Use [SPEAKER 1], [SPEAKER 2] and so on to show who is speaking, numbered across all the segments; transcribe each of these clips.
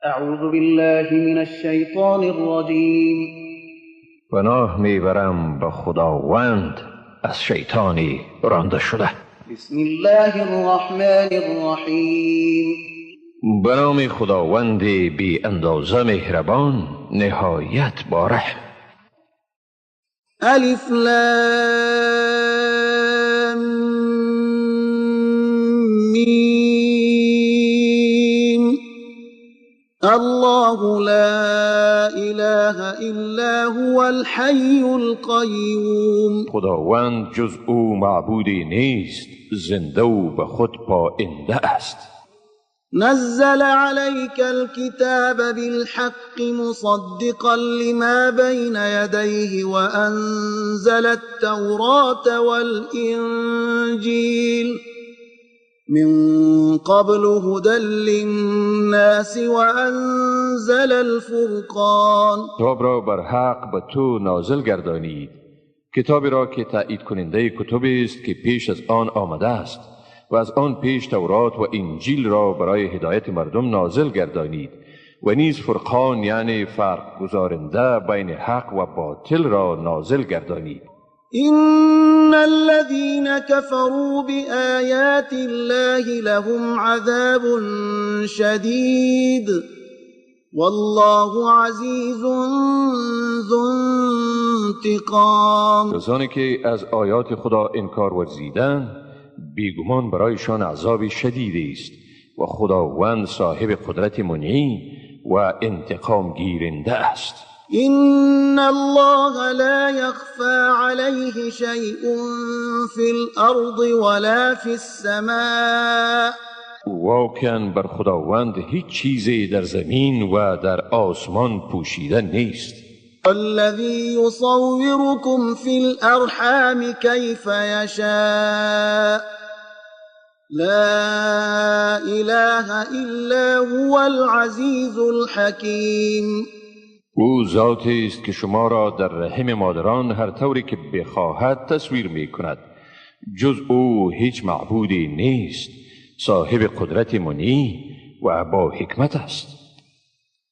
[SPEAKER 1] اعوذ بالله من الشیطان الرجیم.
[SPEAKER 2] پناه میبرم به خداوند از شیطانی رانده شده.
[SPEAKER 1] بسم الله الرحمن الرحیم.
[SPEAKER 2] به نام خداوند بی اندازه مهربان، نهایت با رحم.
[SPEAKER 1] الف لام میم. الله لا اله الا هو الحی القیوم.
[SPEAKER 2] خداوند جز او معبودی نیست، زنده و به خود پاینده است.
[SPEAKER 1] نزل عليك الكتاب بالحق مصدقا لما بين يديه وأنزل التوراة والإنجيل من قبل هدى للناس وأنزل الفرقان.
[SPEAKER 2] کتاب را بر حق به تو نازل گردانید، کتابی را که تایید کننده کتبی است که پیش از آن آمده است و از آن پیش تورات و انجیل را برای هدایت مردم نازل گردانید و نیز فرقان، یعنی فرق گذارنده بین حق و باطل را نازل گردانید.
[SPEAKER 1] إن الذين كفروا بآيات الله لهم عذاب شديد والله عزیز ذو انتقام.
[SPEAKER 2] کسانی که از آیات خدا انکار ورزیدند بیگمان برایشان عذاب شدیدی است و خداوند صاحب قدرت منعی و انتقام گیرنده است.
[SPEAKER 1] إن الله لا يخفى عليه شيء في الأرض ولا في السماء.
[SPEAKER 2] واقعا بر خداوند هیچ چیزی در زمین و در آسمان پوشیده نیست.
[SPEAKER 1] الذي يصوركم في الأرحام كيف يشاء لا إله إلا هو العزيز الحكيم.
[SPEAKER 2] او ذاتی است که شما را در رحم مادران هر طوری که بخواهد تصویر می کند. جز او هیچ معبودی نیست، صاحب قدرت منی و با حکمت است.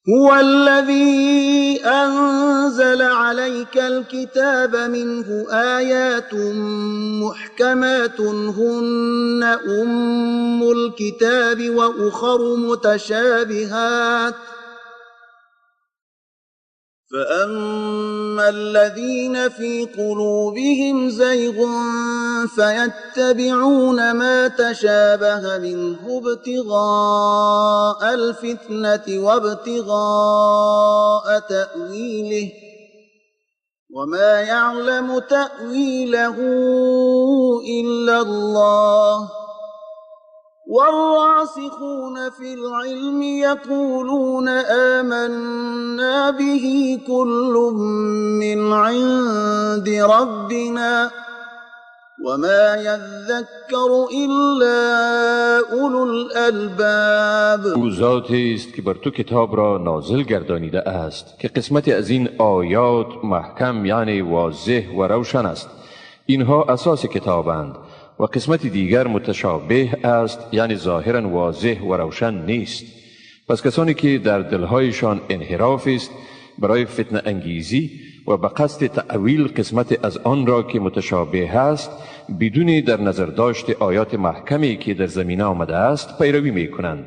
[SPEAKER 1] هو الذي أنزل عليك الكتاب منه آيات محكمات هن أم الكتاب وأخر متشابهات فأما الذين في قلوبهم زيغ فيتبعون ما تشابه منه ابتغاء الفتنة وابتغاء تأويله وما يعلم تأويله إلا الله والراسخون في العلم يقولون آمنا به كل من عند ربنا وما يذكر إلا أولو الألباب.
[SPEAKER 2] او ذاتی است که بر تو کتاب را نازل گردانیده است که قسمتی از این آیات محکم، یعنی واضح و روشن است. اینها اساس کتابند و قسمت دیگر متشابه است، یعنی ظاهرا واضح و روشن نیست. پس کسانی که در دلهایشان انحراف است برای فتنه انگیزی و به قصد تأویل قسمت از آن را که متشابه است بدون در نظر داشت آیات محکمی که در زمینه آمده است پیروی می کنند،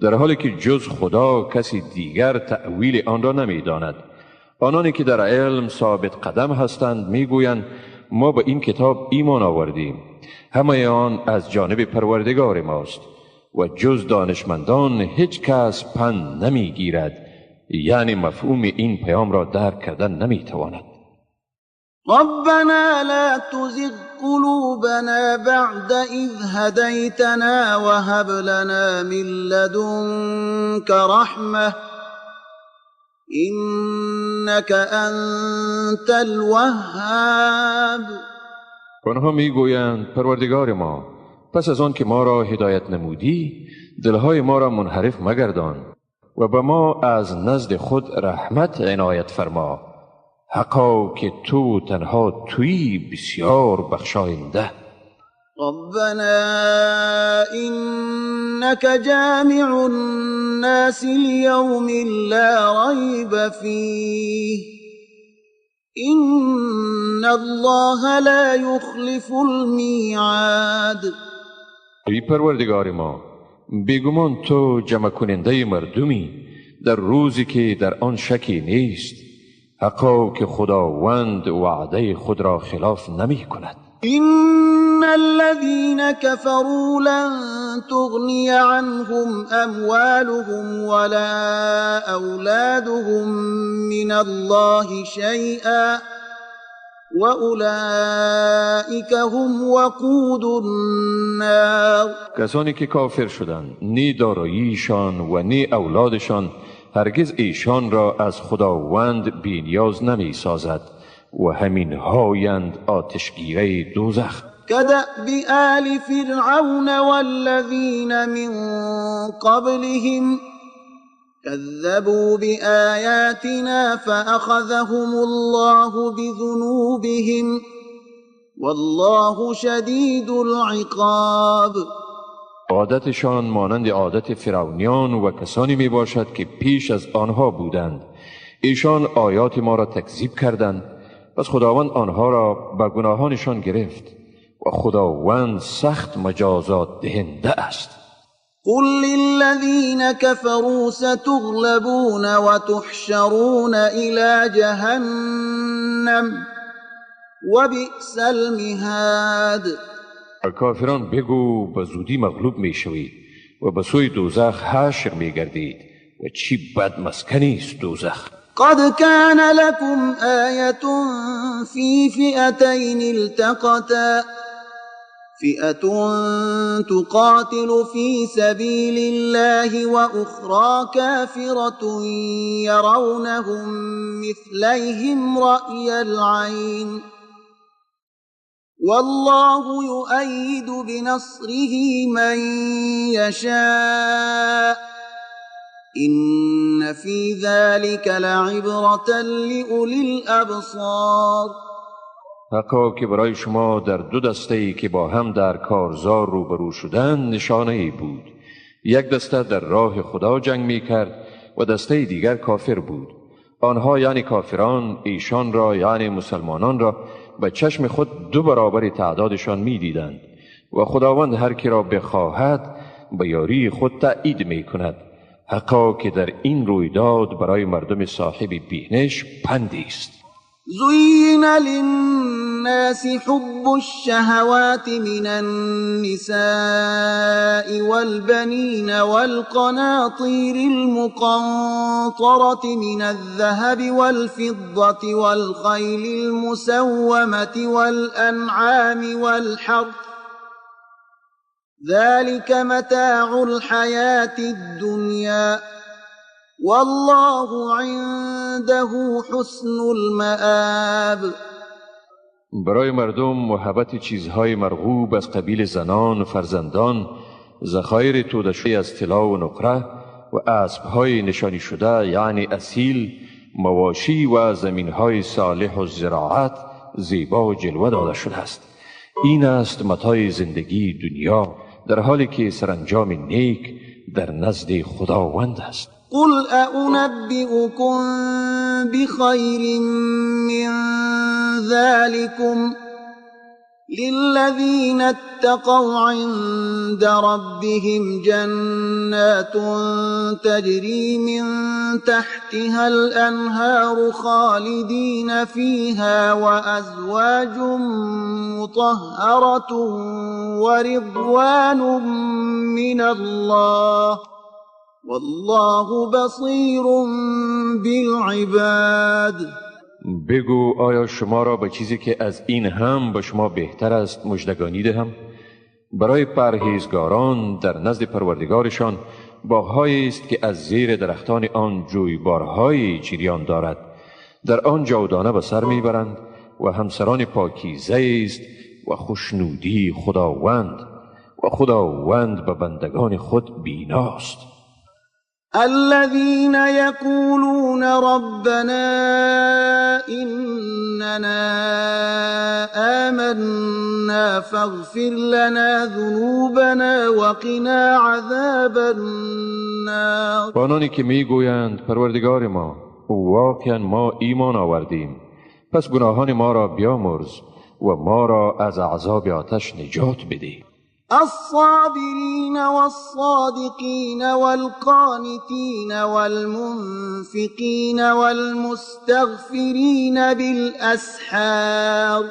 [SPEAKER 2] در حالی که جز خدا کسی دیگر تأویل آن را نمی داند. آنانی که در علم ثابت قدم هستند می گویند ما به این کتاب ایمان آوردیم، همه آن از جانب پروردگار ماست و جز دانشمندان هیچ کس پند نمیگیرد، یعنی مفهوم این پیام را درک کردن نمیتواند.
[SPEAKER 1] ربنا لا تزغ قلوبنا بعد إذ هديتنا وهب لنا من لدنك رحمة إنك أنت الوهاب.
[SPEAKER 2] آنها میگویند پروردگار ما، پس از آن که ما را هدایت نمودی دلهای ما را منحرف مگردان و به ما از نزد خود رحمت عنایت فرما، حقا که تو تنها تویی بسیار بخشاینده.
[SPEAKER 1] ربنا إنك جامع الناس ليوم لا ريب فيه إن الله لا يخلف الميعاد.
[SPEAKER 2] ای پروردگار ما، بیگمان تو جمع کننده مردمی در روزی که در آن شکی نیست. حقا که خداوند وعده خود را خلاف نمی کند.
[SPEAKER 1] إن الذين كفروا لن تغني عنهم أموالهم ولا أولادهم من الله شيئا وأولئك هم وقود النار.
[SPEAKER 2] کسانی که کافر شدند، نی داراییشان و نی اولادشان هرگز ایشان را از خداوند بی‌نیاز نمی سازد و همین هایند آتشگیره دوزخ.
[SPEAKER 1] كدأب آل فرعون والذین من قبلهم كذبوا بآیاتنا فأخذهم الله بذنوبهم والله شدید العقاب.
[SPEAKER 2] عادتشان مانند عادت فرعونیان و کسانی می باشد که پیش از آنها بودند. ایشان آیات ما را تکذیب کردند، پس خداوند آنها را به گناهانشان گرفت و خداوند سخت مجازات دهنده است.
[SPEAKER 1] قل للذین كفروا ستغلبون وتحشرون إلى جهنم وبئس المهاد.
[SPEAKER 2] کافران بگو به زودی مغلوب می شوید و به سوی دوزخ حشر می گردید و چی بد مسکنی است دوزخ.
[SPEAKER 1] قد كان لكم آية في فئتين التقتا فئة تقاتل في سبيل الله وأخرى كافرة يرونهم مثليهم رأي العين والله يؤيد بنصره من يشاء إن في ذلك لعبرة لأولي الأبصار.
[SPEAKER 2] حقا که برای شما در دو دسته‌ای که با هم در کارزار روبرو شدند نشانه‌ای بود. یک دسته در راه خدا جنگ می کرد و دسته دیگر کافر بود. آنها یعنی کافران ایشان را یعنی مسلمانان را به چشم خود دو برابر تعدادشان می دیدند و خداوند هر کی را بخواهد به یاری خود تأیید می کند. حقا که در این رویداد برای مردم صاحب بینش پندی است.
[SPEAKER 1] زین للناس حب الشهوات من النساء والبنين والقناطير المقنطرة من الذهب والفضة والخيل المسومة والأنعام والحرث ذلك متاع الحياة الدنيا والله عنده حسن المآب.
[SPEAKER 2] برای مردم محبت چیزهای مرغوب از قبیل زنان و فرزندان، ذخایر توده شده از طلا و نقره و اسبهای نشانی شده یعنی اصیل، مواشی و زمینهای صالح و زراعت زیبا و جلوه داده شده است. این است متاع زندگی دنیا، در حالی که سرانجام نیک در نزد خداوند است.
[SPEAKER 1] قل أنبئكم بخير من ذلكم للذين اتقوا عند ربهم جنات تجري من تحتها الأنهار خالدين فيها وأزواج مطهرة ورضوان من الله والله بصیر بالعباد.
[SPEAKER 2] بگو آیا شما را به چیزی که از این هم به شما بهتر است مژدگانی دهم؟ برای پرهیزگاران در نزد پروردگارشان باغهایی است که از زیر درختان آن جویبارهای جریان دارد، در آن جاودانه به سر میبرند و همسران پاکیزه است و خوشنودی خداوند، و خداوند به بندگان خود بیناست.
[SPEAKER 1] الذين يقولون ربنا إننا آمنا فاغفر لنا ذنوبنا وقنا عذاب النار.
[SPEAKER 2] آنانی که میگویند پروردگار ما، واقعا ما ایمان آوردیم، پس گناهان ما را بیامرز و ما را از عذاب آتش نجات بده.
[SPEAKER 1] الصابرین والصادقین والقانتین والمنفقین والمستغفرین بالاسحار.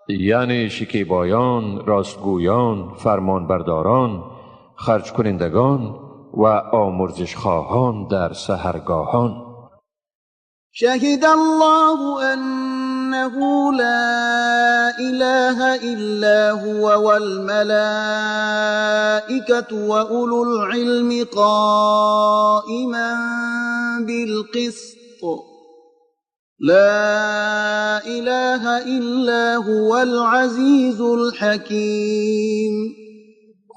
[SPEAKER 2] یعنی شکیبایان، راستگویان، فرمانبرداران، خرج کنندگان و آمرزش خواهان در سحرگاهان.
[SPEAKER 1] شهد الله أنه لا إله إلا هو والملائكة وأولو العلم قائما بالقسط لا إله إلا هو العزيز الحكيم.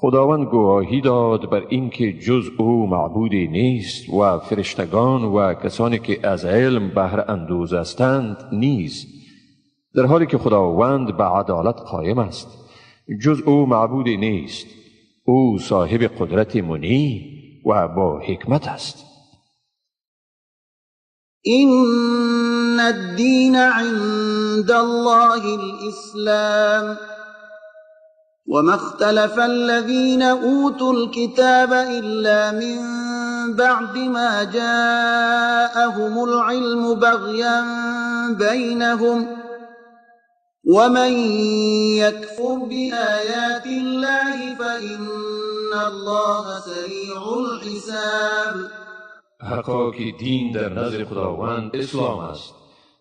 [SPEAKER 2] خداوند گواهی داد بر اینکه جز او معبودی نیست و فرشتگان و کسانی که از علم بهره اندوز هستند نیز، در حالی که خداوند به عدالت قایم است. جز او معبودی نیست، او صاحب قدرت منی و با حکمت است.
[SPEAKER 1] إن الدین عند الله الإسلام وما اختلف الذين أوتوا الكتاب إلا من بعد ما جاءهم العلم بغيا بينهم ومن يكفر بآيات الله فإن الله سريع الحساب.
[SPEAKER 2] حقا که دین در نظر خداوند اسلام است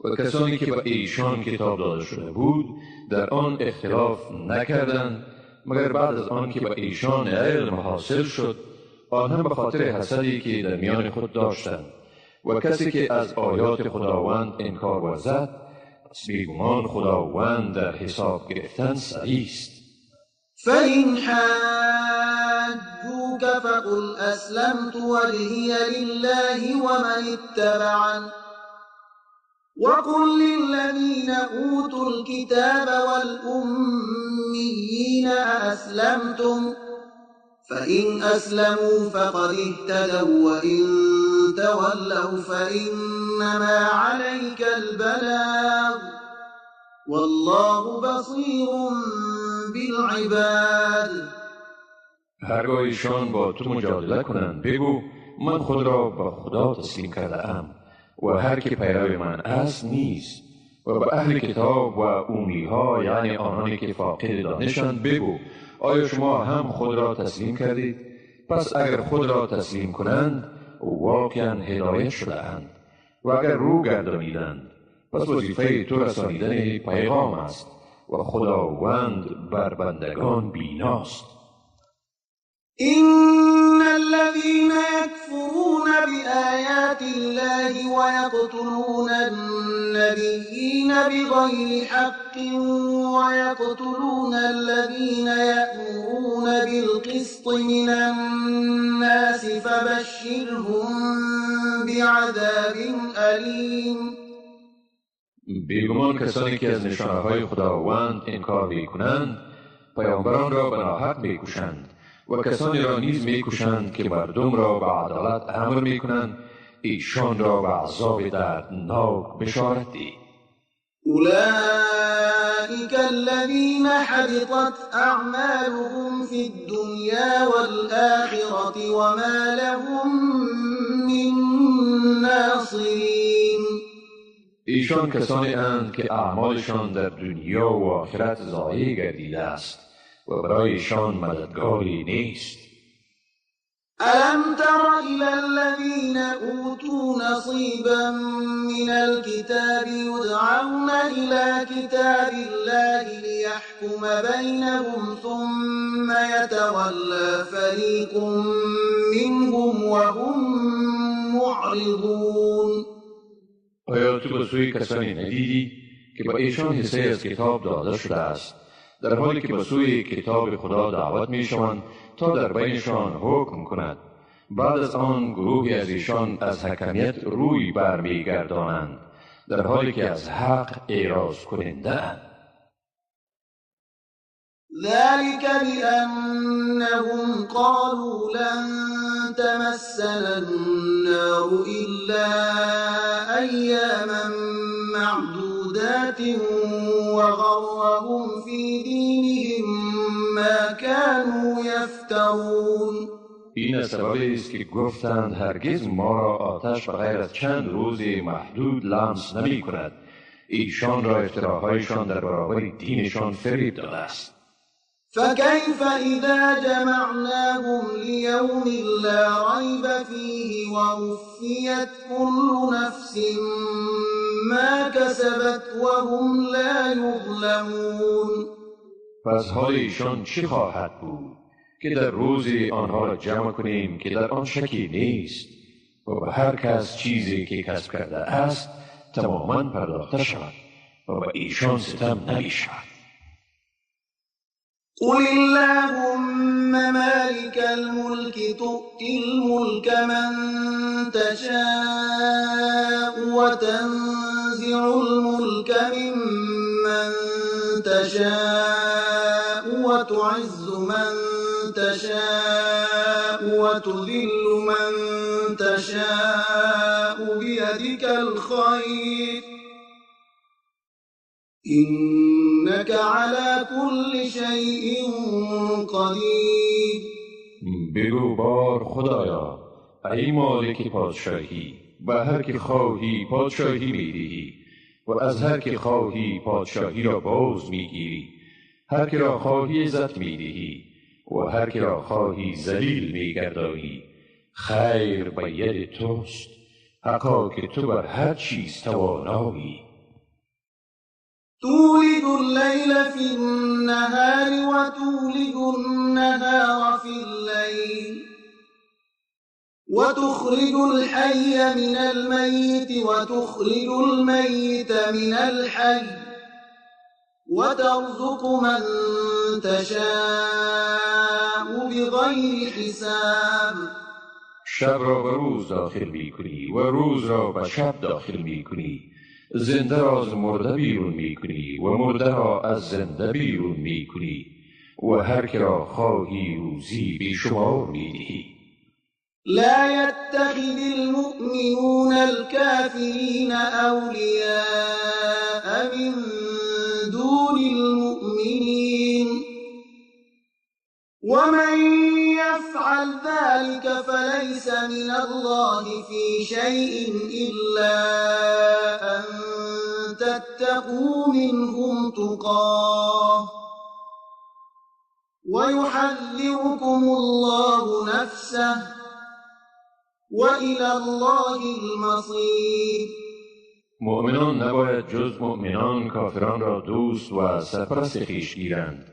[SPEAKER 2] و کسانی که به ایشان کتاب داده شده بود در آن اختلاف نکردند، مگر بعد از آن که به ایشان علم حاصل شد، آن هم به خاطر حسدی که در میان خود داشتند. و کسی که از آیات خداوند انکار ورزد، بیگمان خداوند در حساب گرفتن سریع است.
[SPEAKER 1] فإن حاجوك فقل أسلمت وجهي لله ومن اتبعن وقل للذين أوتوا الكتاب والأميين أسلمتم فإن أسلموا فقد اهتدوا وإن تولوا فإنما عليك البلاغ والله بصير بالعباد.
[SPEAKER 2] هرگاه ایشان با تو مجادله کنند بگو من خود را به خدا تسلیم کرده ام و هر که پیرو من است نیست. و به اهل کتاب و اومیها، یعنی آنانی که فاقد دانشند، بگو آیا شما هم خود را تسلیم کردید؟ پس اگر خود را تسلیم کنند واقعا هدایت شده اند، و اگر رو گردانیدند پس وظیفه تو رسانیدن پیغام است و خداوند بر بندگان بیناست.
[SPEAKER 1] إن الذين يكفرون بآيات الله ويقتلون النبيين بغير حق ويقتلون الذين يأمرون بالقسط من الناس فبشرهم بعذاب أليم.
[SPEAKER 2] بیگمان کسانی که از نشانه‌های خداوند انکار می‌کنند پیامبران را به ناحق می‌کشند و کسانی را نیز می‌کشند که مردم را به عدالت امر می‌کنند، ایشان را به عذاب دردناک بشارت ده.
[SPEAKER 1] أولئك الذين حبطت أعمالهم في الدنيا والآخرة وما لهم من ناصرين.
[SPEAKER 2] ایشان کسانی اند که اعمالشان در دنیا و آخرت ضایع گردیده است و برایشان مددگاری نیست.
[SPEAKER 1] ألم تر إلى الذين أوتوا نصيبا من الكتاب يدعون إلى كتاب الله ليحكم بينهم ثم يتولى فريق منهم وهم معرضون.
[SPEAKER 2] آیا تو به سوی کسانی ندیدی که با ایشان حصه از کتاب داده شده است، در حالی که به سوی کتاب خدا دعوت می شوند تا در بینشان حکم کند، بعد از آن گروهی از ایشان از حکمیت روی برمیگردانند، در حالی که از حق اعراض کننده.
[SPEAKER 1] ذلك بأنهم قالوا لن تمسنا النار إلا أياما معدودات وغرهم في دينهم ما كانوا يفترون.
[SPEAKER 2] این سبب است که گفتند هرگز ما را آتش بغیر از چند روز محدود لمس نمی کند. ایشان را افتراهایشان در برابر دینشان فریب داده است.
[SPEAKER 1] فكيف إذا جمعناهم ليوم لا ريب فيه ووفيت كل نفس ما كسبت وهم لا يظلمون.
[SPEAKER 2] پس حال ایشان چه خواهد بود که در روزی آنها را جمع کنیم که در آن شکی نیست و به هر کس چیزی که کسب کرده است تماما پرداخته شود و به ایشان ستم نمی شود.
[SPEAKER 1] قل اللهم مالك الملك تؤتي الملك من تشاء وتنزع الملك ممن تشاء وتعز من تشاء وتذل من تشاء بيدك الخير إنك على كل شيء قدیر.
[SPEAKER 2] بگو بار خدایا، ای مالک پادشاهی، به هر که خواهی پادشاهی میدهی و از هر که خواهی پادشاهی را باز میگیری. هر که را خواهی عزت میدهی و هر که را خواهی ذلیل میگردانی. خیر به ید توست، حقا که تو بر هر چیز توانایی.
[SPEAKER 1] تولج الليل في النهار وتولج النهار في الليل وتخرج الحي من الميت وتخرج الميت من الحي وترزق من تشاء بغير حساب.
[SPEAKER 2] شب را به روز داخل می‌کنی و روز را به شب داخل می‌کنی. زنده را از مرده بیرون میکنی و مرده را از زنده بیرون میکنی و هر که را خواهی روزی بیشمار میدهی.
[SPEAKER 1] لا يتخذ المؤمنون الكافرين أولياء من دون المؤمنين ومن يفعل ذلك فليس من الله في شيء إلا أن تتقوا منهم تقاه ويحذركم الله نفسه وإلى الله المصير.
[SPEAKER 2] مؤمنان نباید جز مؤمنان کافران را دوست و سرپرست خویش گیرند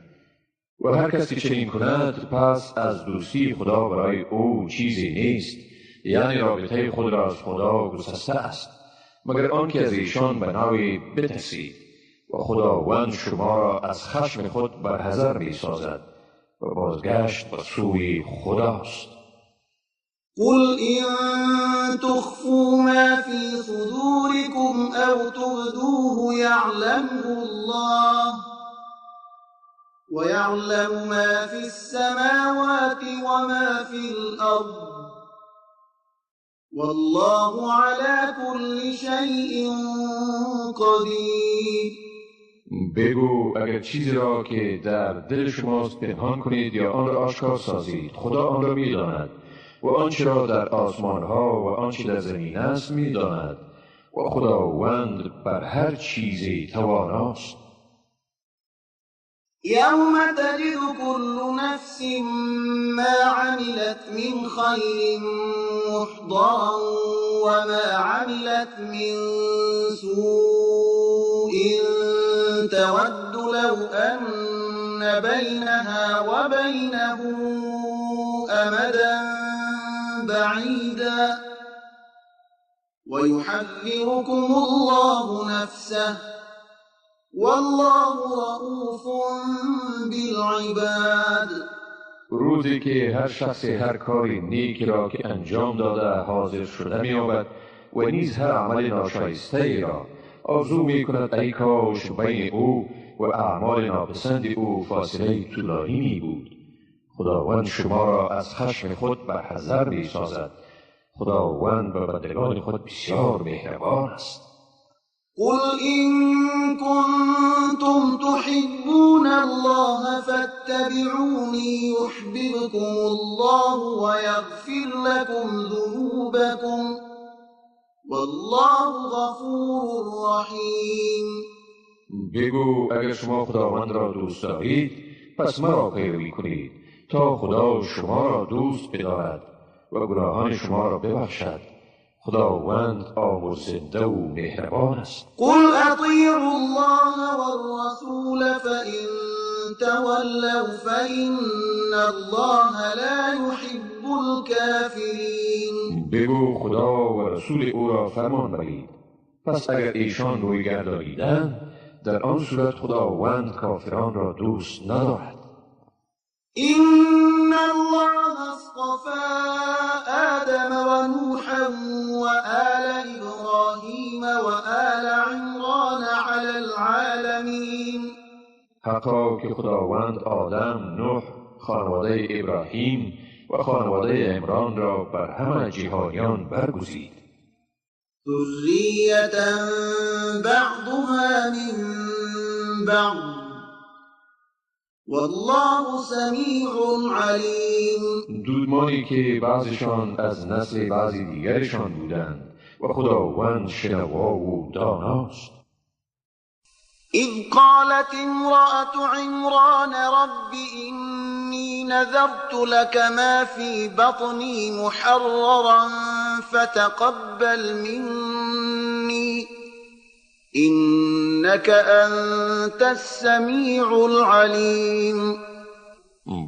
[SPEAKER 2] و هر کسی چنین کند پس از دوستی خدا برای او چیزی نیست، یعنی رابطه خود را از خدا گسسته است، مگر آنکه از ایشان به نوعی بترسید و خداوند شما را از خشم خود برحذر می سازد و بازگشت به سوی خداست.
[SPEAKER 1] قل إن تخفوا ما في صدوركم أو تبدوه يعلمه الله ويعلم ما في السماوات وما في الأرض والله على كل شيء قدیر.
[SPEAKER 2] بگو اگر چیزی را که در دل شماست پنهان کنید یا آن را آشکار سازید، خدا آن را می‌داند و آنچه را در آسمان‌ها و آنچه در زمین است می‌داند و خداوند بر هر چیزی تواناست.
[SPEAKER 1] يوم تجد كل نفس ما عملت من خير محضرا وما عملت من سوء تود لو أن بينها وبينه أمدا بعيدا ويحذركم الله نفسه والله رؤوف بالعباد.
[SPEAKER 2] روزی روزی که هر شخص هر کاری نیک را که انجام داده حاضر شده می‌یابد و نیز هر عمل ناشایسته را آرزو می‌کند ای کاش بین او و اعمال ناپسند او فاصله طولانی می بود. خداوند شما را از خشم خود برحذر می سازد. خداوند به بندگان خود بسیار مهربان است.
[SPEAKER 1] قل إن كنتم تحبون الله فاتبعوني يحببكم الله ويغفر لكم ذنوبكم والله غفور رحیم.
[SPEAKER 2] بگو اگر شما خداوند را دوست دارید پس مرا پیروی کنید تا خدا شما را دوست بدارد و گناهان شما را ببخشد. خداوند آمرزنده و مهربان است.
[SPEAKER 1] قل اطیعوا الله والرسول فإن تولوا فإن الله لا يحب الكافرین.
[SPEAKER 2] بگو خدا و رسول او را فرمان برید، پس اگر ایشان روی گردانیدند در آن صورت خداوند کافران را دوست ندارد.
[SPEAKER 1] إن الله اصطفى آدم ونوحا وآل إبراهيم وآل عمران على العالمين.
[SPEAKER 2] حقا که خداوند آدم، نوح، خانواده ابراهیم و خانواده عمران را بر همه جهانیان برگزید.
[SPEAKER 1] ذریة بعضها من بعض والله سمیع علیم.
[SPEAKER 2] دودمانی که بعضشان از نسل بعضی دیگرشان بودند و خداوند شنوا و داناست.
[SPEAKER 1] اذ قالت امرأة عمران رب إني نذرت لك ما في بطني محررا فتقبل مني إنك أنت السمیع العلیم.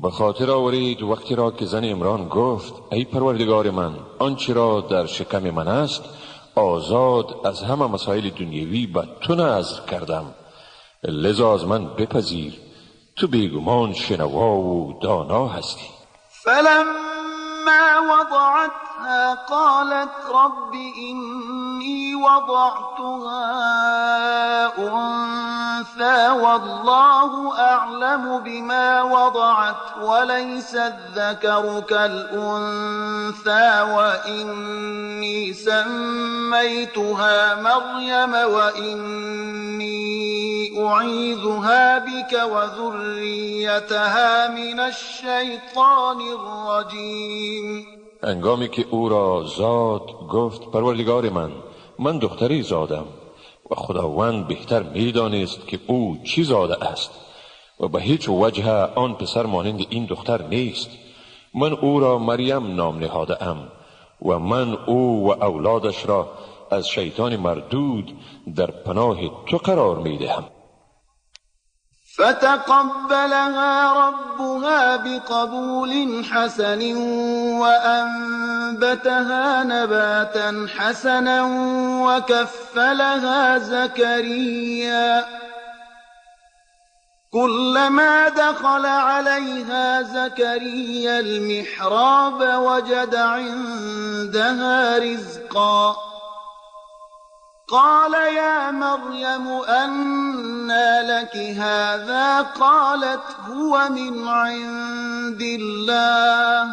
[SPEAKER 2] به خاطر آورید وقتی را که زن عمران گفت ای پروردگار من، آنچه را در شکم من است آزاد از همه مسائل دنیوی به تو نذر کردم، لذا از من بپذیر، تو بیگمان شنوا و دانا هستی.
[SPEAKER 1] فلما وضعتها قالت رب إني وضعتها أنثى والله أعلم بما وضعت وليس الذكر كالأنثى وإني سميتها مريم وإني أعيذها بك وذريتها من الشيطان الرجيم.
[SPEAKER 2] هنگامی که او را زاد گفت پروردگار من، من دختری زادم و خداوند بهتر میدانست که او چی زاده است و به هیچ وجه آن پسر مانند این دختر نیست. من او را مریم نام نهاده ام و من او و اولادش را از شیطان مردود در پناه تو قرار میدهم.
[SPEAKER 1] فتقبلها ربها بقبول حسن وأنبتها نباتا حسنا وكفلها زكريا كلما دخل عليها زكريا المحراب وجد عندها رزقا قال يا مريم أنى لك هذا قالت هو من عند الله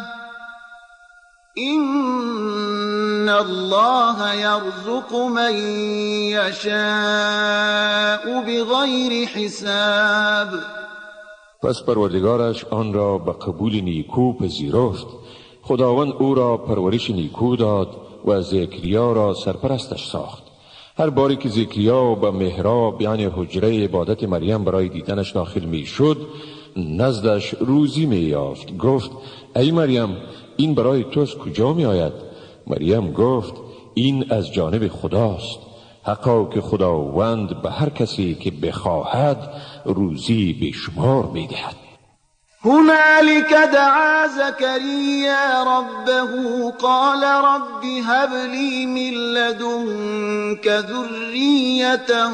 [SPEAKER 1] إن الله يرزق من يشاء بغير حساب.
[SPEAKER 2] پس پروردگارش آن را به قبول نیکو پذیرفت. خداوند او را پرورش نیکو داد و زکریا را سرپرستش ساخت. هر باری که زکریا به محراب یعنی حجره عبادت مریم برای دیدنش داخل می شد نزدش روزی می یافت. گفت ای مریم، این برای تو از کجا می آید؟ مریم گفت این از جانب خداست، حقا که خداوند به هر کسی که بخواهد روزی بیشمار می دهد.
[SPEAKER 1] هنالك دعا زكريا ربه قال رب هب لي من لدنك ذرية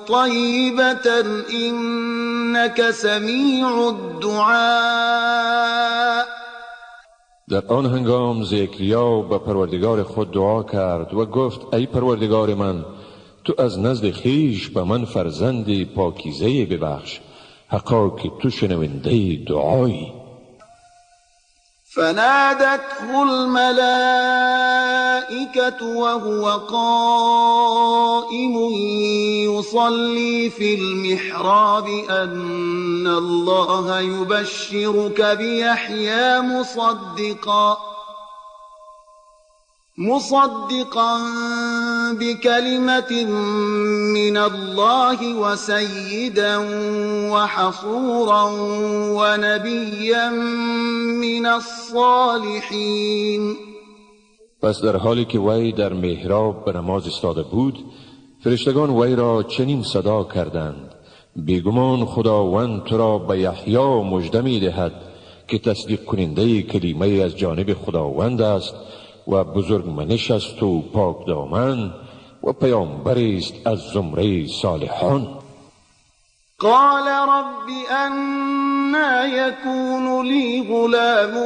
[SPEAKER 1] طيبة إنك سميع الدعاء.
[SPEAKER 2] در آن هنگام زکریا به پروردگار خود دعا کرد و گفت ای پروردگار من، تو از نزد خویش به من فرزند پاکیزه ببخش، حقا که تو شنونده دعایی.
[SPEAKER 1] فنادته الملائكة وهو قائم يصلي في المحراب أن الله يبشرك بيحيى مصدقا بكلمة من الله وسيدا وحصورا ونبيا من الصالحين.
[SPEAKER 2] پس در حالی که وی در محراب به نماز ایستاده بود، فرشتگان وی را چنین صدا کردند: بیگمان خداوند تو را به یحیی مژده می دهد که تصدیق کننده کلمه از جانب خداوند است و بزرگ منش است و پاک دامن و پیامبر است از زمره صالحان.
[SPEAKER 1] قال رب أنى يكون لي غلام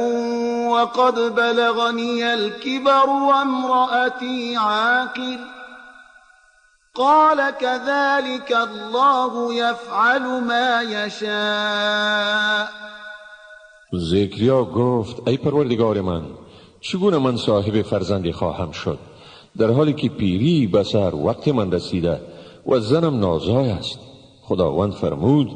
[SPEAKER 1] وقد بلغني الكبر وامرأتي عاقر. قال كذلك الله يفعل ما يشاء.
[SPEAKER 2] زکریا گفت ای پروردگار من، چگونه من صاحب فرزندی خواهم شد در حالی که پیری به سر وقت من رسیده و زنم نازای است؟ خداوند فرمود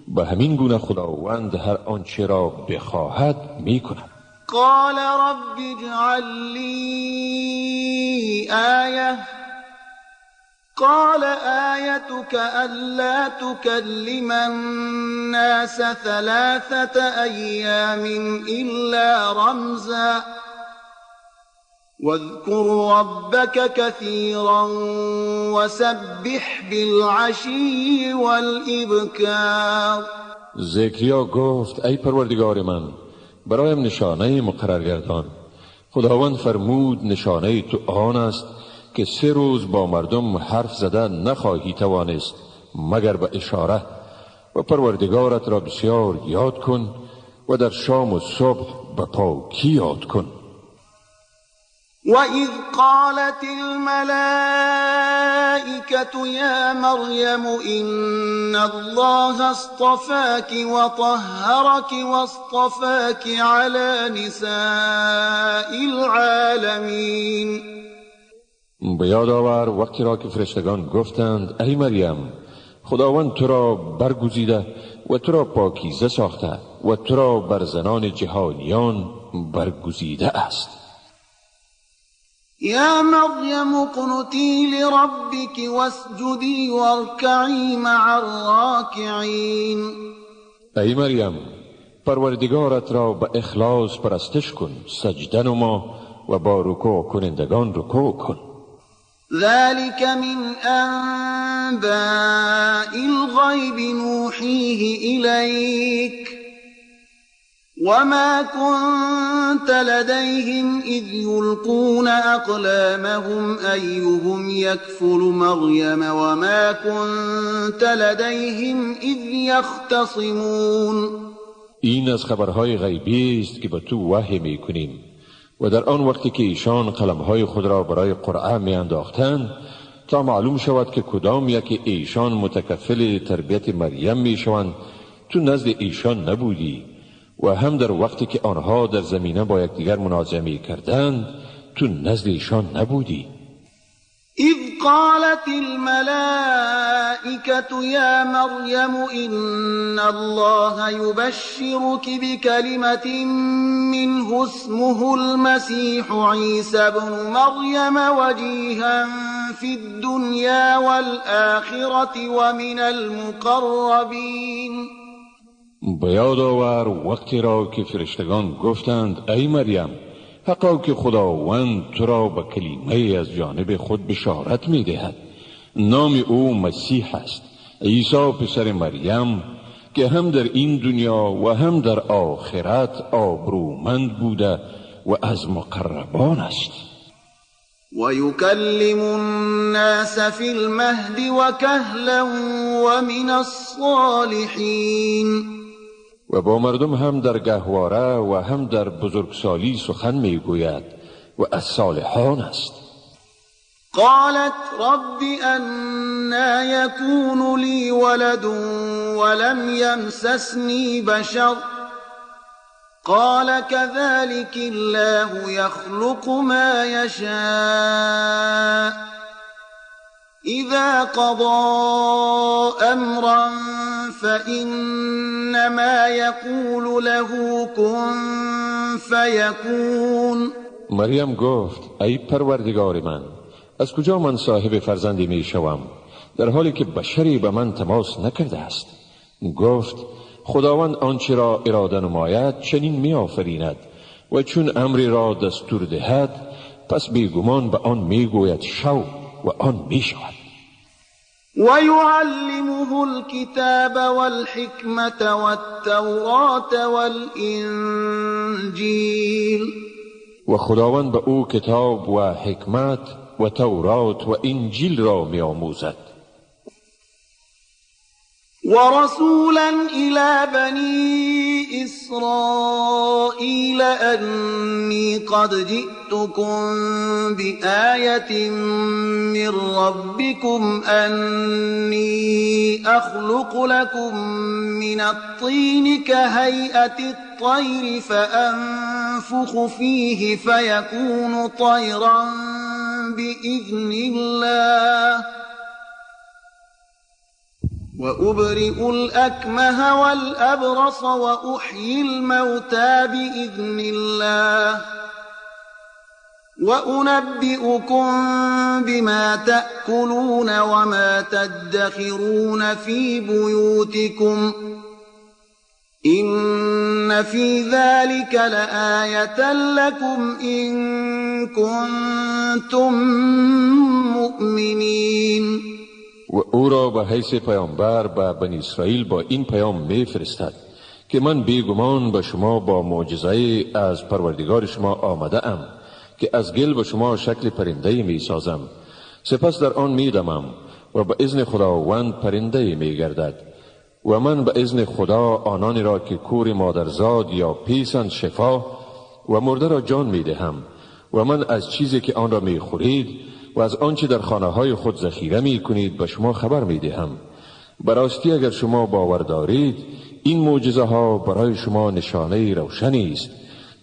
[SPEAKER 2] به همین گونه خداوند هر آنچه را بخواهد می کند.
[SPEAKER 1] قال رب اجعل لی آیه. قال آیتك ألا تكلم الناس 3 أيام إلا رمزا واذكر ربك كثيرا وسبح بالعشي والإبكار.
[SPEAKER 2] زکریا گفت ای پروردگار من، برایم نشانه مقرر گردان. خداوند فرمود نشانه تو آن است که 3 روز با مردم حرف زدن نخواهی توانست مگر به اشاره، و پروردگارت را بسیار یاد کن و در شام و صبح به پاکی یاد کن.
[SPEAKER 1] وَإِذْ قَالَتِ الْمَلَائِكَةُ يَا مَرْيَمُ إِنَّ اللَّهَ اصْطَفَاكِ وَطَهَّرَكِ وَاصْطَفَاكِ عَلَى نِسَاءِ الْعَالَمِينَ.
[SPEAKER 2] به یاد آور وقتی را که فرشتگان گفتند ای مریم، خداوند تو را برگزیده و تو را پاکیزه ساخته و تو را بر زنان جهانیان برگزیده است.
[SPEAKER 1] یا مریم اقنتی لربک واسجدی وارکعی مع الراکعین.
[SPEAKER 2] ای مریم، پروردگارت را به اخلاص پرستش کن، سجده نما و با رکوع کنندگان رکوع کن.
[SPEAKER 1] ذلك من أنباء الغيب نوحيه إليك وما كنت لديهم إذ يلقون أقلامهم أيهم يكفل مريم وما كنت لديهم إذ يختصمون.
[SPEAKER 2] این از خبرهای غیبی است که به تو وحی می کنیم و در آن وقتی که ایشان قلمهای خود را برای قرعه می انداختند تا معلوم شود که کدام یک ایشان متکفل تربیت مریم می شوند، تو نزد ایشان نبودی و هم در وقتی که آنها در زمینه با یکدیگر منازعه می کردند تو نزد ایشان نبودی.
[SPEAKER 1] اذ قالت الملائكة يا مريم إن الله يبشرك بكلمة منه اسمه المسيح عيسى ابن مريم وجيها في الدنيا والآخرة ومن المقربين.
[SPEAKER 2] به یاد آور وقتی را که فرشتگان گفتند ای مریم، حقا که خداوند تو را به کلمه از جانب خود بشارت می دهد، نام او مسیح است، عیسی پسر مریم، که هم در این دنیا و هم در آخرت آبرومند بوده و از مقربان است.
[SPEAKER 1] و یکلم الناس فی المهد و کهلا و من الصالحین.
[SPEAKER 2] و با مردم هم در گهواره و هم در بزرگسالی سخن میگوید و از صالحان است.
[SPEAKER 1] قالت رب أنا يكون لي ولد ولم يمسسني بشر قال كذلك الله يخلق ما يشاء إذا قضى أمرا فإنما يقول له كن فيكون.
[SPEAKER 2] مریم گفت ای پروردگار من، از کجا من صاحب فرزندی می شوم در حالی که بشری به من تماس نکرده است؟ گفت خداوند آنچه را اراده نماید چنین می آفریند و چون امری را دستور دهد پس بیگمان به آن می گوید شو و آن می شود.
[SPEAKER 1] و یعلمه الکتاب والحکمة والتوراة والانجیل.
[SPEAKER 2] و خداوند به او کتاب و حکمت و تورات و انجیل را می آموزد.
[SPEAKER 1] و رسولا الى بنی اسرائیل انی قد جئتكم بآیة من ربكم انی اخلق لكم من الطین كهیئة الطیر فانفخ فیه فیکون طیرا بإذن الله وأبرئ الأكمه والأبرص وأحيي الموتى بإذن الله وأنبئكم بما تأكلون وما تدخرون في بيوتكم إن في ذلك لآية لكم إن كنتم مؤمنين.
[SPEAKER 2] و او را به حیث پیامبر به بنی اسرائیل با این پیام می فرستد که من بیگمان به شما با معجزه از پروردگار شما آمده ام که از گل به شما شکل پرنده می سازم، سپس در آن می دمم و به اذن خداوند پرنده می گردد و من به اذن خدا آنانی را که کور مادرزاد یا پیسند شفا و مرده را جان می دهم و من از چیزی که آن را می خورید و از آنچه در خانه های خود ذخیره می کنید به شما خبر می دهم. براستی اگر شما باور دارید این معجزه ها برای شما نشانه روشنی است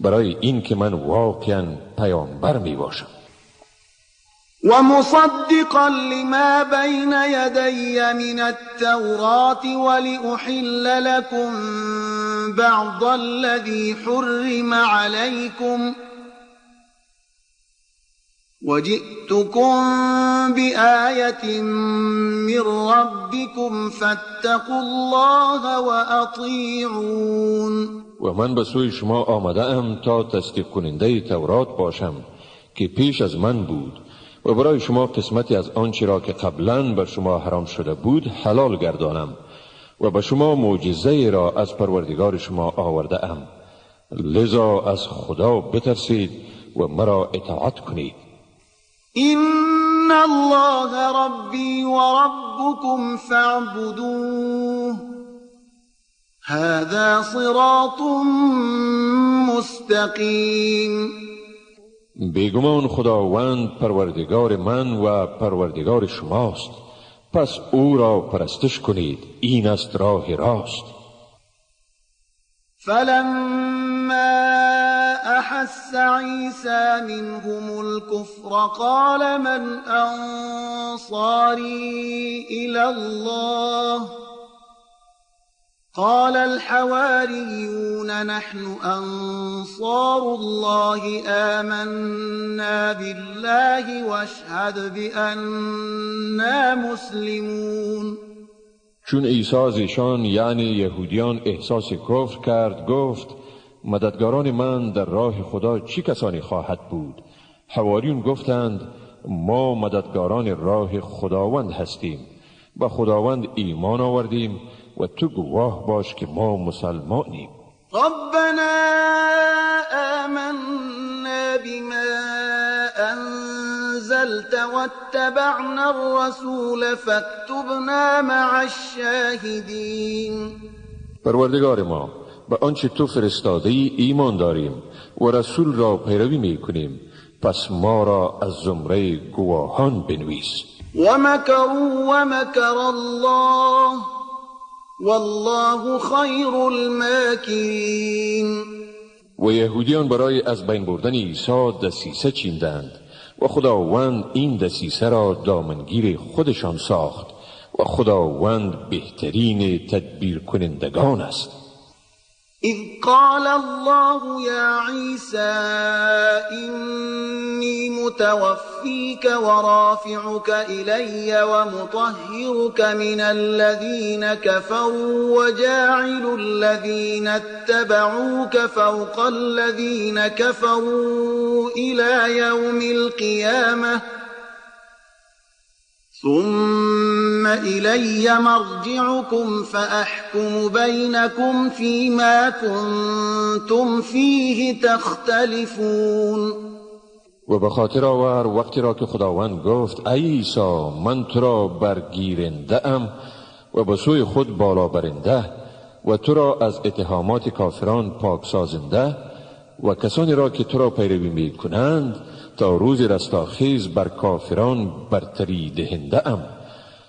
[SPEAKER 2] برای این که من واقعا پیامبر می باشم.
[SPEAKER 1] و مصدقا لما بین یدی من التوراة ولأحل لكم بعض الذي حرم عليكم وجئتكم بآية من ربكم فاتقوا الله وأطيعون.
[SPEAKER 2] و من به سوی شما آمده ام تا تصدیق کننده تورات باشم که پیش از من بود و برای شما قسمتی از آنچه را که قبلا بر شما حرام شده بود حلال گردانم و به شما معجزه را از پروردگار شما آورده ام، لذا از خدا بترسید و مرا اطاعت کنید.
[SPEAKER 1] إن الله ربی و ربکم فاعبدوه هذا صراط مستقیم.
[SPEAKER 2] بیگمان خداوند پروردگار من و پروردگار شماست، پس او را پرستش کنید، این است راه راست.
[SPEAKER 1] فلما أحس عيسى منهم الكفر قال من أنصاري إلى الله قال الحواريون نحن أنصار الله آمنا بالله واشهد بأننا مسلمون.
[SPEAKER 2] چون عیسی از ایشان یعنی یهودیان احساس کفر کرد گفت مددگاران من در راه خدا چه کسانی خواهد بود؟ حواریون گفتند ما مددگاران راه خداوند هستیم، به خداوند ایمان آوردیم و تو گواه باش که ما مسلمانیم.
[SPEAKER 1] ربنا آمنا بما أنزلت واتبعنا الرسول فاكتبنا مع الشاهدين.
[SPEAKER 2] پروردگار ما، به آنچه تو فرستاده ای ایمان داریم و رسول را پیروی می کنیم، پس ما را از زمره گواهان بنویس.
[SPEAKER 1] ومکروا ومکر الله والله خیر الماکرین.
[SPEAKER 2] و یهودیان برای از بین بردن عیسی دسیسه چیندند و خداوند این دسیسه را دامنگیر خودشان ساخت و خداوند بهترین تدبیر کنندگان است.
[SPEAKER 1] اذ قال الله یا عیسی اینی متوفیک ورافعک الی ومطهرک من الذین كفروا وجاعل الذین اتبعوک فوق الذین كفروا الى یوم القیامة ثم إلي مرجعكم فأحكم بينكم فيما كنتم فيه تختلفون.
[SPEAKER 2] و به خاطر آور وقتی را که خداوند گفت ای عیسی، من تو را برگیرنده ام و به سوی خود بالا برنده و تو را از اتهامات کافران پاک سازنده و کسانی را که تو را پیروی می کنند تا روز رستاخیز بر کافران برتری دهنده ام.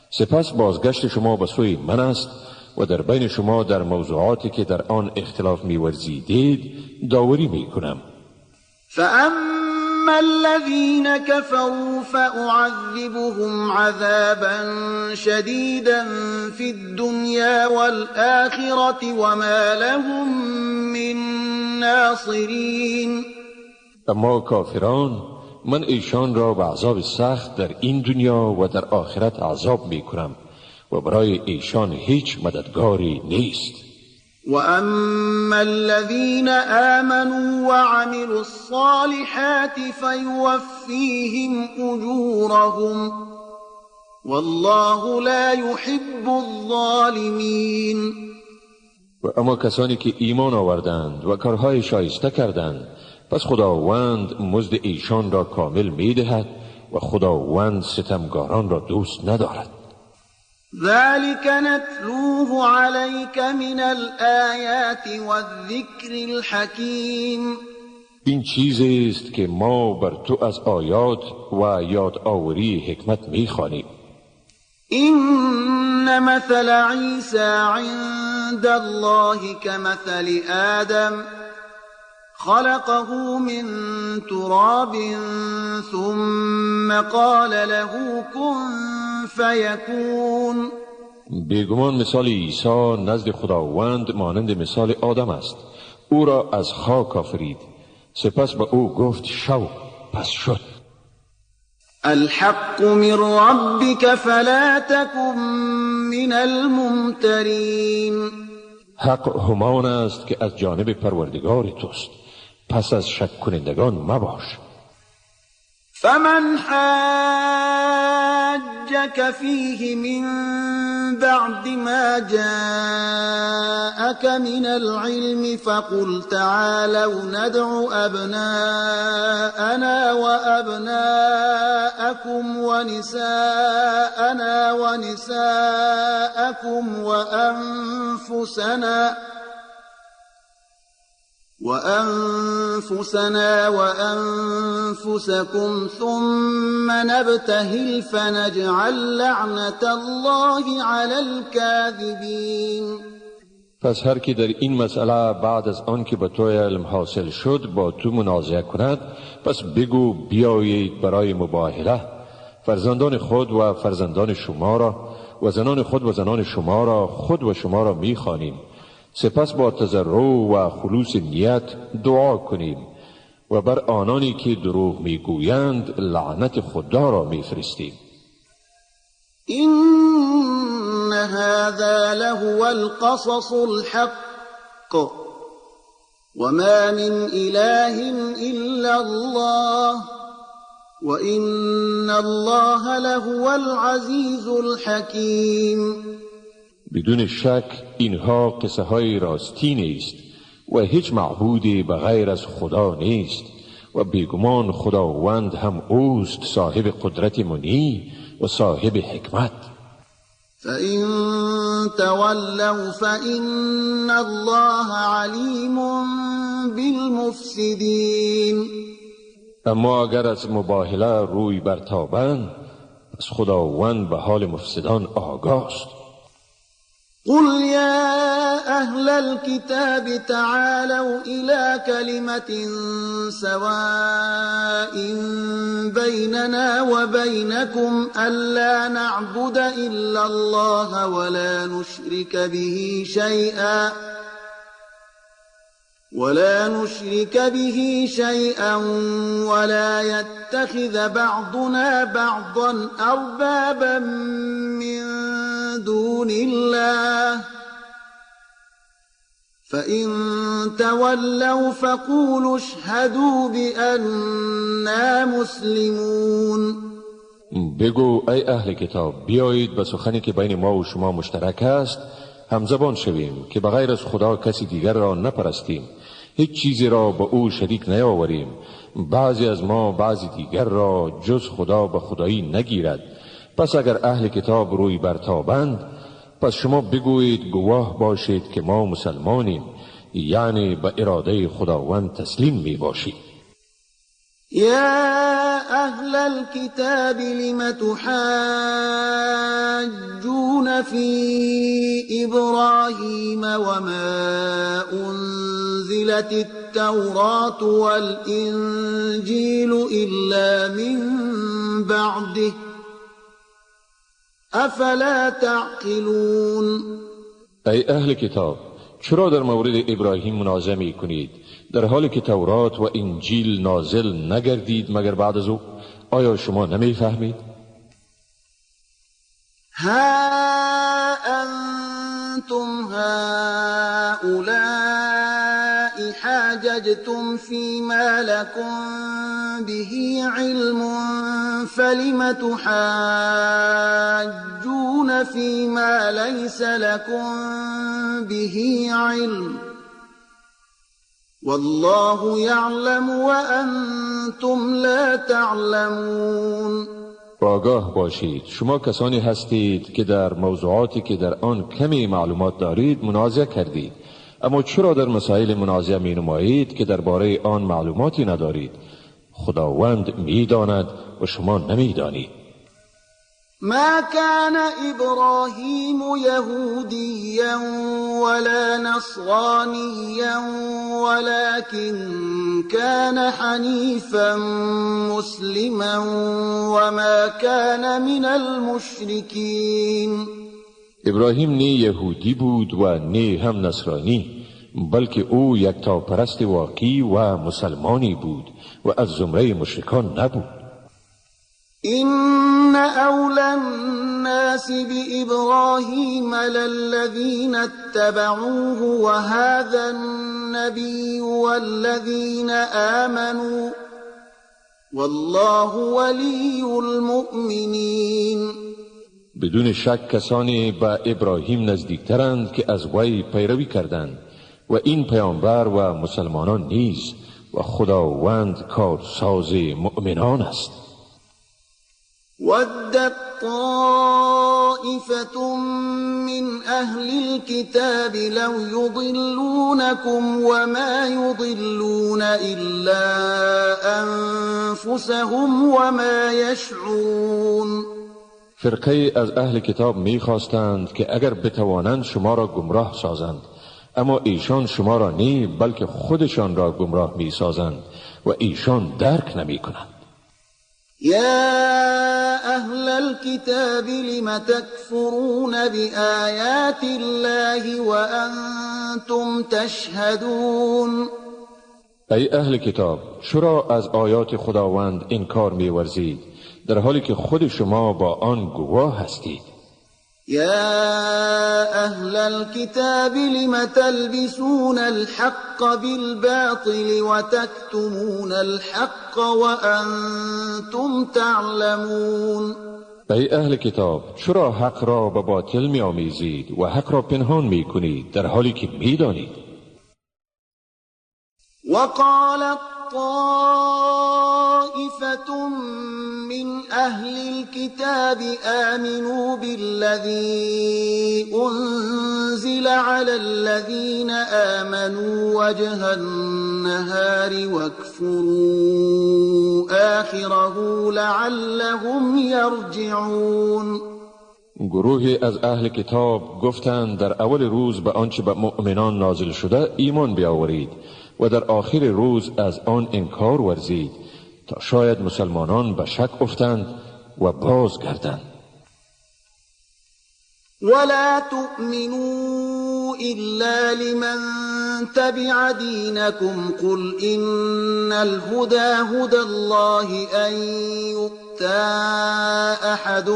[SPEAKER 2] سپس بازگشت شما به سوی من است و در بین شما در موضوعاتی که در آن اختلاف می‌ورزیدید داوری می‌کنم.
[SPEAKER 1] فأما الذين كفروا فأعذبهم عذابا شديدا في الدنيا والآخرة وما لهم من ناصرين.
[SPEAKER 2] اما کافران، من ایشان را به عذاب سخت در این دنیا و در آخرت عذاب می کنم و برای ایشان هیچ مددگاری نیست.
[SPEAKER 1] و اما الذین آمنوا وعملوا الصالحات فیوفیهم اجورهم والله لا يحب الظالمین.
[SPEAKER 2] و اما کسانی که ایمان آوردند و کارهای شایسته کردند، پس خداوند مزد ایشان را کامل می دهد و خداوند ستمگاران را دوست ندارد.
[SPEAKER 1] ذلك نتلوه عليك من الآیات والذکر الحکیم.
[SPEAKER 2] این چیزی است که ما بر تو از آیات و یادآوری حکمت می خوانیم.
[SPEAKER 1] این مثل عیسی عند الله كمثل آدم خلقه من تراب ثم قال له كن فیکون.
[SPEAKER 2] بیگمان مثال عیسی نزد خداوند مانند مثال آدم است. او را از خاک آفرید، سپس به او گفت شو، پس شد.
[SPEAKER 1] الحق من ربک فلا تکن من الممترین.
[SPEAKER 2] حق همان است که از جانب پروردگار توست، پس از شک کنندگان مباش.
[SPEAKER 1] فمن حاجك فيه من بعد ما جاءك من العلم فقل تعالوا ندع أبناءنا وأبناءكم ونساءنا ونساءكم وأنفسنا وأنفسكم ثم نبتهل فنجعل لعنة الله على الكاذبين.
[SPEAKER 2] پس هر کی در این مسئله بعد از آن که به تو علم حاصل شد با تو منازعه کند، پس بگو بیایید برای مباهله فرزندان خود و فرزندان شما را و زنان خود و زنان شما را، خود و شما را می‌خوانیم. سپس با تضرع و خلوص نیت دعا کنیم و بر آنانی که دروغ میگویند لعنت خدا را میفرستیم.
[SPEAKER 1] این هذا لهو القصص الحق وما من اله الا الله وان الله لهو العزیز الحکیم.
[SPEAKER 2] بدون شک اینها قصه های راستی نیست و هیچ معبودی به غیر از خدا نیست و بیگمان خداوند هم اوست صاحب قدرت منی و صاحب حکمت.
[SPEAKER 1] فإن تولوا فإن الله علیم بالمفسدین.
[SPEAKER 2] اما اگر از مباهله روی برتابند پس خداوند به حال مفسدان آگاست.
[SPEAKER 1] قل يا أهل الكتاب تعالوا إلى كلمة سواء بيننا وبينكم ألا نعبد إلا الله ولا نشرك به شيئا ولا يتخذ بعضنا بعضا أربابا من دون الله فإن تولوا فقولوا اشهدوا بأننا مسلمون.
[SPEAKER 2] بگو ای اهل کتاب، بیایید به سخنی که بین ما و شما مشترک است همزبان شویم که به غیر از خدا کسی دیگر را نپرستیم، هیچ چیزی را به او شریک نیاوریم، بعضی از ما بعضی دیگر را جز خدا به خدایی نگیرد. پس اگر اهل کتاب روی برتابند پس شما بگویید گواه باشید که ما مسلمانیم، یعنی به اراده خداوند تسلیم می باشید.
[SPEAKER 1] یا اهل الكتاب لم تحاجون فی ابراهیم وما انزلت التوراة والانجیل الا من بعده افلا تعقلون.
[SPEAKER 2] ای اهل کتاب، چرا در مورد ابراهیم منازعه می کنید در حالی که تورات و انجیل نازل نگردید مگر بعد از او؟ آیا شما نمی فهمید؟
[SPEAKER 1] ها انتم هؤلاء حاججتم فيما لكم به علم فلم تحاجون فيما ليس لكم به علم والله يعلم وأنتم لا تعلمون.
[SPEAKER 2] آگاه باشید شما کسانی هستید که در موضوعاتی که در آن کمی معلومات دارید منازعه کردید، اما چرا در مسائل منازعه می نمایید که درباره آن معلوماتی ندارید؟ خداوند می داند و شما نمی دانید.
[SPEAKER 1] ما كان إبراهيم يهوديا ولا نصرانيا ولكن كان حنيفا مسلما وما كان من المشركين.
[SPEAKER 2] ابراهیم نه یهودی بود و نه هم نصرانی، بلکه او یکتاپرست واقعی و مسلمانی بود و از زمره مشرکان نبود.
[SPEAKER 1] إن أولى الناس بإبراهيم للذين اتبعوه وهذا النبي والذين آمنوا والله ولي المؤمنين.
[SPEAKER 2] بدون شک کسانی به ابراهیم نزدیکترند که از وی پیروی کردند و این پیامبر و مسلمانان نیز، و خداوند کارساز مؤمنان است.
[SPEAKER 1] ودت طائفة من أهل الكتاب لو يضلونكم وما يضلون إلا أنفسهم وما يشعرون.
[SPEAKER 2] فرقه از اهل کتاب میخواستند که اگر بتوانند شما را گمراه سازند، اما ایشان شما را نی بلکه خودشان را گمراه میسازند و ایشان درک نمیکنند.
[SPEAKER 1] يا أهل الكتاب لم تكفرون بآيات الله وأنتم تشهدون.
[SPEAKER 2] ای اهل کتاب، چرا از آیات خداوند انکار می‌ورزید در حالی که خود شما با آن گواه هستید؟
[SPEAKER 1] يا أهل الكتاب لم تلبسون الحق بالباطل وتكتمون الحق وأنتم تعلمون.
[SPEAKER 2] ای اهل کتاب، چرا حق را به باطل می آمیزید و حق را پنهان می کنید در حالی که می دانید؟
[SPEAKER 1] وقالت طائفة من أهل الكتاب آمنوا بالذي أنزل على الذين آمنوا وجه النهار واكفروا آخره لعلهم يرجعون.
[SPEAKER 2] گروهی از اهل کتاب گفتند در اول روز به آنچه به مؤمنان نازل شده ایمان بیاورید و در آخر روز از آن انکار ورزید تا شاید مسلمانان به شک افتند و بازگردند.
[SPEAKER 1] ولا تؤمنوا إلا لمن تبع دينكم قل إن الهدى هدى الله أن يؤتى أحد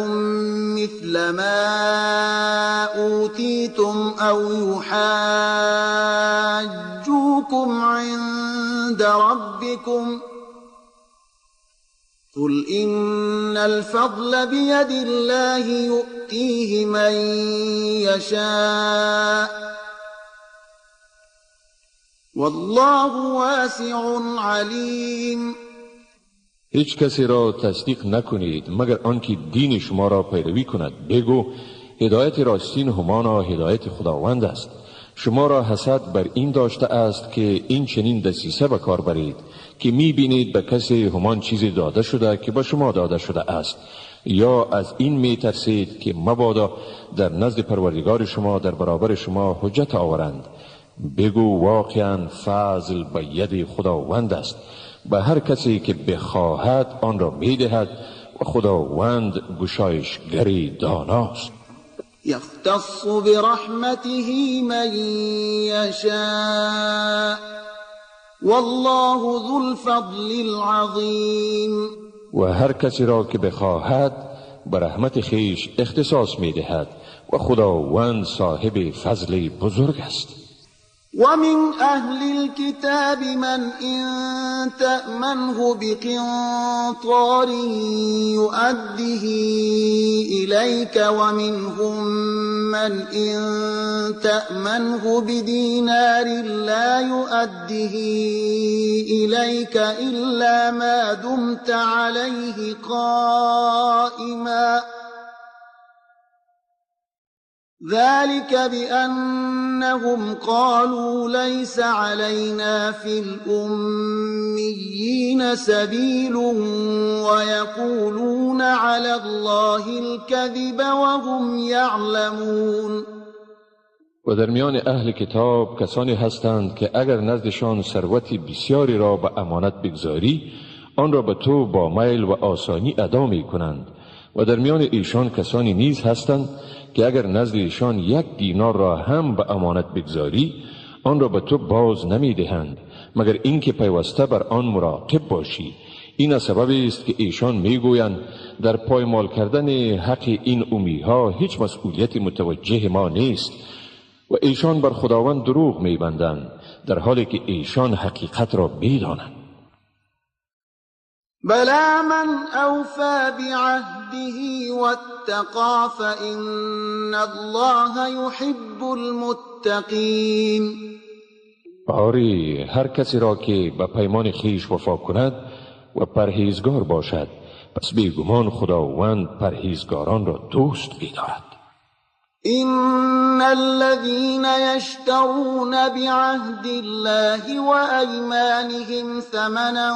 [SPEAKER 1] مثل ما أوتيتم أو يحاجوكم عند ربكم قل إن الفضل بيد الله يؤتيه من يشاء والله واسع علیم.
[SPEAKER 2] هیچ کسی را تصدیق نکنید مگر آنکه دین شما را پیروی کند. بگو هدایت راستین همانا هدایت خداوند است. شما را حسد بر این داشته است که این چنین دسیسه به کار برید که می بینید به کسی همان چیزی داده شده که به شما داده شده است، یا از این می ترسید که مبادا در نزد پروردگار شما در برابر شما حجت آورند. بگو واقعا فضل به ید خداوند است، به هر کسی که بخواهد آن را می دهد و خداوند گشایشگری داناست.
[SPEAKER 1] یختص برحمته من یشاء والله ذو الفضل العظیم.
[SPEAKER 2] و هر کسی را که بخواهد به رحمت خیش اختصاص می دهد و خداوند صاحب فضل بزرگ است.
[SPEAKER 1] ومن أهل الكتاب من إن تأمنه بقنطار يؤده إليك ومنهم من إن تأمنه بدينار لا يؤده إليك إلا ما دمت عليه قائما ذلك بأنهم قالوا ليس علينا في الأميين سبيل ويقولون على الله الكذب وهم يعلمون.
[SPEAKER 2] و در میان اهل کتاب کسانی هستند که اگر نزدشان ثروت بسیاری را به امانت بگذاری آن را به تو با میل و آسانی ادا می کنند، و در میان ایشان کسانی نیز هستند که اگر نزد ایشان 1 دینار را هم به امانت بگذاری آن را به تو باز نمی دهند مگر اینکه پیوسته بر آن مراقب باشی. این سبب است که ایشان می گویند در پایمال کردن حق این امیها هیچ مسئولیت متوجه ما نیست، و ایشان بر خداوند دروغ می بندند در حالی که ایشان حقیقت را می دانند.
[SPEAKER 1] بلا من اوفى بعهده واتقى فإن الله يحب المتقین.
[SPEAKER 2] آری، هر کسی را که به پیمان خیش وفا کند و پرهیزگار باشد پس بیگمان خداوند پرهیزگاران را دوست می‌دارد.
[SPEAKER 1] إن الذين يشترون بعهد الله وأيمانهم ثمنا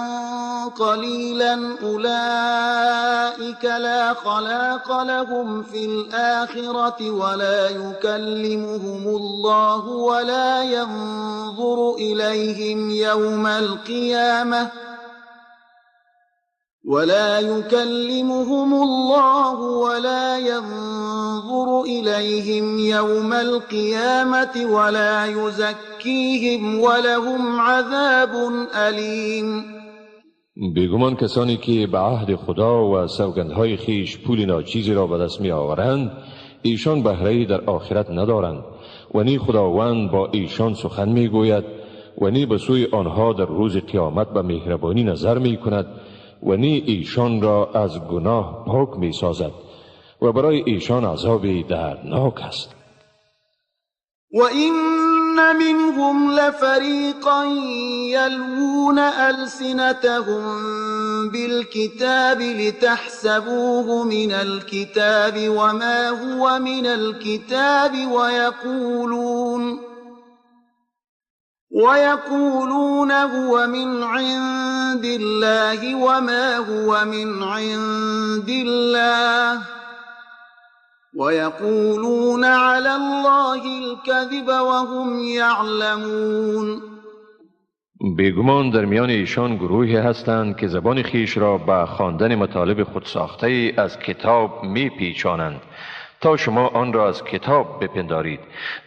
[SPEAKER 1] قليلا أولئك لا خلاق لهم في الآخرة ولا يكلمهم الله ولا ينظر إليهم يوم القيامة ولا يكلمهم الله ولا ينظر إليهم يوم القيامة ولا يزكيهم ولهم عذاب أليم.
[SPEAKER 2] بیگمان کسانی که به عهد خدا و سوگندهای خیش پول ناچیزی را به دست می آورند ایشان بهره‌ای در آخرت ندارند و نی خداوند با ایشان سخن می گوید و نی به سوی آنها در روز قیامت به مهربانی نظر می کند و نی ایشان را از گناه پاک می سازد و برای ایشان عذابی دردناک است.
[SPEAKER 1] وَإِنَّ مِنْهُمْ لَفَرِيقًا يَلْوُونَ أَلْسِنَتَهُمْ بِالْكِتَابِ لِتَحْسَبُوهُ مِنَ الْكِتَابِ وَمَا هُوَ مِنَ الْكِتَابِ وَيَقُولُونَ هُوَ مِنْ عِندِ اللَّهِ وَمَا هُوَ مِنْ عِندِ اللَّهِ وَيَقُولُونَ عَلَى اللَّهِ الْكَذِبَ وَهُمْ يَعْلَمُونَ.
[SPEAKER 2] بیگمان در میان ایشان گروهی هستند که زبان خیش را به خواندن مطالب خودساخته از کتاب می پیچانند تا شما آن را از کتاب بپندارید،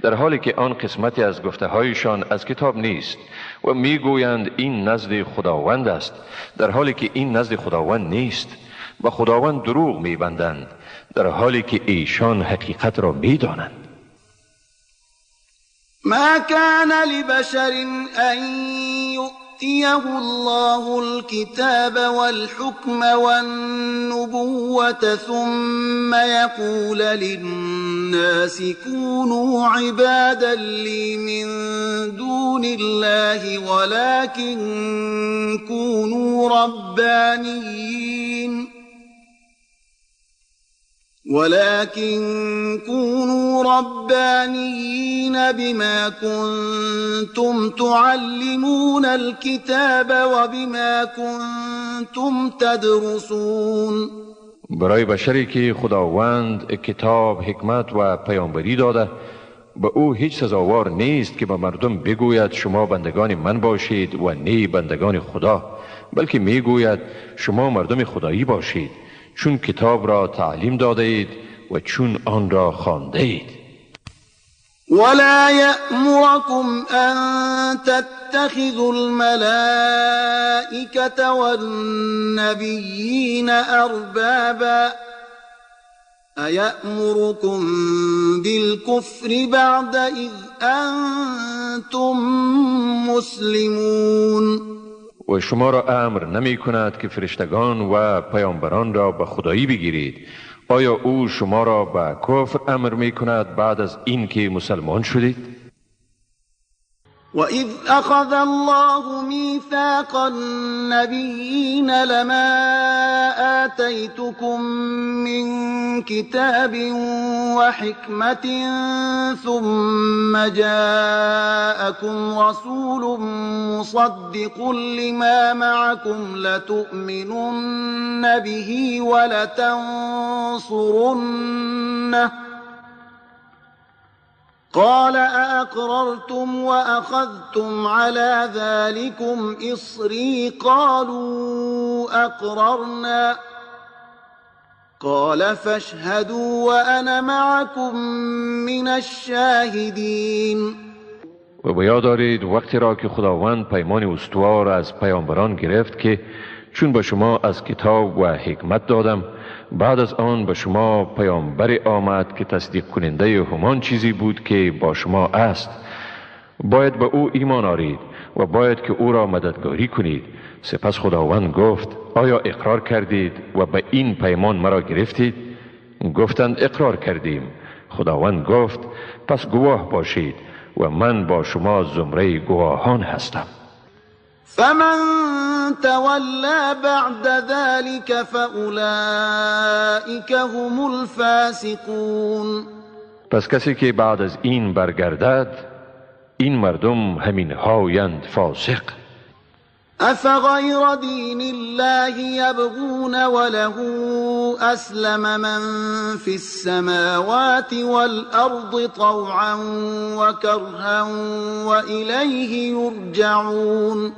[SPEAKER 2] در حالی که آن قسمتی از گفته هایشان از کتاب نیست و میگویند این نزد خداوند است، در حالی که این نزد خداوند نیست و خداوند دروغ میبندند، در حالی که ایشان حقیقت را میدانند.
[SPEAKER 1] ما كان لبشر أن يؤتيه الله الكتاب والحكم والنبوة ثم يقول للناس كونوا عبادا لي من دون الله ولكن كونوا ربانيين بما كنتم تعلمون الكتاب وبما كنتم تدرسون.
[SPEAKER 2] برای بشری که خداوند کتاب، حکمت و پیامبری داده، به او هیچ سزاوار نیست که به مردم بگوید شما بندگان من باشید و نه بندگان خدا، بلکه میگوید شما مردم خدایی باشید، چون کتاب را تعلیم داده اید و چون آن را خوانده اید.
[SPEAKER 1] ولا يأمركم أن تتخذوا الملائكة والنبيين أربابا أيأمركم بالكفر بعد إذ أنتم مسلمون.
[SPEAKER 2] و شما را امر نمی کند که فرشتگان و پیامبران را به خدایی بگیرید. آیا او شما را به کفر امر می کند بعد از اینکه مسلمان شدید؟
[SPEAKER 1] وَإِذْ أَخَذَ اللَّهُ مِيثَاقَ النَّبِيِّينَ لَمَا آتَيْتُكُم مِّن كِتَابٍ وَحِكْمَةٍ ثُمَّ جَاءَكُمْ رَسُولٌ مُّصَدِّقٌ لِّمَا مَعَكُمْ لَتُؤْمِنُنَّ بِهِ وَلَتَنصُرُنَّهُ قال أأقررتم وأخذتم على ذلكم إصري قالوا أقررنا قال فاشهدوا وأنا معكم من الشاهدين.
[SPEAKER 2] و به یاد دارید وقتی را که خداوند پیمان استوار از پیامبران گرفت که چون به شما از کتاب و حکمت دادم، بعد از آن به شما پیامبر آمد که تصدیق کننده همان چیزی بود که با شما است، باید به او ایمان آرید و باید که او را مددگاری کنید. سپس خداوند گفت آیا اقرار کردید و به این پیمان مرا گرفتید؟ گفتند اقرار کردیم. خداوند گفت پس گواه باشید و من با شما زمره گواهان هستم.
[SPEAKER 1] فمن تولى بعد ذلك فأولئك هم الفاسقون.
[SPEAKER 2] پس کسی که بعد از این برگردد، این مردم همین هایند فاسق.
[SPEAKER 1] أفغير دين الله يبغون وله أسلم من في السماوات والأرض طوعا وكرها وإليه يرجعون.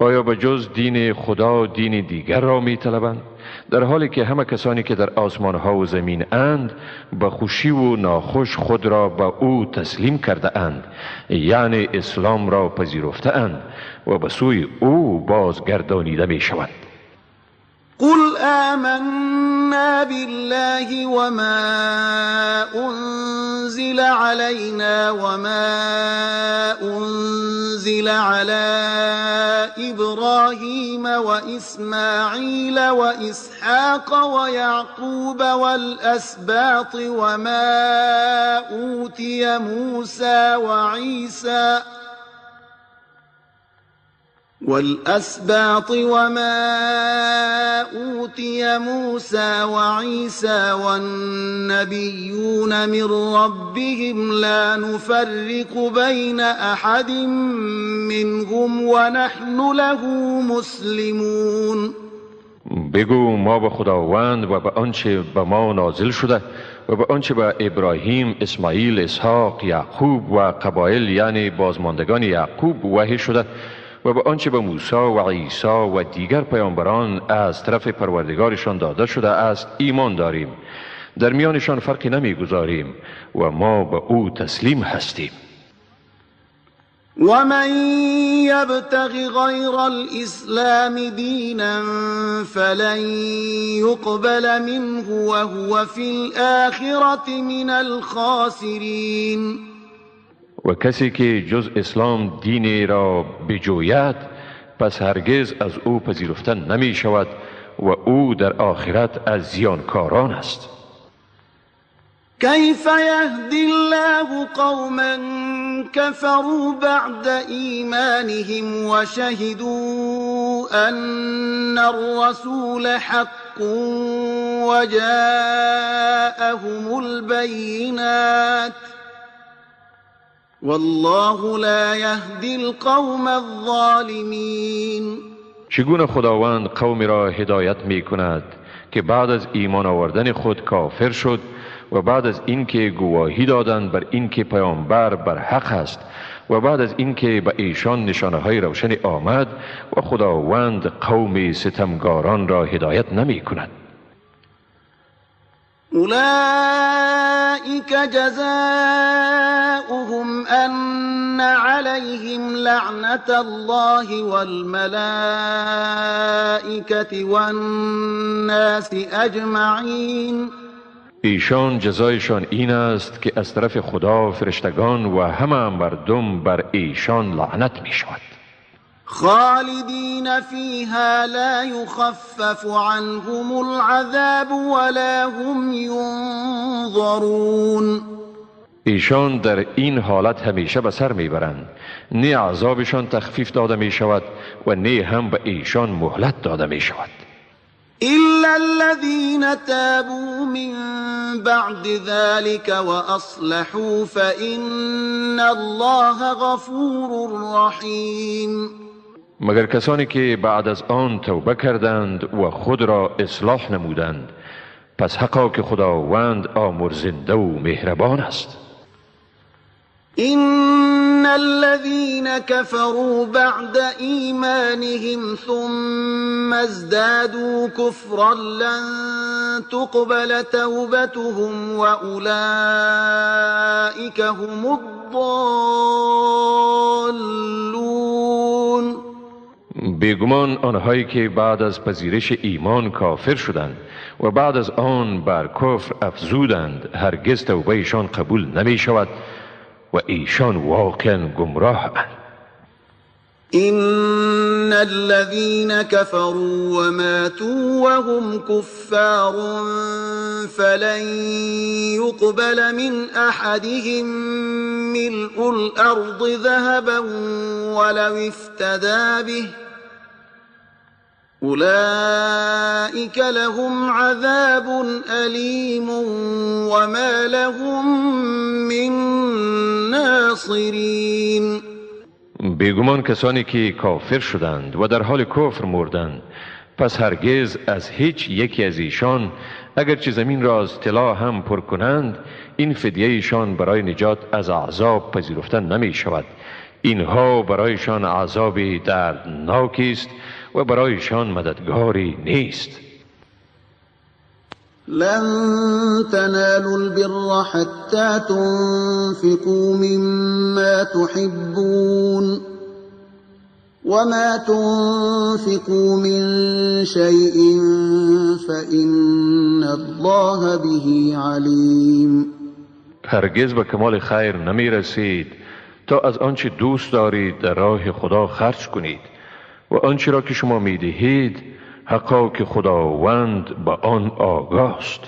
[SPEAKER 2] آیا به جز دین خدا دین دیگر را می طلبند؟ در حالی که همه کسانی که در آسمان ها و زمین اند به خوشی و ناخوش خود را به او تسلیم کرده اند، یعنی اسلام را پذیرفته اند و به سوی او بازگردانیده می شوند.
[SPEAKER 1] قل آمنا بالله وما أنزل علينا وما أنزل على إبراهيم وإسماعيل وإسحاق ويعقوب والأسباط وما أوتي موسى وعيسى والأسباط وما أوتي موسى وعيسى والنبيون من ربهم لا نفرق بين أحد منهم ونحن له مسلمون.
[SPEAKER 2] بگو ما به خداوند و به آنچه به ما نازل شده و به آنچه به ابراهیم، اسماعیل، اسحاق، یعقوب و قبایل یعنی بازماندگان یعقوب وحی شده و به آنچه به موسی و عیسی و دیگر پیامبران از طرف پروردگارشان داده شده است ایمان داریم، در میانشان فرقی نمیگذاریم و ما به او تسلیم هستیم.
[SPEAKER 1] و من یبتغ غیر الاسلام دینا فلن یقبل منه وهو فی الآخرة من الخاسرین.
[SPEAKER 2] و کسی که جز اسلام دینی را بجوید پس هرگز از او پذیرفته نمی شود و او در آخرت از زیانکاران است.
[SPEAKER 1] کیف یهدی الله قوما كفروا بعد ایمانهم وشهدوا ان الرسول حق وجاءهم البینات والله لا يهدي القوم الظالمین.
[SPEAKER 2] چگونه خداوند قومی را هدایت می کند که بعد از ایمان آوردن خود کافر شد و بعد از اینکه گواهی دادند بر اینکه پیامبر بر حق است و بعد از اینکه به ایشان نشانه های روشن آمد و خداوند قوم ستمگاران را هدایت نمی کند.
[SPEAKER 1] أولئك جزاؤهم أن عليهم لعنة الله والملائكة والناس أجمعين.
[SPEAKER 2] ایشان جزایشان این است که از طرف خدا، فرشتگان و همه مردم بر ایشان لعنت می شود.
[SPEAKER 1] خالدین فیها لا یخفف عنهم العذاب ولا هم ینظرون.
[SPEAKER 2] ایشان در این حالت همیشه به سر میبرند، نه عذابشان تخفیف داده می شود و نه هم به ایشان مهلت داده می شود.
[SPEAKER 1] إلا الذين تابوا من بعد ذلك وأصلحوا فإن الله غفور رحیم.
[SPEAKER 2] مگر کسانی که بعد از آن توبه کردند و خود را اصلاح نمودند، پس حقا که خداوند آمرزنده و مهربان است.
[SPEAKER 1] إن الذين كفروا بعد إيمانهم ثم ازدادوا كفرا لن تقبل توبتهم وأولئك هم الضالون.
[SPEAKER 2] بیگمان آنهایی که بعد از پذیرش ایمان کافر شدند و بعد از آن بر کفر افزودند هرگز توبهشان قبول نمی شود و ایشان واقعا گمراه اند.
[SPEAKER 1] إن الذين كفروا وماتوا وهم كفار فلن يقبل من أحدهم ملء الأرض ذهبا ولو افتدى به أولئك لهم عذاب أليم وما لهم من ناصرين.
[SPEAKER 2] بیگمان کسانی که کافر شدند و در حال کفر مردند پس هرگز از هیچ یکی از ایشان اگرچه زمین را از طلا هم پر کنند این فدیه ایشان برای نجات از عذاب پذیرفته نمی شود. اینها برایشان عذاب دردناکی است و برایشان مددگاری نیست.
[SPEAKER 1] لن تنالوا البر حتى تنفقوا مما تحبون وما تنفقوا من شيء فإن الله به علیم.
[SPEAKER 2] هرگز به کمال خیر نمی رسید تا از آنچه دوست دارید در راه خدا خرج کنید و آنچه را که شما می دهید حقا که خداوند به آن آگاست.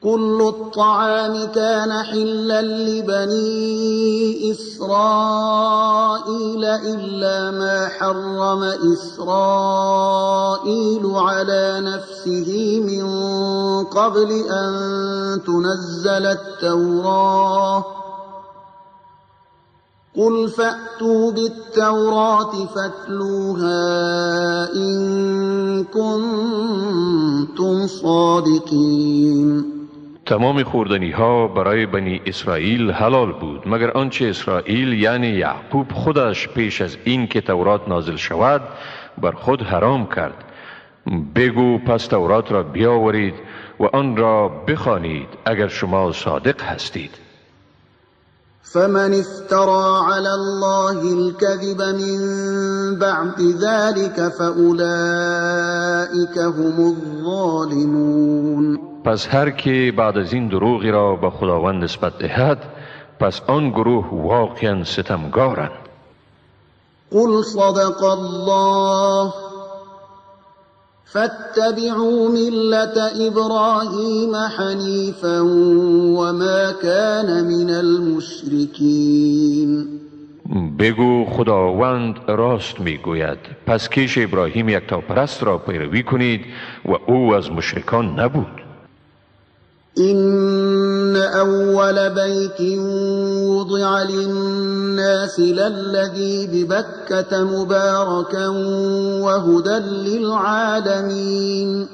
[SPEAKER 1] كل الطعام كان حلا لبني إسرائيل إلا ما حرم إسرائيل على نفسه من قبل أن تنزل التوراة قل فأتوا بالتوراة فاتلوها إن كنتم صادقين.
[SPEAKER 2] تمام خوردنی ها برای بنی اسرائیل حلال بود مگر آنچه اسرائیل یعنی یعقوب خودش پیش از این که تورات نازل شود بر خود حرام کرد. بگو پس تورات را بیاورید و آن را بخوانید اگر شما صادق هستید.
[SPEAKER 1] فمن افترى على الله الكذب من بعد ذلك فأولئك هم الظالمون.
[SPEAKER 2] پس هر که بعد از این دروغی را به خداوند نسبت دهد پس آن گروه واقعا ستمگارند.
[SPEAKER 1] قل صدق الله فاتبعوا ملة إبراهيم حنيفا وما كان من المشركين.
[SPEAKER 2] بگو خداوند راست میگوید پس کیش ابراهیم یکتاپرست را پیروی کنید و او از مشرکان نبود.
[SPEAKER 1] إن أول بيت وضع للناس للذي ببكة مباركا وهدى للعالمين.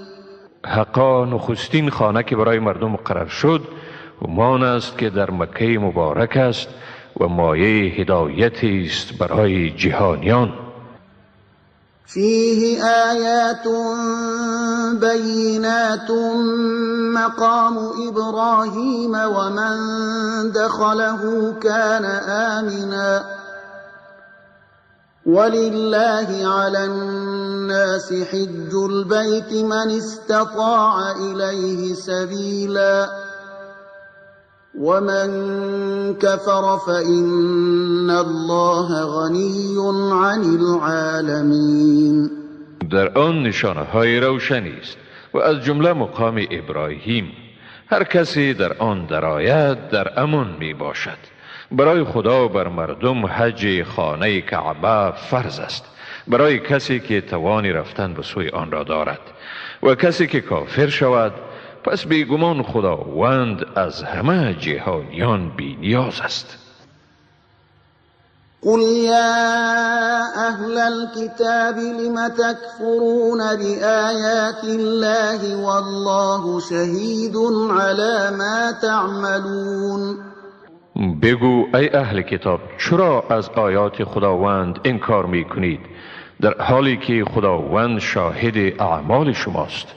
[SPEAKER 2] حقا نخستین خانه که برای مردم مقرر شد همان است که در مکه مبارک است و مایه هدایت است برای جهانیان.
[SPEAKER 1] فيه آيات بينات مقام إبراهيم ومن دخله كان آمنا ولله على الناس حج البيت من استطاع إليه سبيلا ومن كفر فإن الله غني عن العالمين.
[SPEAKER 2] در آن نشانه های روشنی است و از جمله مقام ابراهیم. هر کسی در آن درآید در امان می باشد. برای خدا بر مردم حج خانه کعبه فرض است برای کسی که توان رفتن به سوی آن را دارد و کسی که کافر شود پس بیگمان خداوند از همه جهانیان بی نیاز است.
[SPEAKER 1] قل یا اهل الكتاب لم تکفرون بآیات الله والله شهید علی ما تعملون.
[SPEAKER 2] بگو ای اهل کتاب چرا از آیات خداوند انکار می کنید در حالی که خداوند شاهد اعمال شماست.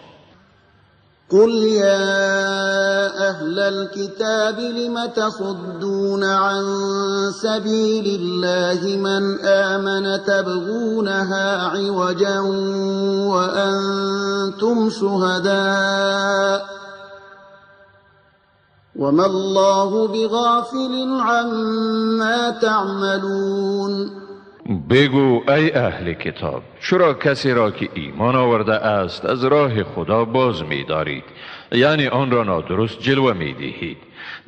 [SPEAKER 1] قل يا أهل الكتاب لم تصدون عن سبيل الله من آمن تبغونها عوجا وأنتم شهداء وما الله بغافل عما تعملون.
[SPEAKER 2] بگو ای اهل کتاب چرا کسی را که ایمان آورده است از راه خدا باز می دارید، یعنی آن را نادرست جلوه می دهید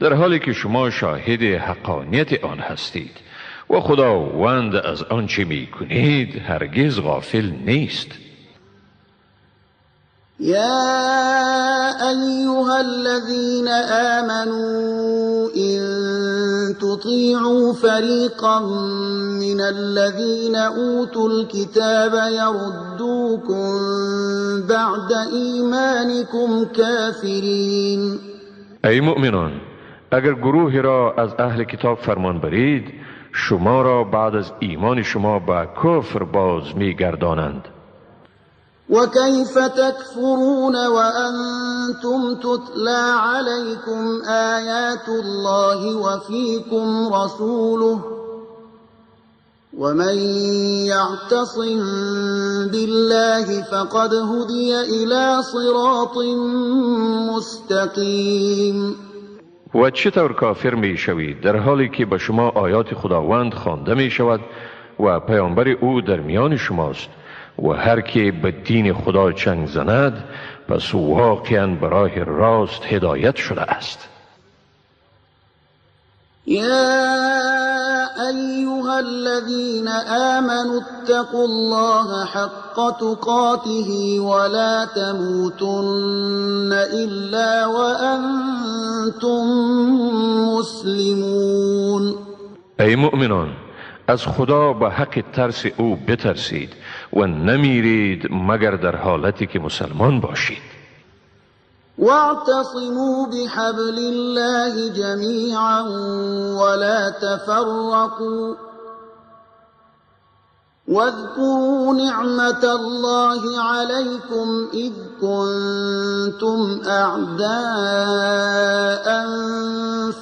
[SPEAKER 2] در حالی که شما شاهد حقانیت آن هستید و خداوند از آنچه می کنید هرگز غافل نیست.
[SPEAKER 1] یا ایها الذین آمنوا إن تطیعوا فریقا من الذین اوتوا الكتاب یردوکم بعد ایمانکم کافرین.
[SPEAKER 2] ای مؤمنان اگر گروهی را از اهل کتاب فرمان برید شما را بعد از ایمان شما به کفر باز می‌گردانند.
[SPEAKER 1] وكيف تكفرون وأنتم تتلى عليكم آيات الله وفيكم رسوله ومن يعتصم بالله فقد هدي إلى صراط مستقیم.
[SPEAKER 2] و چطور کافر می شوید در حالی که به شما آیات خداوند خوانده می شود و پیامبر او در میان شماست و هر که به دین خدا چنگ زند پس واقعا به راه راست هدایت شده است.
[SPEAKER 1] یا ایها الذین آمنوا اتقوا الله حق تقاته ولا تموتن الا وانتم مسلمون.
[SPEAKER 2] ای مؤمنان، از خدا به حق ترس او بترسید و نمیرید مگر در حالتی که مسلمان باشید.
[SPEAKER 1] واعتصموا بحبل الله جميعا ولا تفرقوا واذكروا نعمة الله عليكم إذ كنتم أعداء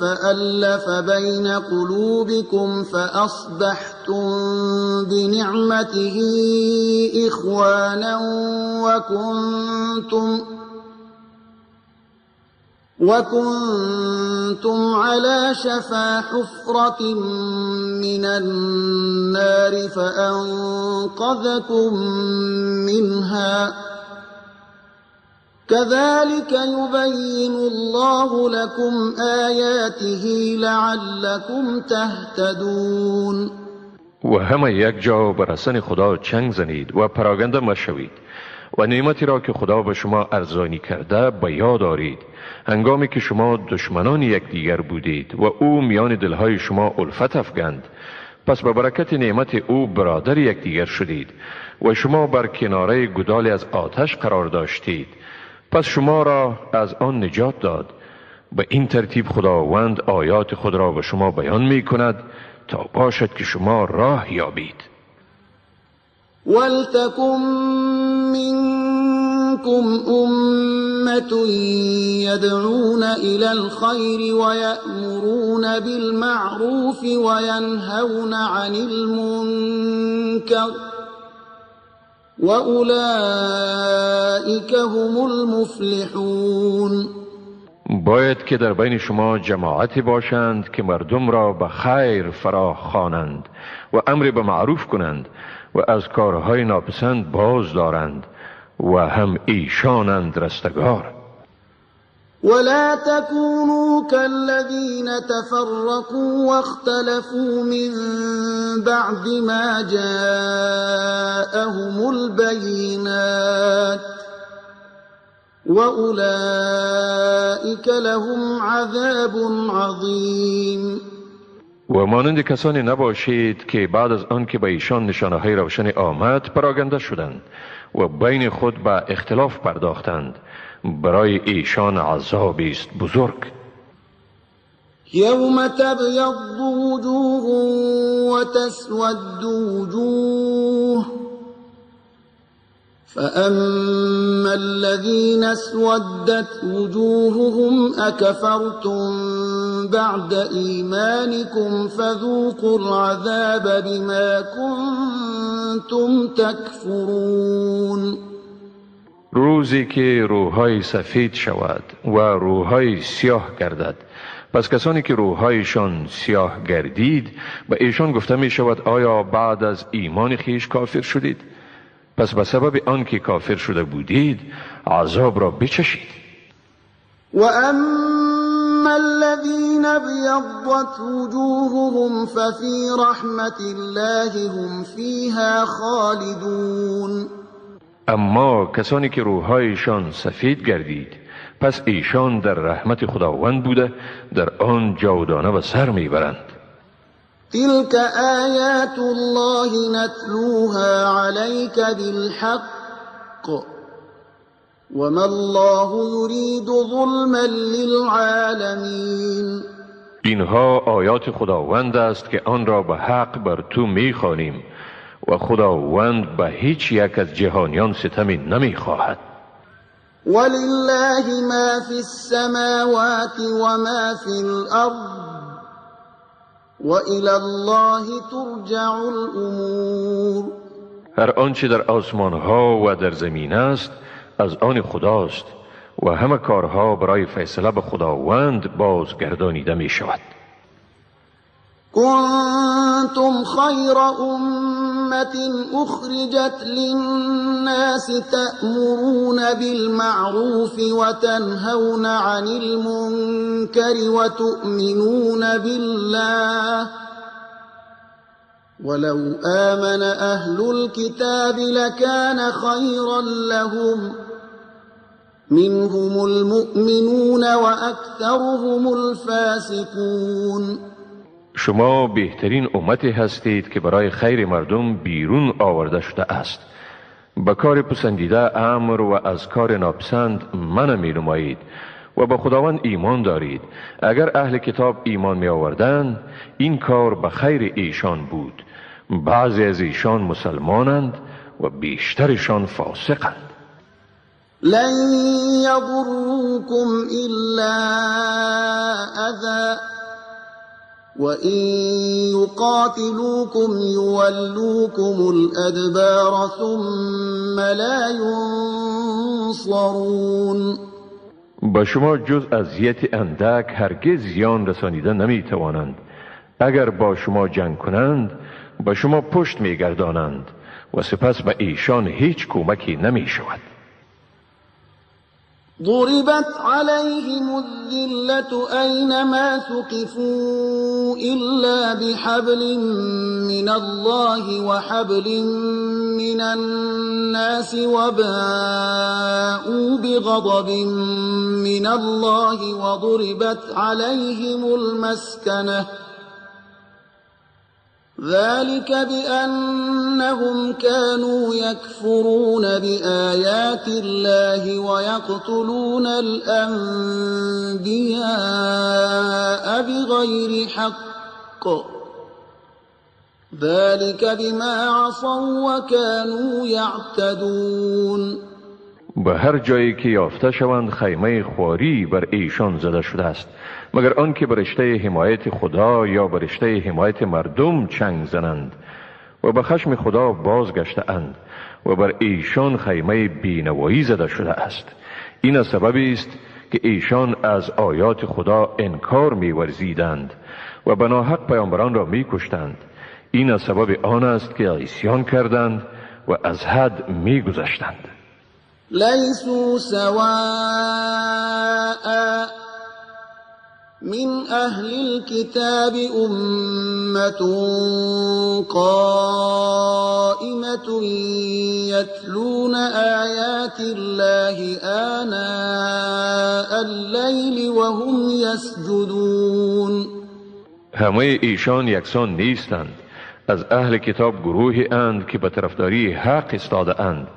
[SPEAKER 1] فألف بين قلوبكم فأصبحتم بنعمته إخوانا وكنتم على شفا حفرة من النار فأنقذكم منها كذلك يبين الله لكم آياته لعلكم تهتدون.
[SPEAKER 2] و همه یک جا بر رسن خدا چنگ زنید و پراگنده مشوید و نعمتی را که خدا به شما ارزانی کرده به یاد آرید، هنگامی که شما دشمنان یکدیگر بودید و او میان دلهای شما الفت افگند، پس به برکت نعمت او برادر یکدیگر شدید و شما بر کناره گودالی از آتش قرار داشتید، پس شما را از آن نجات داد. به این ترتیب خداوند آیات خود را به شما بیان می کند تا باشد که شما راه یابید.
[SPEAKER 1] ولتکن منكم أمة يدعون إلى الخير ويأمرون بالمعروف وينهون عن المنكر وأولئك هم المفلحون.
[SPEAKER 2] باید که در بین شما جماعتی باشند که مردم را به خیر فرا خوانند و امر به معروف کنند و از کارهای ناپسند باز دارند و هم ایشانند رستگار.
[SPEAKER 1] ولا تكونوا كالذين تفرقوا واختلفوا من بعد ما جاءهم البينات وأولئك لهم عذاب عظیم.
[SPEAKER 2] و مانند کسانی نباشید که بعد از آن که به ایشان نشانه‌های روشن آمد پراگنده شدند و بین خود به اختلاف پرداختند، برای ایشان عذابی است بزرگ.
[SPEAKER 1] یوم تبیض وجوه و تسود وجوه فأما الذين اسودت وجوههم أكفرتم بعد إيمانكم فذوقوا العذاب بما كنتم تكفرون.
[SPEAKER 2] روزی که روحهای سفید شود و روحهای سیاه گردد، پس کسانی که روحهایشان سیاه گردید به ایشان گفته می شود آیا بعد از ایمان خویش کافر شدید؟ پس به سبب آنکه کافر شده بودید عذاب را بچشید.
[SPEAKER 1] و اما الذین ابیضت وجوههم ففی رحمت الله هم فیها خالدون.
[SPEAKER 2] اما کسانی که روحهایشان سفید گردید پس ایشان در رحمت خداوند بوده در آن جاودانه به سر میبرند.
[SPEAKER 1] تلك آیات الله نتلوها عليك بالحق وما الله يريد ظلما للعالمین.
[SPEAKER 2] اینها آیات خداوند است که آن را به حق بر تو میخوانیم و خداوند به هیچ یک از جهانیان ستمی نمیخواهد.
[SPEAKER 1] ولله ما فی السماوات وما فی الارض وإلى الله ترجع الأمور.
[SPEAKER 2] هر آنچه در آسمان ها و در زمین است از آن خداست و همه کارها برای فیصله به خداوند بازگردانیده می شود.
[SPEAKER 1] كنتم خير أمة أخرجت للناس تأمرون بالمعروف وتنهون عن المنكر وتؤمنون بالله ولو آمن أهل الكتاب لكان خيرا لهم منهم المؤمنون وأكثرهم الفاسقون.
[SPEAKER 2] شما بهترین امتی هستید که برای خیر مردم بیرون آورده شده است. به کار پسندیده امر و از کار ناپسند منع می نمایید و به خداوند ایمان دارید. اگر اهل کتاب ایمان می آوردند این کار به خیر ایشان بود. بعضی از ایشان مسلمانند و بیشترشان فاسقند.
[SPEAKER 1] لن یضروکم الا اذی وَإِن يُقَاتِلُوكُمْ يُوَلُّوكُمُ الْأَدْبَارَ ثُمَّ لَا يُنصَرُونَ.
[SPEAKER 2] با شما جز اذیت اندک هرگز زیان رسانیده نمی توانند. اگر با شما جنگ کنند با شما پشت می گردانند و سپس به ایشان هیچ کمکی نمی شود.
[SPEAKER 1] ضربت عليهم الذلة أينما ثقفوا إلا بحبل من الله وحبل من الناس وباءوا بغضب من الله وضربت عليهم المسكنة ذلك بأنهم كانوا يكفرون بآيات الله ويقتلون الأنبياء بغير حق ذلك بما عصوا وكانوا يعتدون.
[SPEAKER 2] به هر جایی که یافته شوند خیمه خواری بر ایشان زده شده است، مگر آنکه بر رشته حمایت خدا یا بر رشته حمایت مردم چنگ زنند و به خشم خدا بازگشته اند و بر ایشان خیمه بینوایی زده شده است. این از سببی است که ایشان از آیات خدا انکار می‌ورزیدند و به ناحق پیامبران را می‌کشتند. این از سبب آن است که عصیان کردند و از حد می‌گذشتند.
[SPEAKER 1] لیسوا سواء من أهل الكتاب أمة قائمة يتلون آيات الله آناء الليل وهم يسجدون.
[SPEAKER 2] همه ایشان یکسان نیستند. از اهل کتاب گروهی اند که به طرفداری حق ایستاده اند.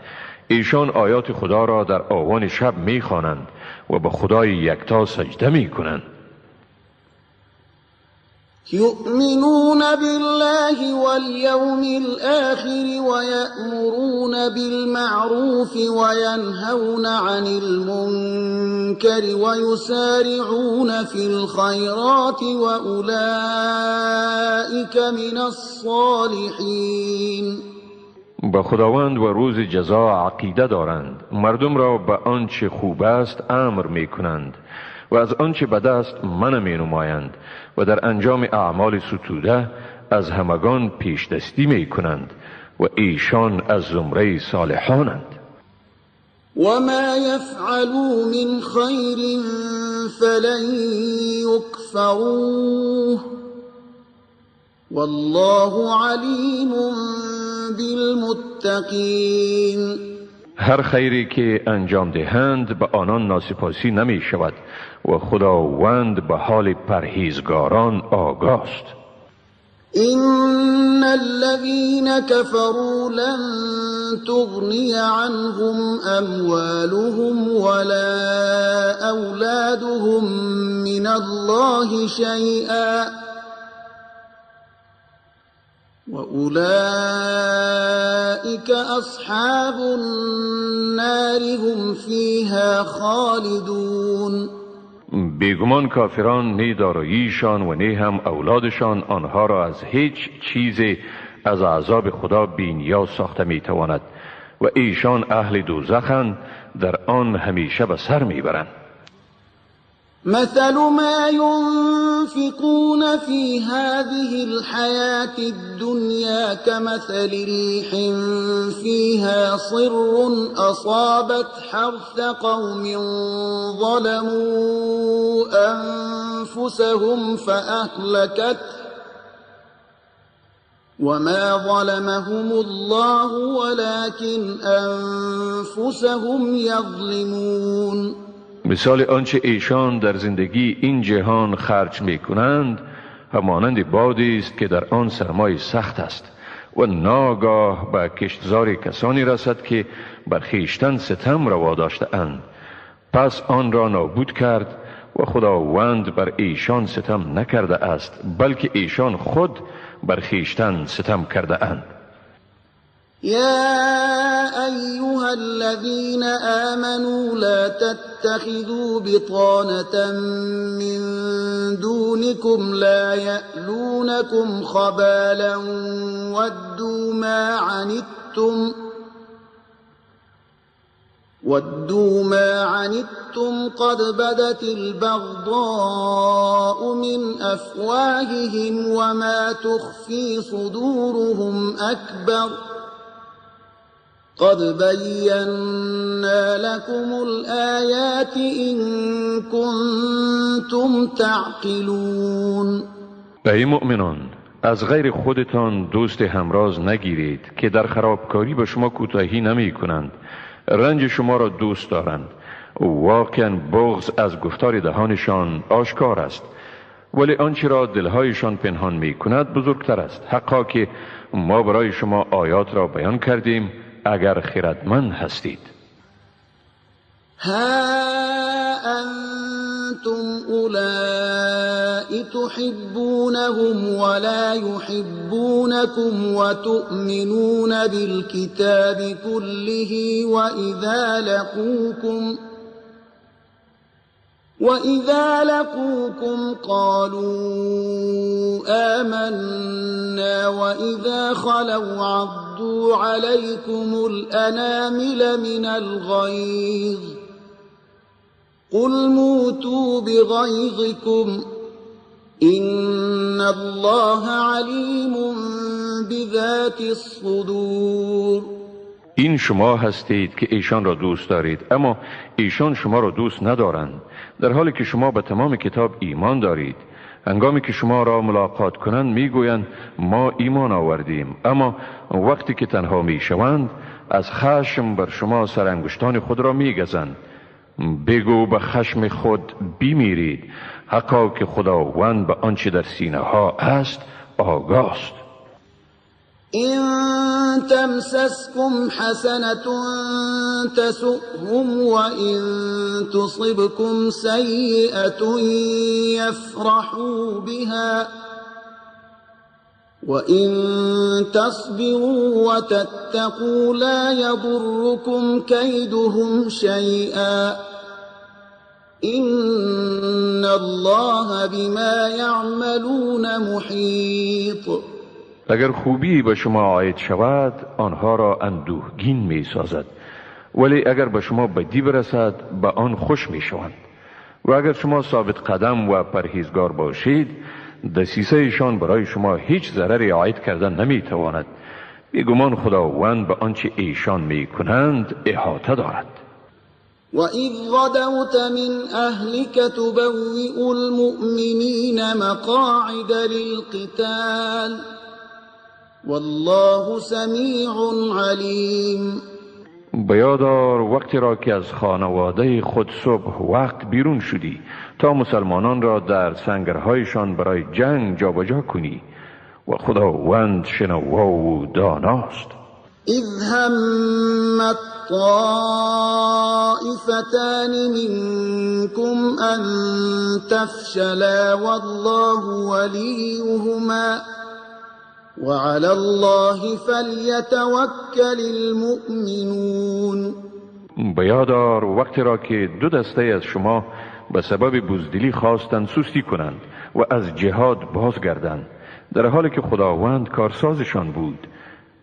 [SPEAKER 2] ایشان آیات خدا را در آوان شب میخوانند و به خدای یکتا سجده میکنند.
[SPEAKER 1] يؤمنون بالله واليوم الآخر ويأمرون بالمعروف وينهون عن المنكر ويسارعون في الخيرات وأولئك من الصالحين.
[SPEAKER 2] به خداوند و روز جزا عقیده دارند. مردم را به آنچه خوب است امر میکنند و از آنچه بد است منع می نمایند و در انجام اعمال ستوده از همگان پیش دستی می کنند و ایشان از زمره صالحانند.
[SPEAKER 1] و ما یفعلوا من خیر فلن یکفروه والله علیم بالمتقین.
[SPEAKER 2] هر خیری که انجام دهند به آنان ناسپاسی نمی شود و خداوند به حال پرهیزگاران آگاست.
[SPEAKER 1] إن الذين كفروا لن تغني عنهم أموالهم ولا أولادهم من الله شيئا وأولئك أصحاب النار هم فيها خالدون.
[SPEAKER 2] بیگمان کافران نه داراییشان و نه هم اولادشان آنها را از هیچ چیز از عذاب خدا بی‌نیاز ساخته میتواند و ایشان اهل دوزخند، در آن همیشه به سر میبرند.
[SPEAKER 1] مثل ما ينفقون في هذه الحياة الدنيا كمثل ريح فيها صر أصابت حرث قوم ظلموا أنفسهم فأهلكته وما ظلمهم الله ولكن أنفسهم يظلمون.
[SPEAKER 2] مثال آنچه ایشان در زندگی این جهان خرج می کنند همانند بادی است که در آن سرمای سخت است و ناگاه به کشتزار کسانی رسد که بر خویشتن ستم روا داشته اند، پس آن را نابود کرد و خداوند بر ایشان ستم نکرده است، بلکه ایشان خود بر خویشتن ستم کرده اند.
[SPEAKER 1] يا أيها الذين آمنوا لا تتخذوا بطانة من دونكم لا يألونكم خبالا ودوا ما عنتم قد بدت البغضاء من أفواههم وما تخفي صدورهم أكبر قد بينا لكم الآيات إن كنتم تعقلون.
[SPEAKER 2] ای مؤمنان، از غیر خودتان دوست همراز نگیرید که در خرابکاری به شما کوتاهی نمی کنند، رنج شما را دوست دارند. واقعا بغض از گفتار دهانشان آشکار است، ولی آنچه را دلهایشان پنهان می کند بزرگتر است. حقا که ما برای شما آیات را بیان کردیم اگر خردمند هستید.
[SPEAKER 1] ها انتم اولئک تحبونهم ولا يحبونكم وتؤمنون بالكتاب كله وإذا لقوكم قالوا آمنا وإذا خلوا عضوا عليكم الأنامل من الغيظ قل موتوا بغيظكم إن الله عليم بذات الصدور.
[SPEAKER 2] این شما هستید که ایشان را دوست دارید، اما ایشان شما را دوست ندارند، در حالی که شما به تمام کتاب ایمان دارید. هنگامی که شما را ملاقات کنند میگویند ما ایمان آوردیم، اما وقتی که تنها میشوند از خشم بر شما سرانگشتان خود را میگزند. بگو به خشم خود بمیرید، حقا که خداوند به آنچه در سینه ها است آگاست.
[SPEAKER 1] إن تمسسكم حسنة تسؤهم وإن تصبكم سيئة يفرحوا بها وإن تصبروا وتتقوا لا يضركم كيدهم شيئا إن الله بما يعملون محيط.
[SPEAKER 2] اگر خوبی به شما عاید شود آنها را اندوهگین می سازد، ولی اگر به شما بدی برسد به آن خوش می شوند. و اگر شما ثابت قدم و پرهیزگار باشید دسیسه ایشان برای شما هیچ ضرری عاید کردن نمی تواند. بیگمان خداوند به آنچه ایشان می کنند احاطه دارد.
[SPEAKER 1] وَإِذْ غَدَوْتَ مِنْ أَهْلِكَ تُبَوِّئُ الْمُؤْمِنِينَ مَقَاعِدَ لِلْقِتَالِ والله سمیع علیم.
[SPEAKER 2] بیادار وقتی را که از خانواده خود صبح وقت بیرون شدی تا مسلمانان را در سنگرهایشان برای جنگ جابجا کنی، و خداوند شنوا و داناست.
[SPEAKER 1] اذ هم الطائفتان منكم ان تفشلا والله ولیهما وعلى الله فلیتوکل المؤمنون.
[SPEAKER 2] بیادار وقتی را که دو دسته از شما به سبب بزدلی خواستند سستی کنند و از جهاد بازگردند، در حالی که خداوند کارسازشان بود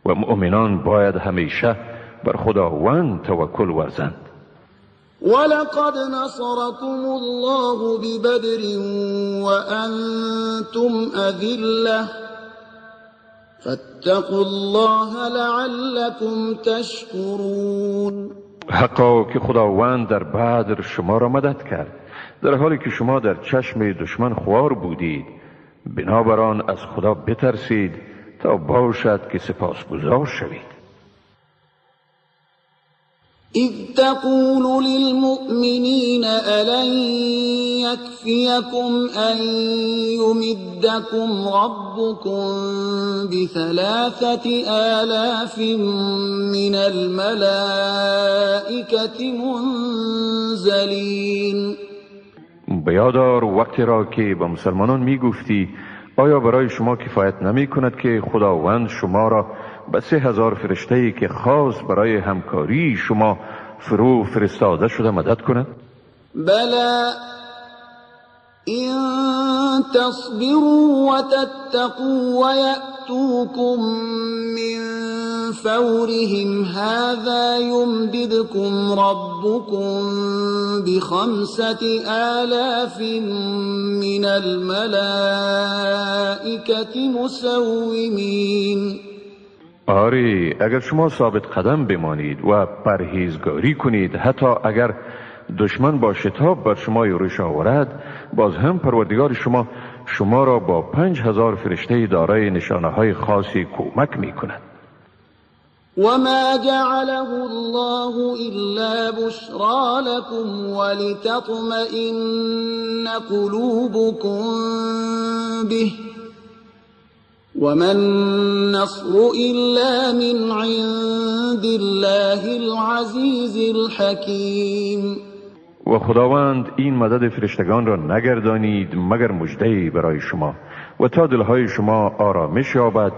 [SPEAKER 2] و مؤمنان باید همیشه بر خداوند توکل ورزند.
[SPEAKER 1] ولقد نصركم الله ببدر وأنتم أذلة فاتقوا الله لعلكم تشكرون.
[SPEAKER 2] حقا که خداوند در بدر شما را مدد کرد، در حالی که شما در چشم دشمن خوار بودید. بنابران از خدا بترسید تا باشد که سپاسگزار شوید.
[SPEAKER 1] اذ تقول للمؤمنین ألن يكفيكم أن يمدكم ربكم ب3,000 من الملائكة منزلین.
[SPEAKER 2] بیادار وقتی را که به مسلمانان می گفتی آیا برای شما کفایت نمی کند که خداوند شما را به 3,000 فرشته‌ای که خاص برای همکاری شما فرو فرستاده شده مدد کند؟
[SPEAKER 1] بلی إن تصبروا وتتقوا ويأتوكم من فورهم هذا يمددكم ربكم ب5,000 من الملائكة مسومين.
[SPEAKER 2] آری، اگر شما ثابت قدم بمانید و پرهیزگاری کنید، حتی اگر دشمن با شتاب بر شما یورش آورد، باز هم پروردگار شما شما را با 5,000 فرشته دارای نشانه های خاصی کمک می کند.
[SPEAKER 1] وما جعله الله إلا بشرى لكم ولتطمئن قلوبكم به وما النصر إلا من عند الله العزیز الحکیم.
[SPEAKER 2] و خداوند این مدد فرشتگان را نگردانید مگر مژده‌ای برای شما و تا دلهای شما آرامش یابد،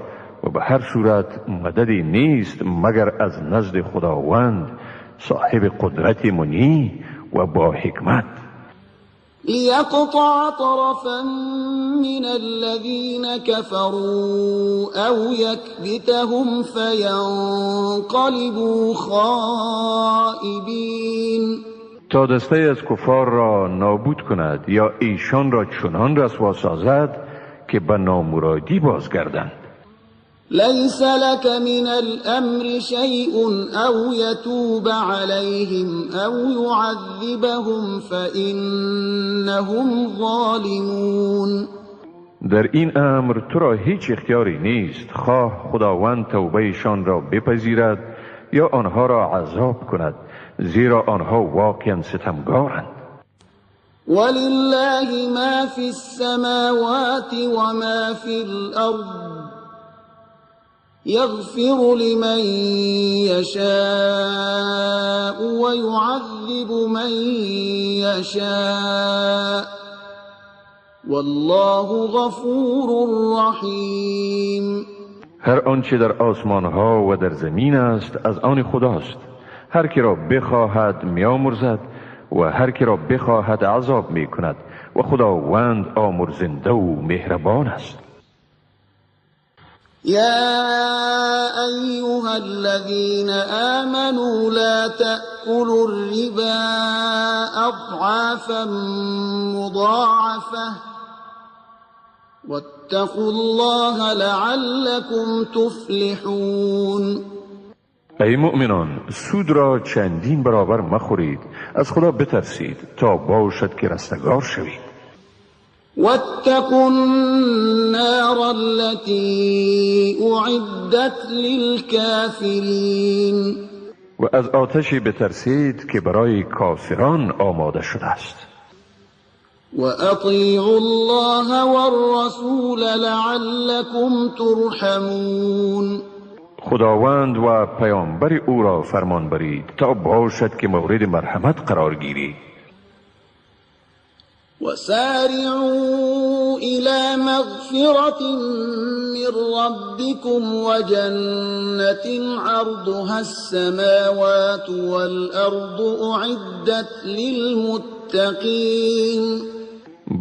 [SPEAKER 2] و به هر صورت مددی نیست مگر از نزد خداوند صاحب قدرت منی و با حکمت.
[SPEAKER 1] ليقطع طرفا من الذين كفروا أو يكبتهم فينقلبوا خائبين.
[SPEAKER 2] تا دسته از کفار را نابود کند یا ایشان را چنان رسوا سازد که به نامرادی بازگردند.
[SPEAKER 1] ليس لك من الأمر شيء أو يتوب عليهم أو يعذبهم فإنهم ظالمون.
[SPEAKER 2] در این امر تو را هیچ اختیاری نیست، خواه خداوند توبهشان را بپذیرد یا آنها را عذاب کند، زیرا آنها واقعا ستمگارند.
[SPEAKER 1] ولله ما فی السماوات وما فی الأرض يغفر لمن يشاء ويعذب من يشاء والله غفور رحیم.
[SPEAKER 2] هر آنچه در آسمان ها و در زمین است از آن خداست. هر کی را بخواهد می‌آمرزد و هر کی را بخواهد عذاب می‌کند و خداوند آمرزنده و مهربان است.
[SPEAKER 1] يا أيها الذين آمنوا لا تأكلوا الربا أضعافا مضاعفة واتقوا الله لعلكم تفلحون.
[SPEAKER 2] ای مؤمنان، سود را چندین برابر مخورید، از خدا بترسید تا باشد که رستگار شوید.
[SPEAKER 1] واتقوا النار التي اعدت للكافرين.
[SPEAKER 2] و از آتشی بترسید که برای کافران آماده شده است.
[SPEAKER 1] واطیعوا الله والرسول لعلكم ترحمون.
[SPEAKER 2] خداوند و پیامبر او را فرمان برید تا باشد که مورد مرحمت قرار گیرید.
[SPEAKER 1] وسارعوا إلى مغفرة من ربكم وجنة عرضها السماوات والأرض أعدت للمتقين.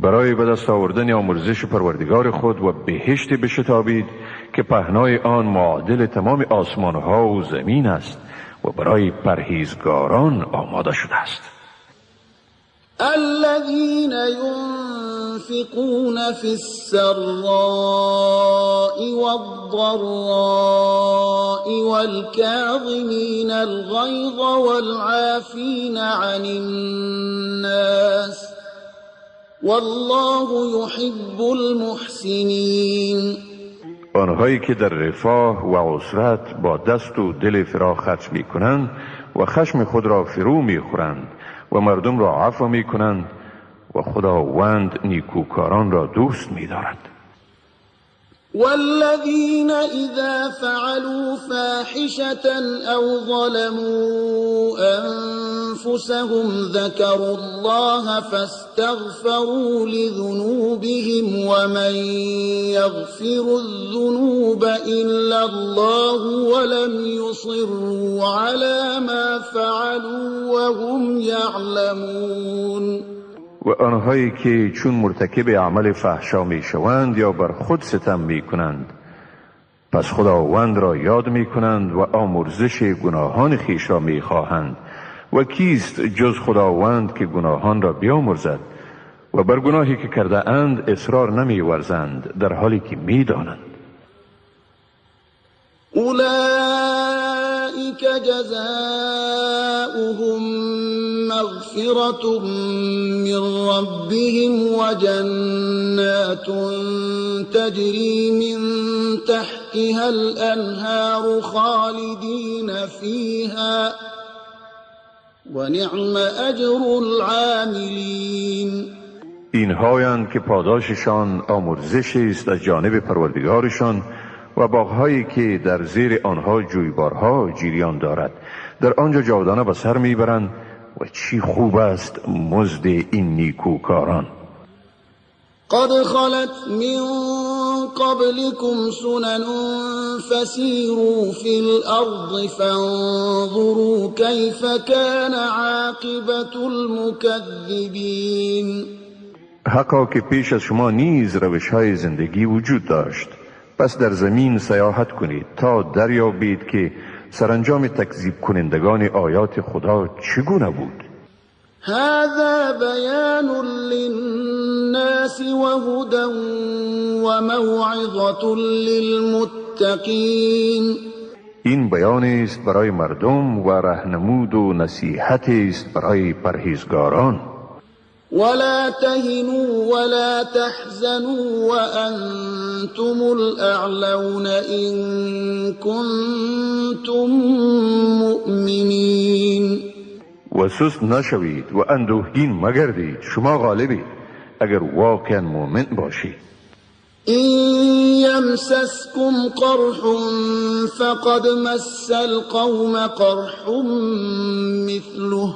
[SPEAKER 2] برای به دست آوردن آمرزش پروردگار خود و بهشت بشتابید که پهنای آن معادل تمام آسمانها و زمین است و برای پرهیزگاران آماده شده است.
[SPEAKER 1] الذين ينفقون في السراء والضراء والكاظمين الغيظ والعافين عن الناس والله يحب المحسنين.
[SPEAKER 2] آنهایی که در رفاه و عسرت با دست و دل فراخ خرج میکنند و خشم خود را فرو میخورند و مردم را عفو میکنند و خداوند نیکوکاران را دوست میدارد.
[SPEAKER 1] والذین اذا فعلوا فاحشة او ظلموا انفسهم ذكروا الله فاستغفروا لذنوبهم ومن يغفر الذنوب الا الله ولم يصروا على ما فعلوا وهم يعلمون.
[SPEAKER 2] و آنهایی که چون مرتکب عمل فحشا می شوند یا بر خود ستم می کنند پس خداوند را یاد می کنند و آمرزش گناهان خویش را می خواهند و کیست جز خداوند که گناهان را بیامرزد و بر گناهی که کرده اند اصرار نمی ورزند در حالی که می دانند.
[SPEAKER 1] اولئک جزاؤهم مغفرة من ربهم وجنات تجري من تحتها الأنهار خالدين فيها ونعم أجر العاملين.
[SPEAKER 2] اینهایند که پاداششان آمرزش است از جانب پروردگارشان و باغهایی که در زیر آنها جویبارها جریان دارد، در آنجا جاودانه به سر میبرند و چی خوب است مزد این نیکوکاران.
[SPEAKER 1] قد خلت من قبلكم سنن فسیروا فی الارض فانظروا کیف کان عاقبة المکذبین.
[SPEAKER 2] حقا که پیش از شما نیز روش‌های زندگی وجود داشت، پس در زمین سیاحت کنید تا دریابید که سرانجام تکذیب کنندگان آیات خدا چگونه بود.
[SPEAKER 1] هذا بیان للناس وهدى وموعظة للمتقین.
[SPEAKER 2] این بیان است برای مردم و رهنمود و نصیحت است برای پرهیزگاران.
[SPEAKER 1] ولا تهنوا ولا تحزنوا وأنتم الأعلون إن كنتم مؤمنين.
[SPEAKER 2] و سست نشوید و اندوهگین مگردید، شما غالبید اگر واقعا مؤمن باشید.
[SPEAKER 1] إن يمسسكم قرح فقد مس القوم قرح مثله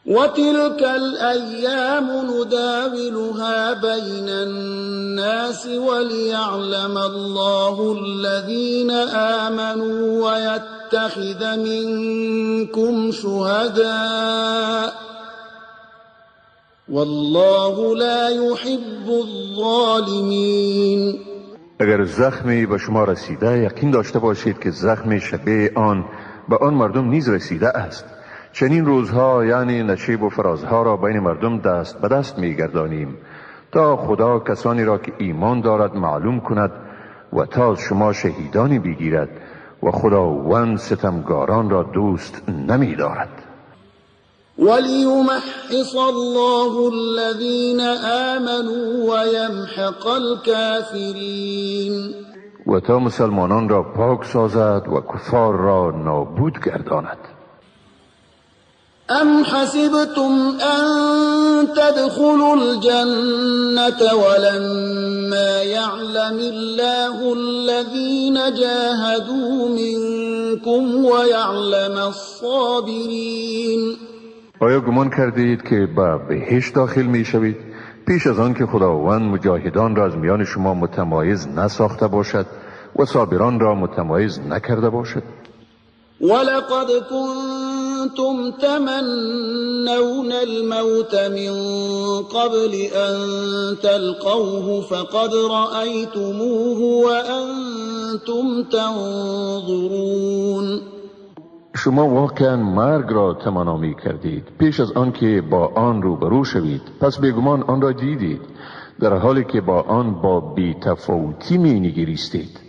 [SPEAKER 1] وتلك الأيام نداولها بين الناس وليعلم الله الذين آمنوا ويتخذ منكم شهداء والله لا يحب الظالمين.
[SPEAKER 2] اگر زخمی به شما رسیده یقین داشته باشید که زخم شبیه آن به آن مردم نیز رسیده است. چنین روزها یعنی نشیب و فرازها را بین مردم دست به دست می‌گردانیم تا خدا کسانی را که ایمان دارد معلوم کند و تا از شما شهیدانی بگیرد و خداوند ستمگاران را دوست نمی‌دارد.
[SPEAKER 1] ولیمحص الله الذین آمنوا ویمحق الکافرین.
[SPEAKER 2] و تا مسلمانان را پاک سازد و کفار را نابود گرداند.
[SPEAKER 1] أم حسبتم أن تدخلوا الجنة ولما يعلم الله الذين جاهدوا منكم ويعلم الصابرين.
[SPEAKER 2] آیا گمان کردید که به بهشت داخل می شوید پیش از آن که خداوند مجاهدان را از میان شما متمایز نساخته باشد و صابران را متمایز نکرده باشد.
[SPEAKER 1] ولقد كنتم تمنون الموت من قبل أن تلقوه فقد رأيتموه وأنتم تنظرون.
[SPEAKER 2] شما واقعا مرگ را تمنا می کردید پیش از آن که با آن روبرو شوید، پس بیگمان آن را دیدید در حالی که با آن با بی‌تفاوتی می نگریستید.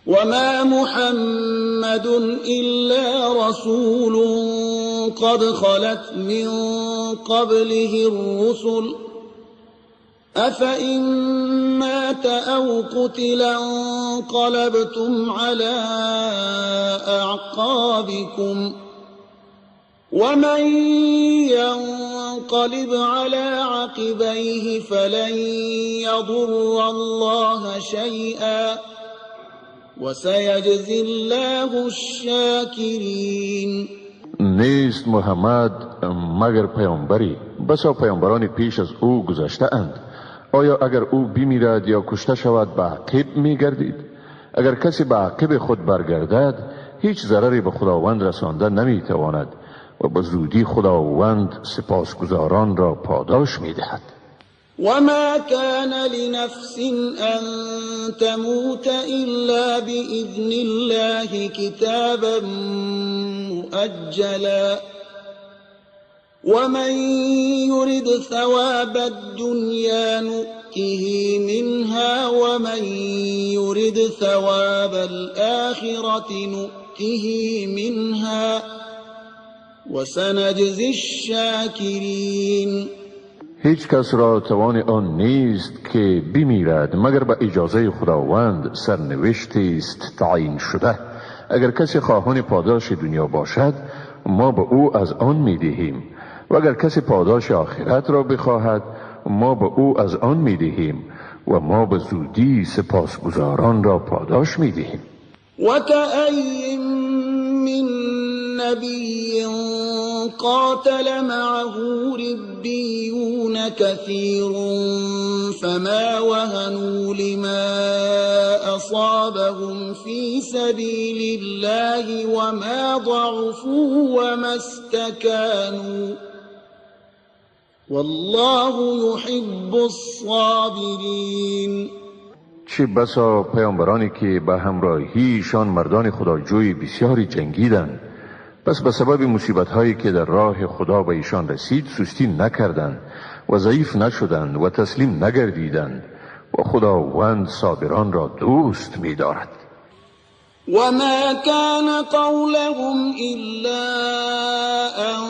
[SPEAKER 1] وما محمد إلا رسول قد خلت من قبله الرسل أفإن مات أو قتل انقلبتم على أعقابكم ومن ينقلب على عقبيه فلن يضر الله شيئا وسيجزي الله الشاكرين.
[SPEAKER 2] نیست محمد مگر پیامبری، بسا پیامبران پیش از او گذشته اند. آیا اگر او بمیرد یا کشته شود به عقب میگردید؟ اگر کسی به عقب خود برگردد هیچ ضرری به خداوند رسانده نمیتواند و به زودی خداوند سپاسگزاران را پاداش میدهد.
[SPEAKER 1] وما كان لنفس أن تموت إلا بإذن الله كتابا مؤجلا ومن يرد ثواب الدنيا نؤته منها ومن يرد ثواب الآخرة نؤته منها وسنجزي الشاكرين.
[SPEAKER 2] هیچ کس را توان آن نیست که بمیرد مگر به اجازه خداوند سرنوشتی است تعیین شده. اگر کسی خواهان پاداش دنیا باشد ما به او از آن میدهیم و اگر کسی پاداش آخرت را بخواهد ما به او از آن میدهیم و ما به زودی سپاسگزاران را پاداش میدهیم.
[SPEAKER 1] وكأي من نبي قاتل معه ربيون كثير فما وهنوا لما أصابهم في سبيل الله وما ضعفوا وما استكانوا والله يحب الصابرين.
[SPEAKER 2] چه بسا پیامبرانی که به همراهیشان مردان خداجوی بسیاری جنگیدند، پس به سبب مصیبت هایی که در راه خدا به ایشان رسید سستی نکردند و ضعیف نشدند و تسلیم نگردیدند و خداوند صابران را دوست می‌دارد.
[SPEAKER 1] وما كان قولهم إلا أن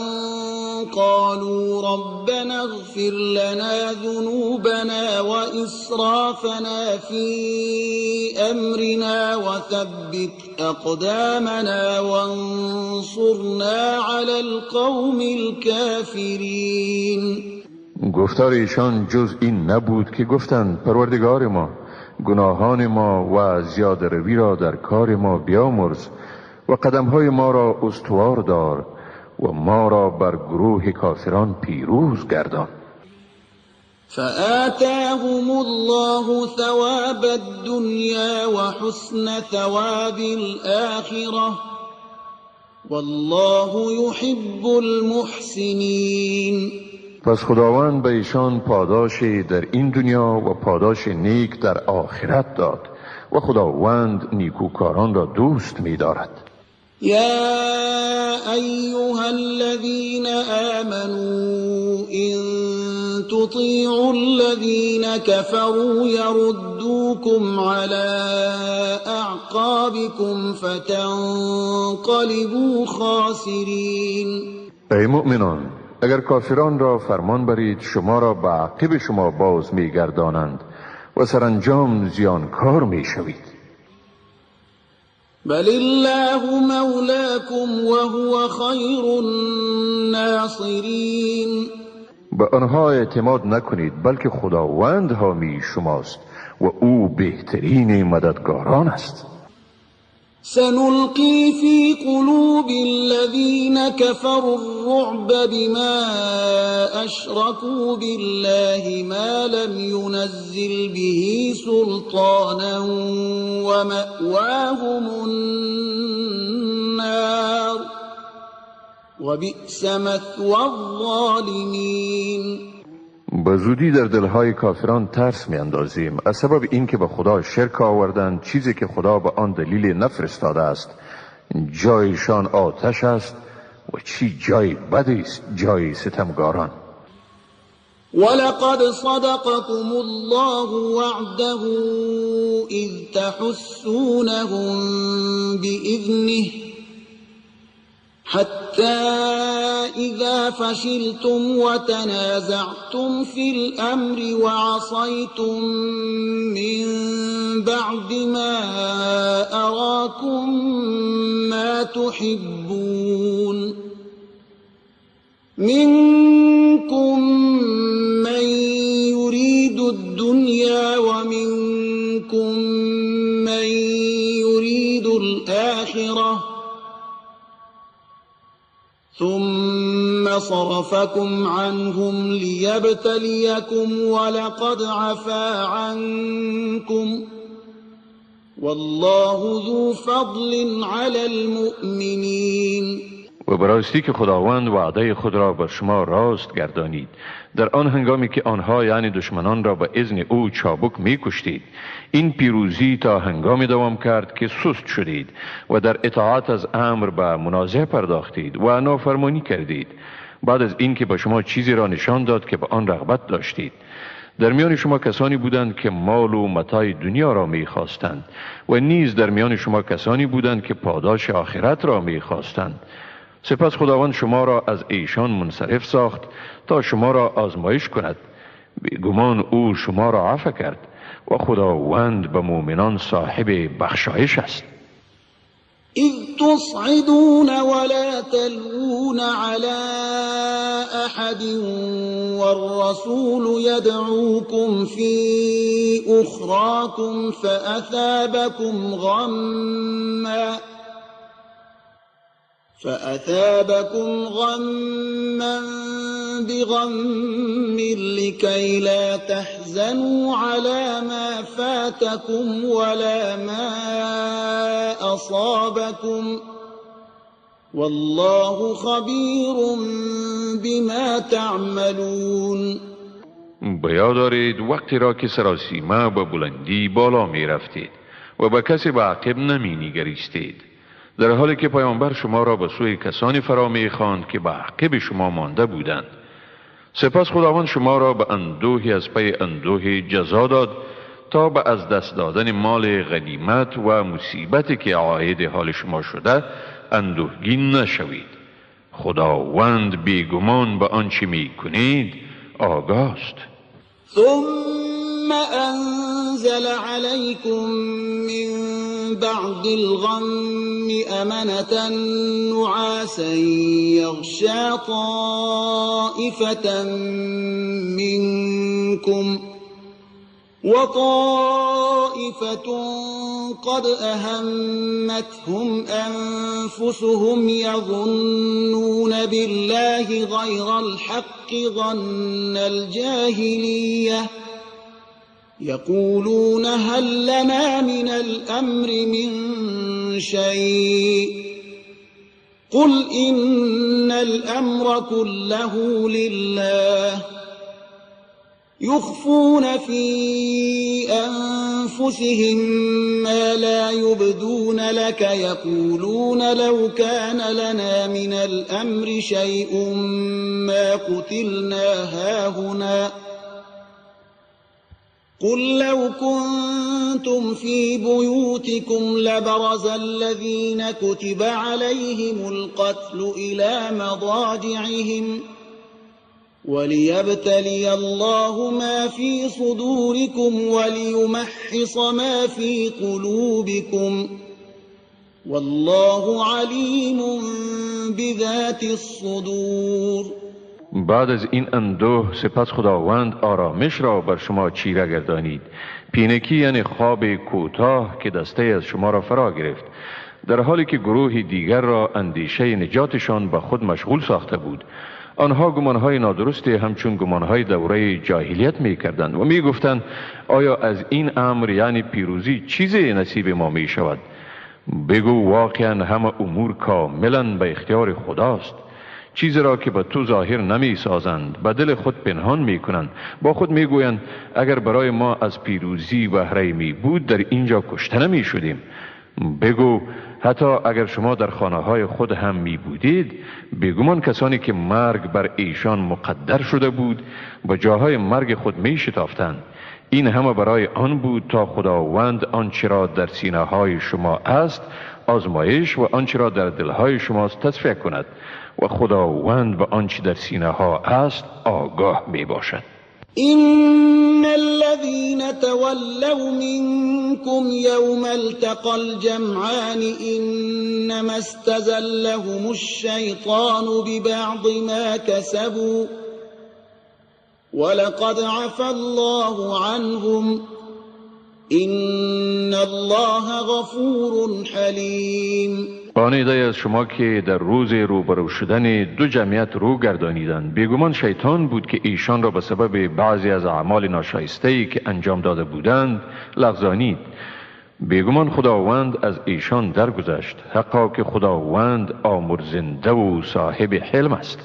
[SPEAKER 1] قالوا ربنا اغفر لنا ذنوبنا وإسرافنا في أمرنا وثبت أقدامنا وانصرنا على القوم الكافرين.
[SPEAKER 2] گفتار ایشان جز این نبود که گفتند پروردگار ما گناهان ما و زیاده روی را در کار ما بیامرز و قدمهای ما را استوار دار و ما را بر گروه کافران پیروز گردان.
[SPEAKER 1] فآتاهم الله ثواب الدنيا وحسن ثواب الآخرة والله يحب المحسنين.
[SPEAKER 2] پس خداوند به ایشان پاداش در این دنیا و پاداش نیک در آخرت داد و خداوند نیکوکاران را دوست می‌دارد.
[SPEAKER 1] یا ایها الذین آمنوا إن تطیعوا الذین كفروا یردوکم علی اعقابکم فتنقلبوا خاسرین.
[SPEAKER 2] ای مؤمنان، اگر کافران را فرمان برید شما را به عقب شما باز می‌گردانند و سرانجام زیانکار می‌شوید.
[SPEAKER 1] بل الله مولاکم وهو خیر الناصرین.
[SPEAKER 2] به آنها اعتماد نکنید، بلکه خداوند حامی شماست و او بهترین مددگاران است.
[SPEAKER 1] سنلقي في قلوب الذين كفروا الرعب بما أشركوا بالله ما لم ينزل به سلطانا ومأواهم النار وبئس مثوى الظالمین.
[SPEAKER 2] به زودی در دلهای کافران ترس میاندازیم از سبب اینکه به خدا شرک آوردند، چیزی که خدا به آن دلیل نفرستاده است. جایشان آتش است و چی جای بدی است جای ستمگاران.
[SPEAKER 1] ولقد صدقكم الله وعده اذ تحسونهم بإذنه حتى إذا فشلتم وتنازعتم في الأمر وعصيتم من بعد ما أراكم ما تحبون منكم من يريد الدنيا ومنكم من يريد الآخرة ثم صرفكم عنهم ليبتليكم ولقد عفا عنكم والله ذو فضل على المؤمنين.
[SPEAKER 2] و براستی که خداوند وعده خود را بر شما راست گردانید در آن هنگامی که آنها یعنی دشمنان را به اذن او چابک میکشتید. این پیروزی تا هنگامی دوام کرد که سست شدید و در اطاعت از امر به منازعه پرداختید و نافرمانی کردید، بعد از اینکه به شما چیزی را نشان داد که به آن رغبت داشتید. در میان شما کسانی بودند که مال و متاع دنیا را میخواستند و نیز در میان شما کسانی بودند که پاداش آخرت را میخواستند. سپس خداوند شما را از ایشان منصرف ساخت تا شما را آزمایش کند. بیگمان او شما را عفو کرد و خداوند به مؤمنان صاحب بخشایش است.
[SPEAKER 1] اذ تصعدون ولا تلوون على احد والرسول يدعوكم في اخراكم فأثابكم غما بغم لكي لا تحزنوا على ما فاتكم ولا ما أصابكم والله خبير بما تعملون.
[SPEAKER 2] به یاد دارید وقتی را که سراسیمه به بلندی بالا می رفتید و به کسی به عقب نمی نگریستید، در حالی که پیامبر شما را به سوی کسانی فرا می‌خواند که به عقب شما مانده بودند. سپس خداوند شما را به اندوهی از پی اندوهی جزا داد تا به از دست دادن مال غنیمت و مصیبتی که عاید حال شما شده اندوهگین نشوید. خداوند بیگمان به آنچه میکنید آگاست.
[SPEAKER 1] ثم أنزل عليكم من بعد الغم أمنة نعاسا يغشى طائفة منكم وطائفة قد أهمتهم أنفسهم يظنون بالله غير الحق ظن الجاهلية يقولون هل لنا من الأمر من شيء قل إن الأمر كله لله يخفون في أنفسهم ما لا يبدون لك يقولون لو كان لنا من الأمر شيء ما قتلنا هاهنا قل لو كنتم في بيوتكم لبرز الذين كتب عليهم القتل إلى مضاجعهم وليبتلي الله ما في صدوركم وليمحص ما في قلوبكم والله عليم بذات الصدور.
[SPEAKER 2] بعد از این اندوه سپس خداوند آرامش را بر شما چیره گردانید. پینکی یعنی خواب کوتاه که دسته از شما را فرا گرفت. در حالی که گروه دیگر را اندیشه نجاتشان با خود مشغول ساخته بود. آنها گمانهای نادرستی همچون گمانهای دوره جاهلیت می کردند و می گفتند آیا از این امر یعنی پیروزی چیزی نصیب ما می شود؟ بگو واقعا همه امور کاملا به اختیار خداست. چیزی را که به تو ظاهر نمی سازند به دل خود پنهان می کنند. با خود می گویند اگر برای ما از پیروزی بهره می بود در اینجا کشته نمی شدیم. بگو حتی اگر شما در خانه های خود هم می بودید، بیگمان کسانی که مرگ بر ایشان مقدر شده بود با جاهای مرگ خود می شتافتند. این همه برای آن بود تا خداوند آنچه را در سینه های شما است آزمایش و آنچه را در دلهای شماست تصفیه کند و خداوند به آنچه در سینه ها است آگاه می باشد.
[SPEAKER 1] إن الذين تولوا منكم يوم التقى الجمعان إنما استزلهم الشيطان ببعض ما كسبوا ولقد عفا الله عنهم إن الله غفور حليم.
[SPEAKER 2] آن عده از شما که در روز روبرو شدن دو جمعیت رو گردانیدند، بیگمان شیطان بود که ایشان را به سبب بعضی از اعمال ناشایسته‌ای که انجام داده بودند لغزانید. بیگمان خداوند از ایشان درگذشت، حقا که خداوند آمرزنده و صاحب حلم است.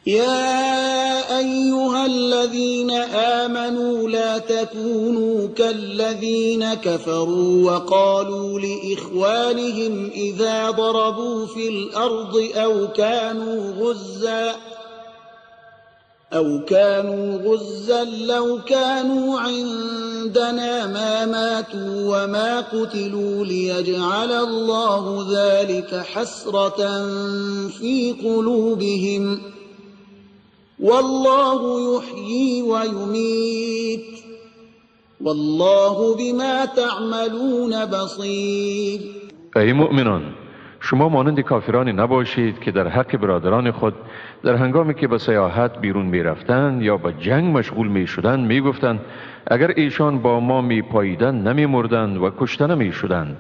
[SPEAKER 1] يا أيها الذين آمنوا لا تكونوا كالذين كفروا وقالوا لإخوانهم إذا ضربوا في الأرض أو كانوا غزا لو كانوا عندنا ما ماتوا وما قتلوا ليجعل الله ذلك حسرة في قلوبهم والله يحيي ويميت والله بما تعملون بصير.
[SPEAKER 2] ای مؤمنان، شما مانند کافرانی نباشید که در حق برادران خود در هنگامی که به سیاحت بیرون می رفتند یا به جنگ مشغول می شدند می گفتند اگر ایشان با ما می پاییدند نمی مردند و کشته نمی شدند،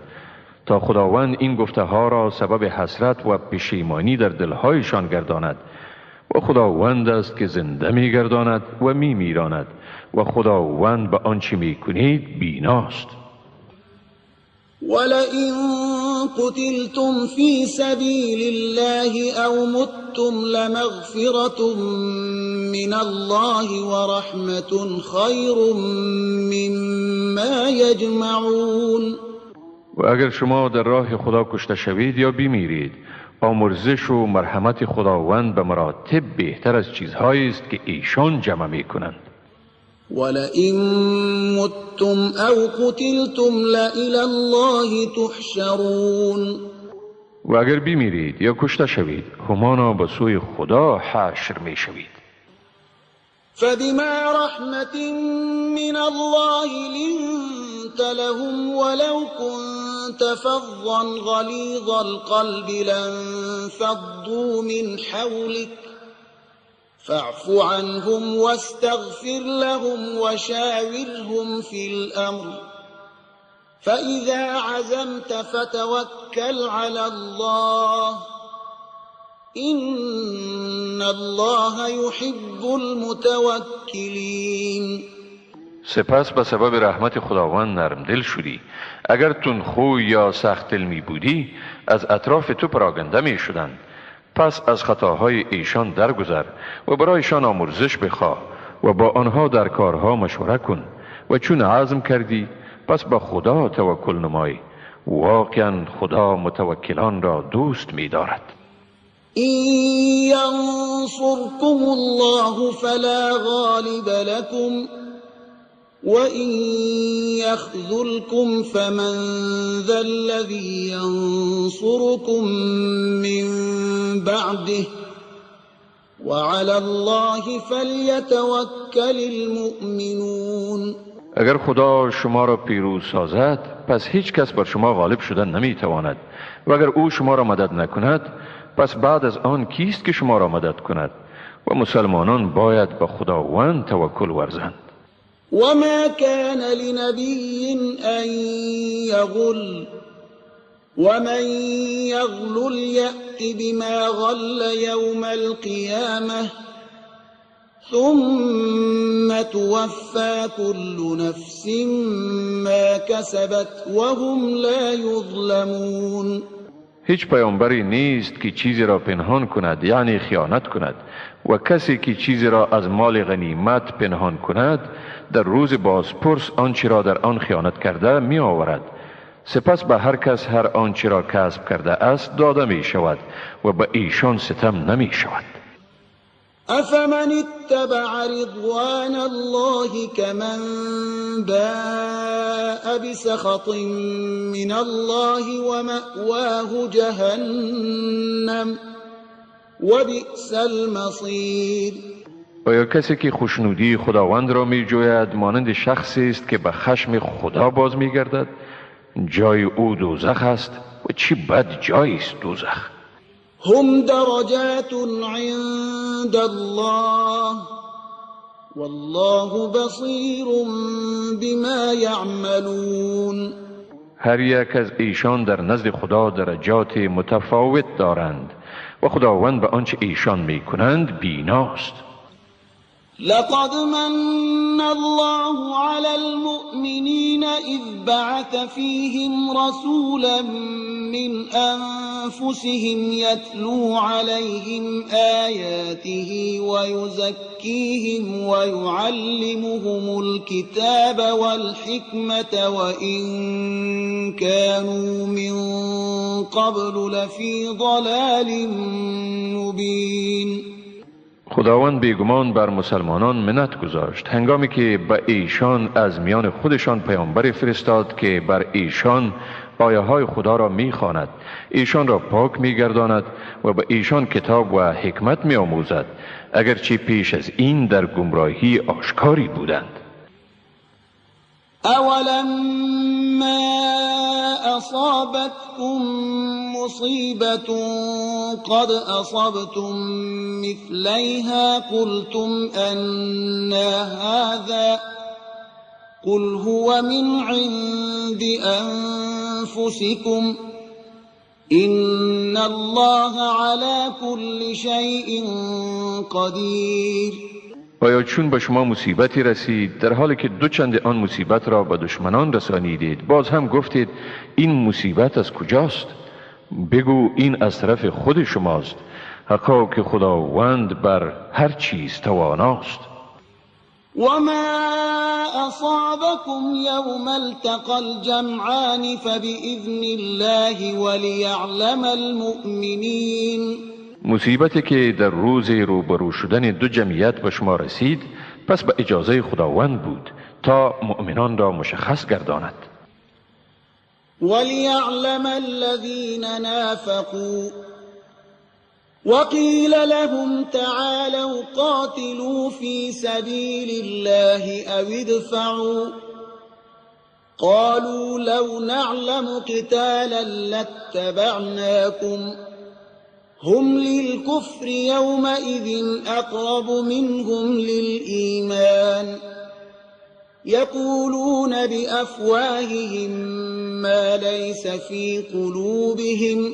[SPEAKER 2] تا خداوند این گفته ها را سبب حسرت و پشیمانی در دلهایشان گرداند. و خداوند است که زنده می گرداند و می میراند و خداوند به آنچه می کنید بیناست.
[SPEAKER 1] ولئن قتلتم في سبيل الله أو متم لمغفرة من الله ورحمة خير مما يجمعون.
[SPEAKER 2] و اگر شما در راه خدا کشته شوید یا بمیرید، آمرزش و مرحمت خداوند به مراتب بهتر از چیزهایی است که ایشان جمع می کنند.
[SPEAKER 1] ولئن متم او قتلتم لإلی الله تحشرون.
[SPEAKER 2] و اگر بمیرید یا کشته شوید، همانا به سوی خدا حشر می شوید.
[SPEAKER 1] فبما رحمة من الله لنت لهم ولو كنت فظا غليظ القلب لانفضوا من حولك فاعف عنهم واستغفر لهم وشاورهم في الأمر فإذا عزمت فتوكل على الله إن الله يحب المتوكلين.
[SPEAKER 2] سپس به سبب رحمت خداوند نرم دل شدی. اگر تندخوی یا سخت دل می بودی از اطراف تو پراگنده می شدند. پس از خطاهای ایشان درگذر و برایشان آمرزش بخواه و با آنها در کارها مشوره کن و چون عزم کردی پس با خدا توکل نمای. واقعا خدا متوکلان را دوست می دارد.
[SPEAKER 1] إن ينصركم الله فلا غالب لكم وإن يخذلكم فمن ذا الذي ينصركم من بعده وعلى الله فليتوكل المؤمنون.
[SPEAKER 2] اگر خدا شما را پیروز سازد پس هیچ کس بر شما غالب شدن نمیتواند و اگر او شما را مدد نکند پس بعد از آن کیست که شما را مدد کند؟ و مسلمانان باید به خداوند توکل ورزند.
[SPEAKER 1] وما كان لنبي أن يغل ومن یغلل یأت بما غل یوم القیامة ثم توفى كل نفس ما كسبت وهم لا یظلمون.
[SPEAKER 2] هیچ پیامبری نیست که چیزی را پنهان کند، یعنی خیانت کند، و کسی که چیزی را از مال غنیمت پنهان کند در روز بازپرس آنچه را در آن خیانت کرده می آورد. سپس به هر کس هر آنچه را کسب کرده است داده می شود و به ایشان ستم نمی شود.
[SPEAKER 1] افمن اتبع رضوان الله كمن باء بسخط من الله ومأواه جهنم وبئس المصیر.
[SPEAKER 2] آیا کسی که خوشنودی خداوند را می جوید مانند شخصی است که به خشم خدا باز می گردد؟ جای او دوزخ است و چی بد جایی است دوزخ.
[SPEAKER 1] هم درجات عند الله والله بصیر بما یعملون.
[SPEAKER 2] هر یک از ایشان در نزد خدا درجات متفاوت دارند و خداوند به آنچه ایشان میکنند بیناست.
[SPEAKER 1] لقد من الله على المؤمنين إذ بعث فيهم رسولا من أنفسهم يتلو عليهم آياته ويزكيهم ويعلمهم الكتاب والحكمة وإن كانوا من قبل لفي ضلال مبين.
[SPEAKER 2] خداوند بیگمان بر مسلمانان منت گذاشت هنگامی که به ایشان از میان خودشان پیامبری فرستاد که بر ایشان آیه های خدا را میخواند، ایشان را پاک میگرداند و به ایشان کتاب و حکمت میآموزد، اگرچه پیش از این در گمراهی آشکاری بودند.
[SPEAKER 1] اولما اصابتكم مصیبة قد اصبتم مثليها قلتم أنى هذا قل هو من عند انفسكم إن الله على كل شيء قدیر.
[SPEAKER 2] آیا چون به شما مصیبتی رسید در حالی که دو چند آن مصیبت را به دشمنان رسانیدید باز هم گفتید این مصیبت از کجاست؟ بگو این از طرف خود شماست، حقا که خداوند بر هر چیز تواناست.
[SPEAKER 1] وما اصابكم یوم التقى الجمعان فبإذن الله وليعلم المؤمنین.
[SPEAKER 2] مصیبتی که در روز روبرو شدن دو جمعیت به شما رسید پس به اجازه خداوند بود تا مؤمنان را مشخص گرداند.
[SPEAKER 1] وليعلم الذين نافقوا وقيل لهم تعالوا قاتلوا في سبيل الله أو ادفعوا قالوا لو نعلم قتالا لاتبعناكم هم للكفر يومئذ أقرب منهم للإيمان يقولون بأفواههم ما ليس في قلوبهم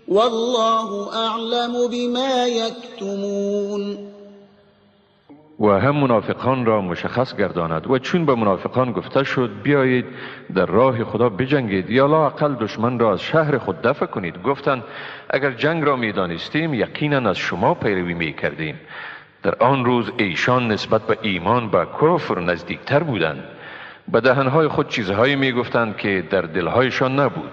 [SPEAKER 1] والله أعلم بما يكتمون.
[SPEAKER 2] و هم منافقان را مشخص گرداند و چون به منافقان گفته شد بیایید در راه خدا بجنگید یا لااقل دشمن را از شهر خود دفع کنید، گفتند اگر جنگ را میدانستیم یقینا از شما پیروی میکردیم. در آن روز ایشان نسبت به ایمان به کفر نزدیکتر بودند. به دهنهای خود چیزهایی میگفتند که در دلهایشان نبود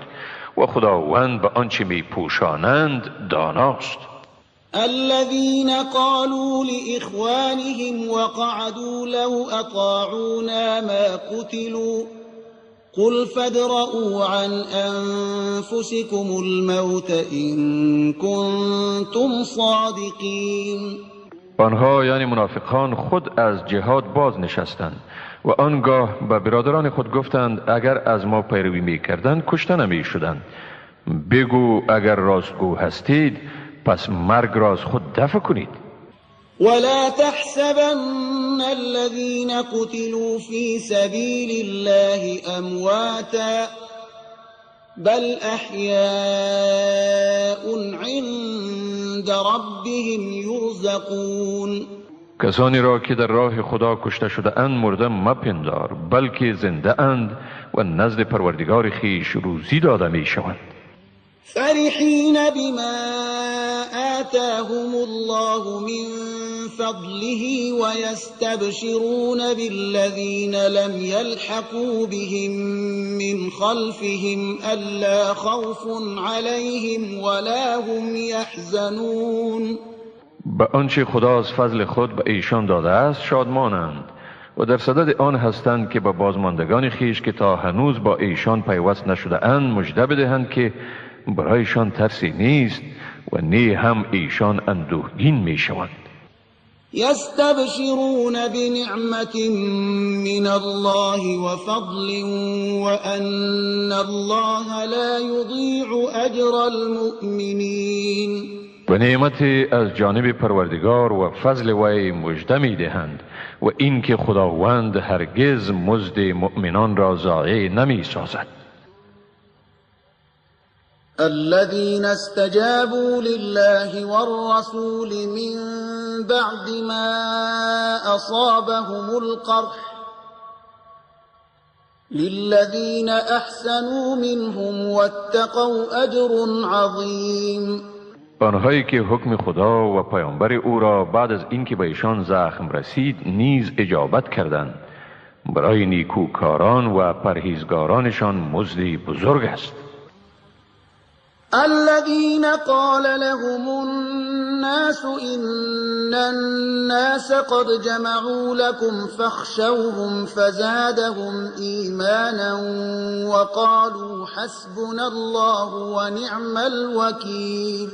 [SPEAKER 2] و خداوند به آنچه میپوشانند داناست.
[SPEAKER 1] الذين قالوا لإخوانهم وقعدوا لو أطاعونا ما قتلوا قل فادرءوا عن أنفسكم الموت إن كنتم صادقين.
[SPEAKER 2] آنها یعنی منافقان خود از جهاد باز نشستند و آنگاه به برادران خود گفتند اگر از ما پیروی می‌کردند کشته نمی‌شدند. بگو اگر راستگو هستید پس مرگ را از خود دفع کنید.
[SPEAKER 1] ولا تحسبن الذين قتلوا في سبيل الله أمواتا بل احیاء عند ربهم یرزقون.
[SPEAKER 2] کسانی را که در راه خدا کشته شده اند مرده مپندار، بلکه زنده اند و نزد پروردگار خویش روزی داده می شوند.
[SPEAKER 1] فرحین بما آتاهم الله من فضله ويستبشرون بالذین لم يلحقوا بهم من خلفهم ألا خوف عليهم ولا هم يحزنون.
[SPEAKER 2] به آنچه خدا از فضل خود به ایشان داده است شادمانند و در صدد آن هستند که به بازماندگان خویش که تا هنوز با ایشان پیوست نشده اند مژده بدهند که برایشان ترسی نیست و نی هم ایشان اندوهگین می شوند.
[SPEAKER 1] یستبشرون بنعمت من الله وفضل وأن الله لا یضیع اجر المؤمنین.
[SPEAKER 2] و نعمت از جانب پروردگار و فضل وی مژده می دهند و اینکه خداوند هرگز مزد مؤمنان را ضایع نمی سازد.
[SPEAKER 1] الذين استجابوا لله والرسول من بعد ما أصابهم القرح للذين أحسنوا منهم واتقوا أجر عظیم.
[SPEAKER 2] آنهایی که حکم خدا و پیامبر او را بعد از اینکه به ایشان زخم رسید نیز اجابت کردند، برای نیکوکاران و پرهیزگارانشان مزد بزرگ است.
[SPEAKER 1] الذين قال لهم الناس إن الناس قد جمعوا لكم فاخشوهم فزادهم إيمانا وقالوا حسبنا الله ونعم الوكيل.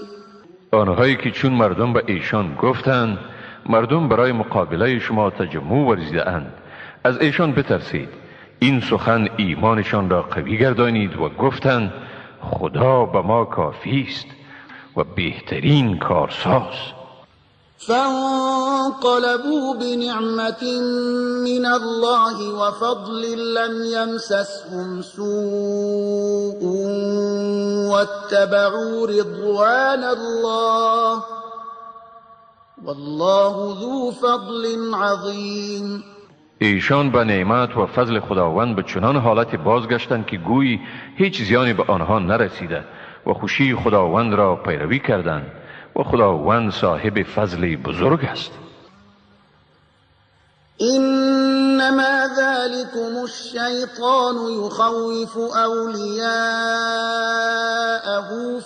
[SPEAKER 2] آنهایی که چون مردم به ایشان گفتند مردم برای مقابله شما تجمع ورزیده اند، از ایشان بترسید، این سخن ایمانشان را قوی گردانید و گفتند خدا به ما کافی است و بهترین کارساز.
[SPEAKER 1] فانقلبوا بنعمة من الله وفضل لم يمسسهم سوء واتبعوا رضوان الله والله ذو فضل عظیم.
[SPEAKER 2] ایشان به نعمت و فضل خداوند به چنان حالت بازگشتند که گویی هیچ زیانی به آنها نرسیده و خوشی خداوند را پیروی کردند و خداوند صاحب فضل بزرگ است.
[SPEAKER 1] انما ذلكم الشیطان یخوف اولیاءه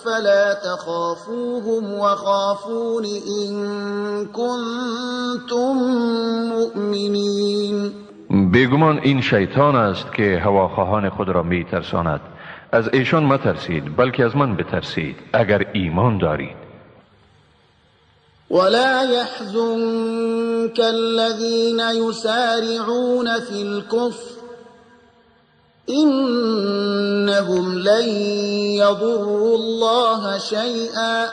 [SPEAKER 1] فلا تخافوهم وخافون ان کنتم مؤمنین.
[SPEAKER 2] بیگمان این شیطان است که هواخواهان خود را می ترساند. از ایشان مترسید بلکه از من بترسید اگر ایمان دارید.
[SPEAKER 1] ولا يحزنك الذين يسارعون في الكفر إنهم لن يضروا الله شيئا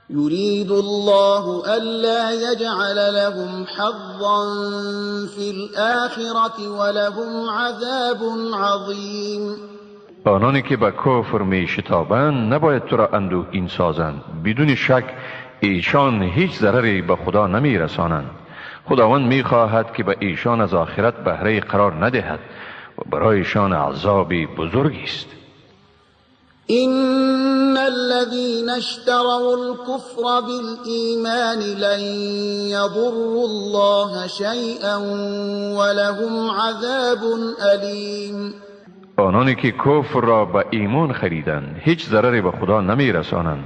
[SPEAKER 1] يريد الله ألا يجعل لهم حظا في الآخرة ولهم عذاب عظيم.
[SPEAKER 2] آنانی که به کفر می شتابند نباید تو را اندوهگین سازند. بدون شک ایشان هیچ ضرری به خدا نمی رسانند. خداوند می خواهد که به ایشان از آخرت بهره قرار ندهد و برایشان عذاب بزرگی است.
[SPEAKER 1] إن الذين اشتروا الكفر بالإيمان لن يضروا الله شيئا ولهم عذاب أليم.
[SPEAKER 2] آنانی که کفر را به ایمان خریدند هیچ ضرری به خدا نمی رسانند،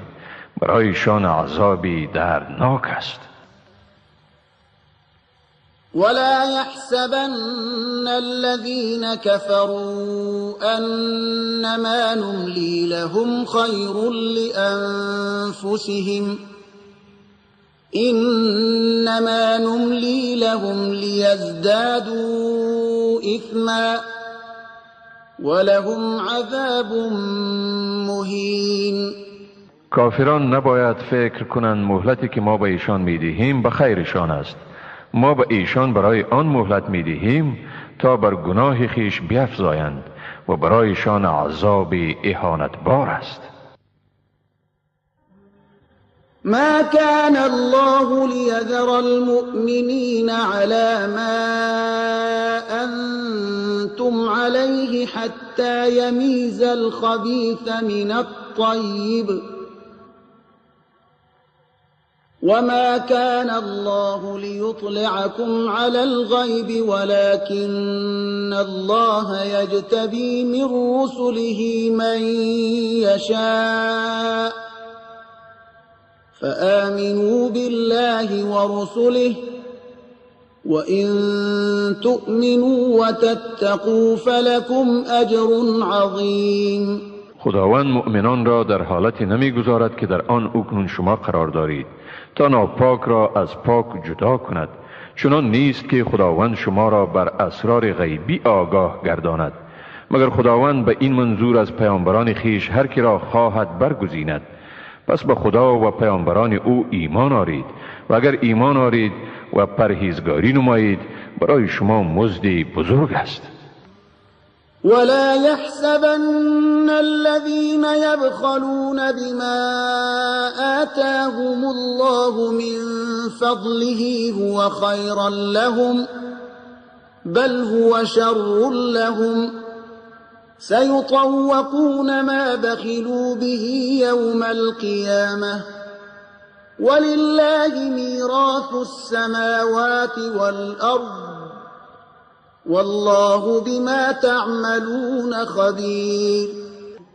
[SPEAKER 2] برایشان عذابی دردناک است.
[SPEAKER 1] ولا يحسبن الذين كفروا أنما نملي لهم خير لأنفسهم إنما نملي لهم ليزدادوا إثما ولهم عذاب مهین.
[SPEAKER 2] کافران نباید فکر کنند مهلتی که ما به ایشان میدهیم به خیرشان است. ما به ایشان برای آن مهلت میدهیم تا بر گناه خویش بیفزایند و برایشان عذاب اهانتبار است.
[SPEAKER 1] ما كان الله ليذر المؤمنين على ما أنتم عليه حتى يميز الخبيث من الطيب وما كان الله ليطلعكم على الغيب ولكن الله يجتبي من رسله من يشاء فآمنوا بالله ورسله وإن تؤمنوا وتتقوا فلكم أجر عظيم.
[SPEAKER 2] خداوند مؤمنان را در حالتی نمیگذارد که در آن اکنون شما قرار دارید تا ناپاک را از پاک جدا کند. چنان نیست که خداوند شما را بر اسرار غیبی آگاه گرداند، مگر خداوند به این منظور از پیامبران خویش هر کی را خواهد برگزیند. پس به خدا و پیامبران او ایمان آرید و اگر ایمان آرید و پرهیزگاری نمایید برای شما مزد بزرگ است.
[SPEAKER 1] ولا يحسبن الذين يبخلون بما آتاهم الله من فضله هو خيرا لهم بل هو شر لهم سيطوقون ما بخلوا به يوم القيامة ولله ميراث السماوات والأرض والله بما تعملون خبیر.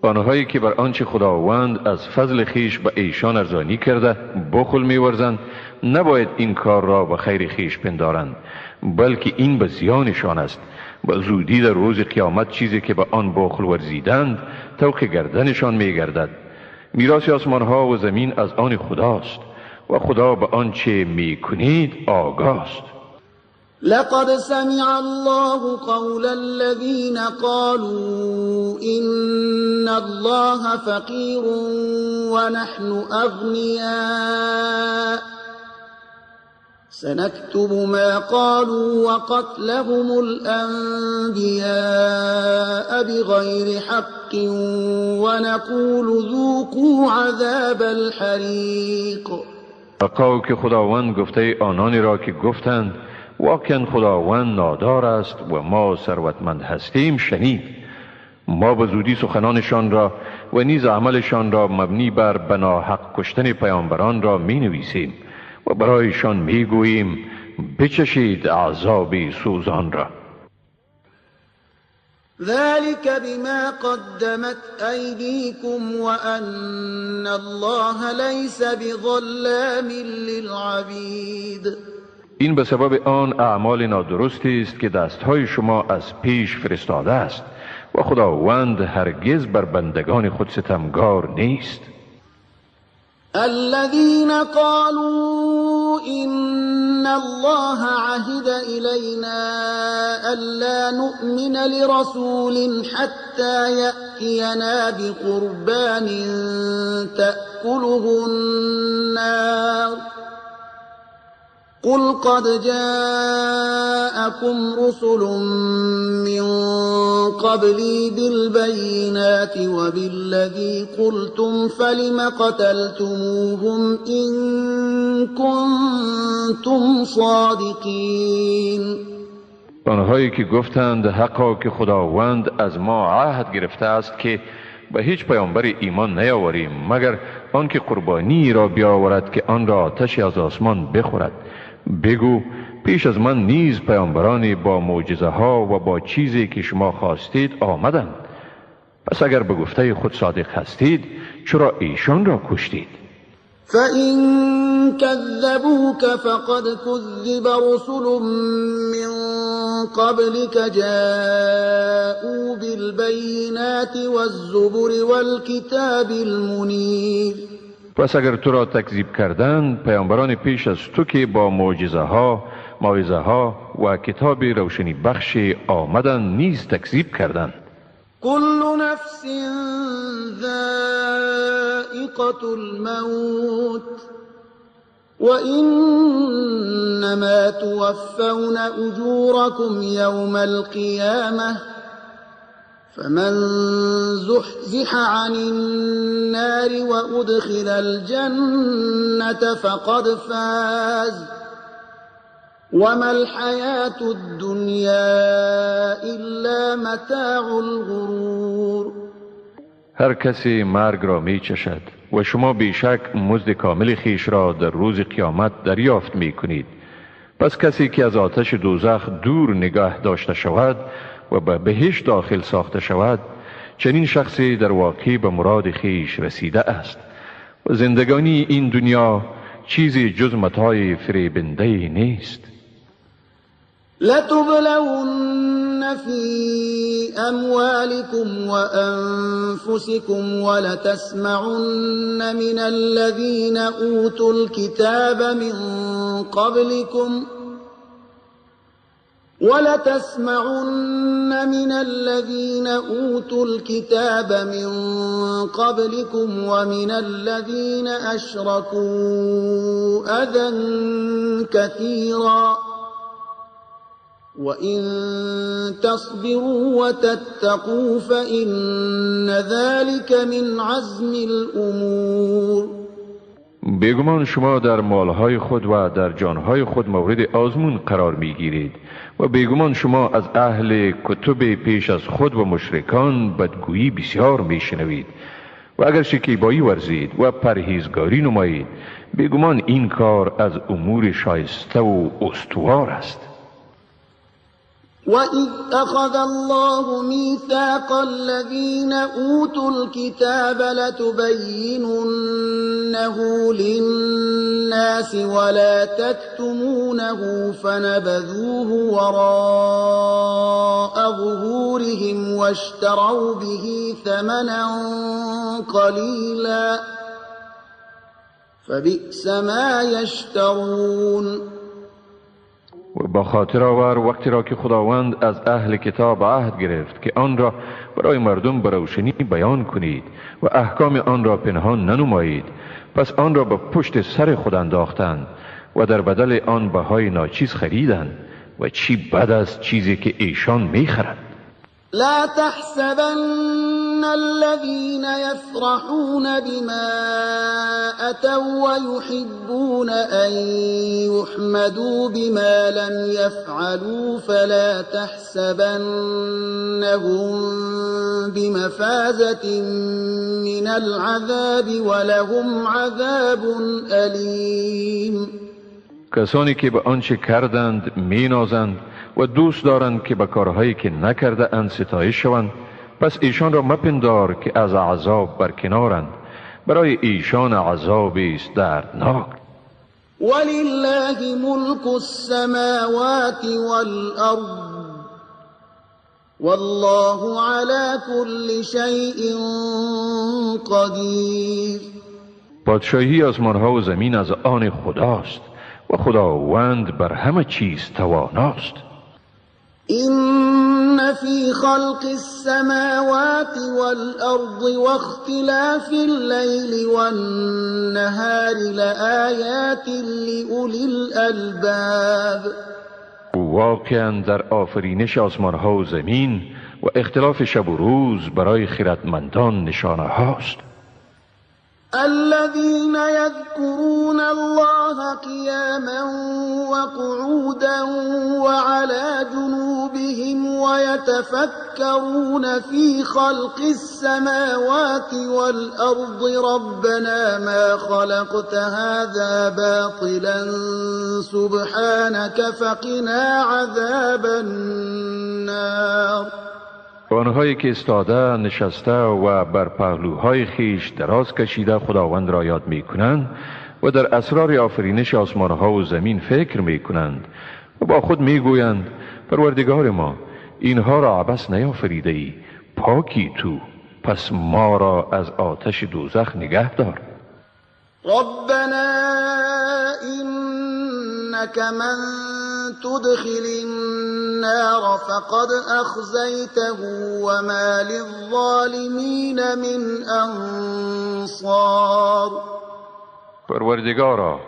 [SPEAKER 2] آنهایی که بر آنچه خداوند از فضل خیش به ایشان ارزانی کرده بخل می‌ورزند نباید این کار را به خیر خیش پندارند، بلکه این به زیانشان است. به زودی در روز قیامت چیزی که به آن بخل ورزیدند طوق گردنشان می‌گردد. میراث آسمانها و زمین از آن خداست و خدا به آنچه می‌کنید آگاست.
[SPEAKER 1] لقد سمع الله قول الذين قالوا إن الله فقير ونحن أغنياء سنكتب ما قالوا وقتلهم الأنبياء بغير حق ونقول ذوقوا عذاب الحريق.
[SPEAKER 2] حقا که خداوند گفته آنانی را که گفتند واقعا خداوند نادار است و ما ثروتمند هستیم شنید. ما به زودی سخنانشان را و نیز عملشان را مبنی بر بناحق کشتن پیامبران را می نویسیم و برایشان می گوییم بچشید عذاب سوزان را.
[SPEAKER 1] ذلك بما قدمت أيديكم وأن الله ليس بظلام للعبيد.
[SPEAKER 2] این به سبب آن اعمال نادرستی است که دستهای شما از پیش فرستاده است و خداوند هرگز بر بندگان خود ستمگار نیست.
[SPEAKER 1] الذين قالوا إن الله عهد إلينا ألا نؤمن لرسول حتى يأتينا بقربان تأكله النار قل قد جاءكم رسل من قبلي بالبينات وبالذي قلتم فلم قتلتموهم إن كنتم صادقين.
[SPEAKER 2] آنهایی که گفتند حقا که خداوند از ما عهد گرفته است که به هیچ پیامبر ایمان نیاوریم مگر آنکه قربانی را بیاورد که آن را آتشی از آسمان بخورد. بگو پیش از من نیز پیامبرانی با معجزه ها و با چیزی که شما خواستید آمدند. پس اگر به گفته خود صادق هستید چرا ایشان را کشتید؟
[SPEAKER 1] فإن كذبوك فقد كذب رسل من قبلك جاءوا بالبينات والزبر والكتاب المنير.
[SPEAKER 2] پس اگر تو را تکذیب کردند پیامبران پیش از تو که با معجزه ها، موعظه ها و کتاب روشنی بخش آمدند نیز تکذیب کردند.
[SPEAKER 1] كل نفس ذائقة الموت وإنما توفون أجوركم يوم القيامة فمن زحزح عن النار وأدخل الجنة فقد فاز وما الحياة الدنيا إلا متاع الغرور.
[SPEAKER 2] هر کسی مرگ را می چشد و شما بیشک مزد کامل خیش را در روز قیامت دریافت می کنید. پس کسی که از آتش دوزخ دور نگاه داشته شود و به بهشت داخل ساخته شود، چنین شخصی در واقع به مراد خیش رسیده است و زندگانی این دنیا چیزی جز متاع فریبنده نیست.
[SPEAKER 1] لتبلون في أموالكم وأنفسكم ولتسمعن من الذين أوتوا الكتاب من قبلكم ومن الذين أشركوا أذى كثيرا وإن تصبروا وتتقوا فإن ذلك من عزم الأمور.
[SPEAKER 2] بیگمان شما در مالهای خود و در جانهای خود مورد آزمون قرار میگیرید و بیگمان شما از اهل کتب پیش از خود و مشرکان بدگویی بسیار میشنوید و اگر شکیبایی ورزید و پرهیزگاری نمایید، بیگمان این کار از امور شایسته و استوار است.
[SPEAKER 1] وَإِذْ أَخَذَ اللَّهُ مِيثَاقَ الَّذِينَ أُوتُوا الْكِتَابَ لَتُبَيِّنُنَّهُ لِلنَّاسِ وَلَا تَكْتُمُونَهُ فَنَبَذُوهُ وَرَاءَ ظُهُورِهِمْ وَاشْتَرَوْا بِهِ ثَمَنًا قَلِيلًا فَبِئْسَ مَا يَشْتَرُونَ.
[SPEAKER 2] و با خاطر آور وقتی را که خداوند از اهل کتاب عهد گرفت که آن را برای مردم به روشنی بیان کنید و احکام آن را پنهان ننمایید، پس آن را به پشت سر خود انداختند و در بدل آن بهای ناچیز خریدند و چی بد است چیزی که ایشان میخرند.
[SPEAKER 1] لا تحسبن الذين يفرحون بما أتوا ويحبون أن يحمدوا بما لم يفعلوا فلا تحسبنهم بمفازة من العذاب ولهم عذاب أليم.
[SPEAKER 2] کسانی که به آنچه کردند مینازند و دوست دارند که به کارهایی که نکرده اند ستایش شوند، پس ایشان را مپندار که از عذاب برکنارند، برای ایشان عذابی است دردناک.
[SPEAKER 1] ولله ملک السماوات والارض والله على كل شیء قدیر.
[SPEAKER 2] پادشاهی آسمانها و زمین از آن خداست و خداوند بر همه چیز تواناست.
[SPEAKER 1] إن في خلق السماوات والأرض واختلاف الليل والنهار لآيات لأولي الألباب.
[SPEAKER 2] واقعا در آفرینش آسمانها و زمین و اختلاف شب و روز برای خردمندان نشانه هاست.
[SPEAKER 1] الذين يذكرون الله قياما وقعودا وعلى جنوبهم ويتفكرون في خلق السماوات والأرض ربنا ما خلقت هذا باطلا سبحانك فقنا عذاب النار.
[SPEAKER 2] آنهایی که استاده نشسته و بر پهلوهای خیش دراز کشیده خداوند را یاد می کنند و در اسرار آفرینش آسمانها و زمین فکر می کنند و با خود می گویند پروردگار ما اینها را عبث نیافریده ای، پاکی تو، پس ما را از آتش دوزخ نگه دار.
[SPEAKER 1] ربنا إنك من تدخل النار فقد أخزيته وما للظالمين من أنصار.
[SPEAKER 2] پروردگارا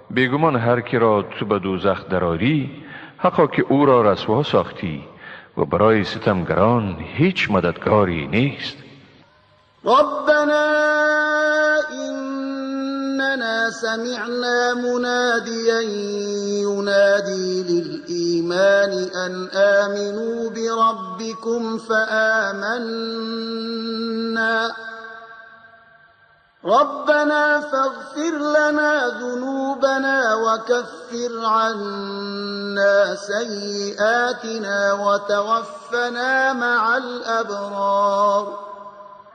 [SPEAKER 2] بیگمان هر کی را تو به دوزخ دراری، حقا که او را رسوا ساختی و برای ستمگران هیچ مددگاری نیست.
[SPEAKER 1] ربنا إننا سمعنا مناديا ينادي للإيمان أن آمنوا بربكم فآمنا ربنا فاغفر لنا ذنوبنا وكفر عنا سيئاتنا وتوفنا مع الأبرار.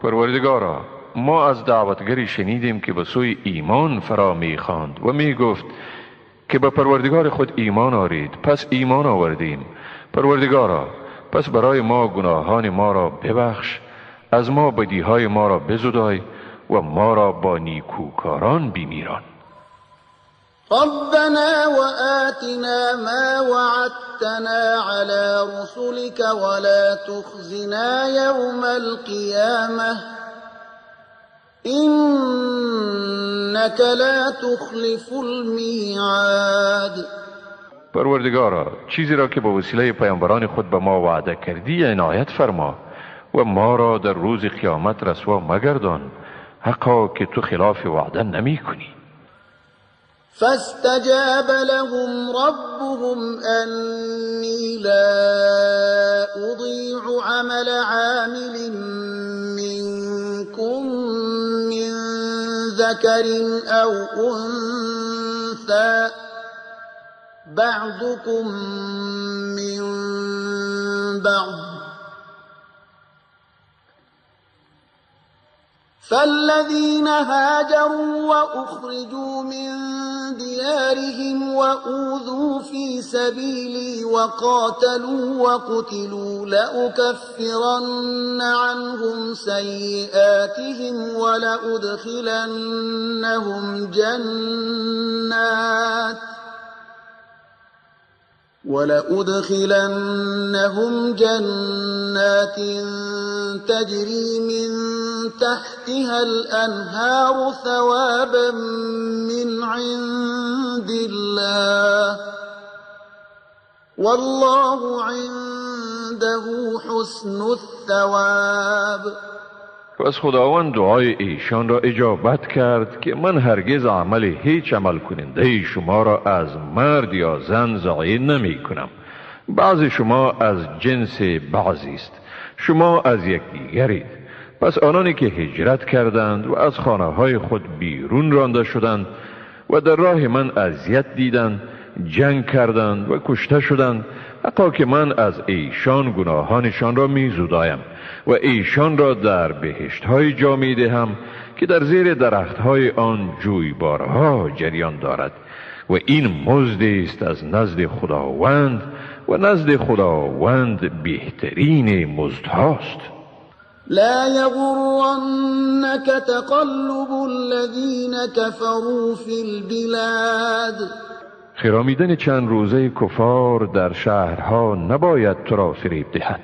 [SPEAKER 2] پروردگارا، ما از دعوتگری شنیدیم که به سوی ایمان فرا میخواند و میگفت که به پروردگار خود ایمان آرید، پس ایمان آوردیم. پروردگارا، پس برای ما گناهان ما را ببخش، از ما بدیهای ما را بزدای و ما را با نیکوکاران بیمیران.
[SPEAKER 1] ربنا وآتنا ما وعدتنا على رسلك ولا تخزنا يوم القيامة إنك لا تخلف الميعاد.
[SPEAKER 2] پروردگارا، چیزی را که با وسیله پیامبران خود به ما وعده کردی عنایت فرما و ما را در روز قیامت رسوا مگردان، حقا که تو خلاف وعده نمی کنی.
[SPEAKER 1] فاستجاب لهم ربهم أني لا أضيع عمل عامل منكم من ذكر أو أنثى بعضكم من بعض فالذين هاجروا وأخرجوا من ديارهم وأوذوا في سبيلي وقاتلوا وقتلوا لأكفرن عنهم سيئاتهم ولأدخلنهم جنات تجري من تحتها الأنهار ثوابا من عند الله والله عنده حسن الثواب.
[SPEAKER 2] پس خداوند دعای ایشان را اجابت کرد که من هرگز عمل هیچ عمل کننده شما را از مرد یا زن ضایع نمی کنم. بعض شما از جنس بعضی است، شما از یکدیگرید. پس آنانی که هجرت کردند و از خانه های خود بیرون رانده شدند و در راه من اذیت دیدند، جنگ کردند و کشته شدند، حتی که من از ایشان گناهانشان را می زدایم و ایشان را در بهشت های جا می دهم که در زیر درخت های آن جویبارها جریان دارد و این مزد است از نزد خداوند و نزد خداوند بهترین مزد هاست.
[SPEAKER 1] لا یغرنک تقلب الذین كفروا فی البلاد.
[SPEAKER 2] خرامیدن چند روزه کفار در شهرها نباید تو را فریب دهد.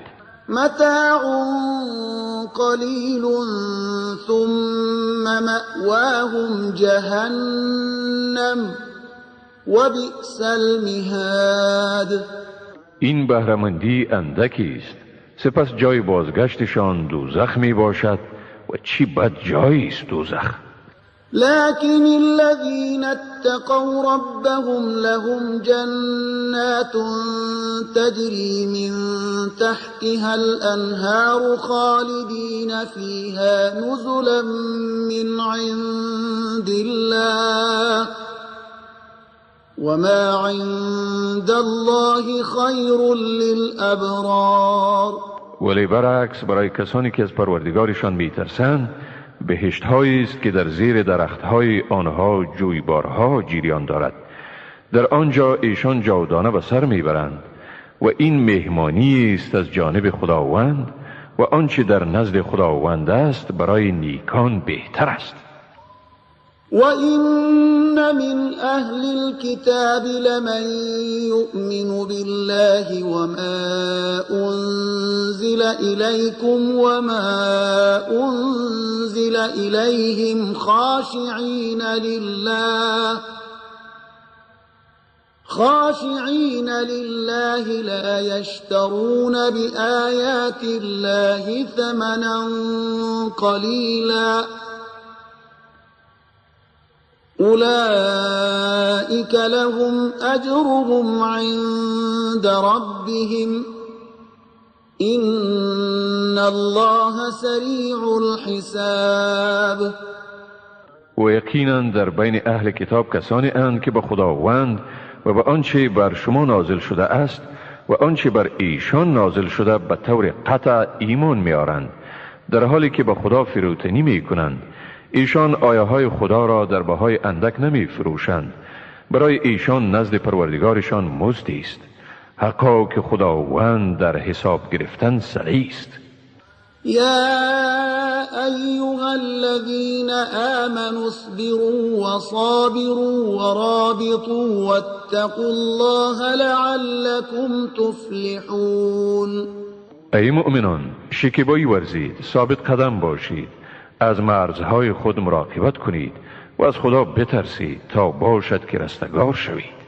[SPEAKER 1] متاع قلیل ثم مأواهم جهنم وبئس المهاد.
[SPEAKER 2] این بهره‌مندی اندکی است، سپس جای بازگشتشان دوزخ می باشد و چی بد جایی است دوزخ.
[SPEAKER 1] لكن الذين اتقوا ربهم لهم جنات تجري من تحتها الأنهار خالدين فيها نزلا من عند الله وما عند الله خير للأبرار.
[SPEAKER 2] ولی برعکس برای کسانی که از پروردگارشان میترسند بهشت هایی است که در زیر درخت های آنها جویبارها جریان دارد. در آنجا ایشان جاودانه به سر میبرند و این مهمانی است از جانب خداوند و آنچه در نزد خداوند است برای نیکان بهتر است.
[SPEAKER 1] وَإِنَّ مِنْ أَهْلِ الْكِتَابِ لَمَنْ يُؤْمِنُ بِاللَّهِ وَمَا أُنْزِلَ إِلَيْكُمْ وَمَا أُنْزِلَ إِلَيْهِمْ خاشعين لله لا يشترون بآيات الله ثمنا قليلا أولئك لهم أجرهم عند ربهم إن الله سریع الحساب.
[SPEAKER 2] و یقینا در بین اهل کتاب کسانی اند که به خداوند و به آنچه بر شما نازل شده است و آنچه بر ایشان نازل شده به طور قطع ایمان میآرند، در حالی که به خدا فروتنی می کنند. ایشان آیه های خدا را در بهای اندک نمی فروشند. برای ایشان نزد پروردگارشان مزدی است. حقا که خداوند در حساب گرفتن سریع است.
[SPEAKER 1] یا ایها الذین آمنوا اصبروا وصابروا ورابطوا واتقوا الله لعلكم تفلحون.
[SPEAKER 2] ای مؤمنان، شکیبایی ورزید، ثابت قدم باشید، از مرزهای خود مراقبت کنید و از خدا بترسید تا باشد که رستگار شوید.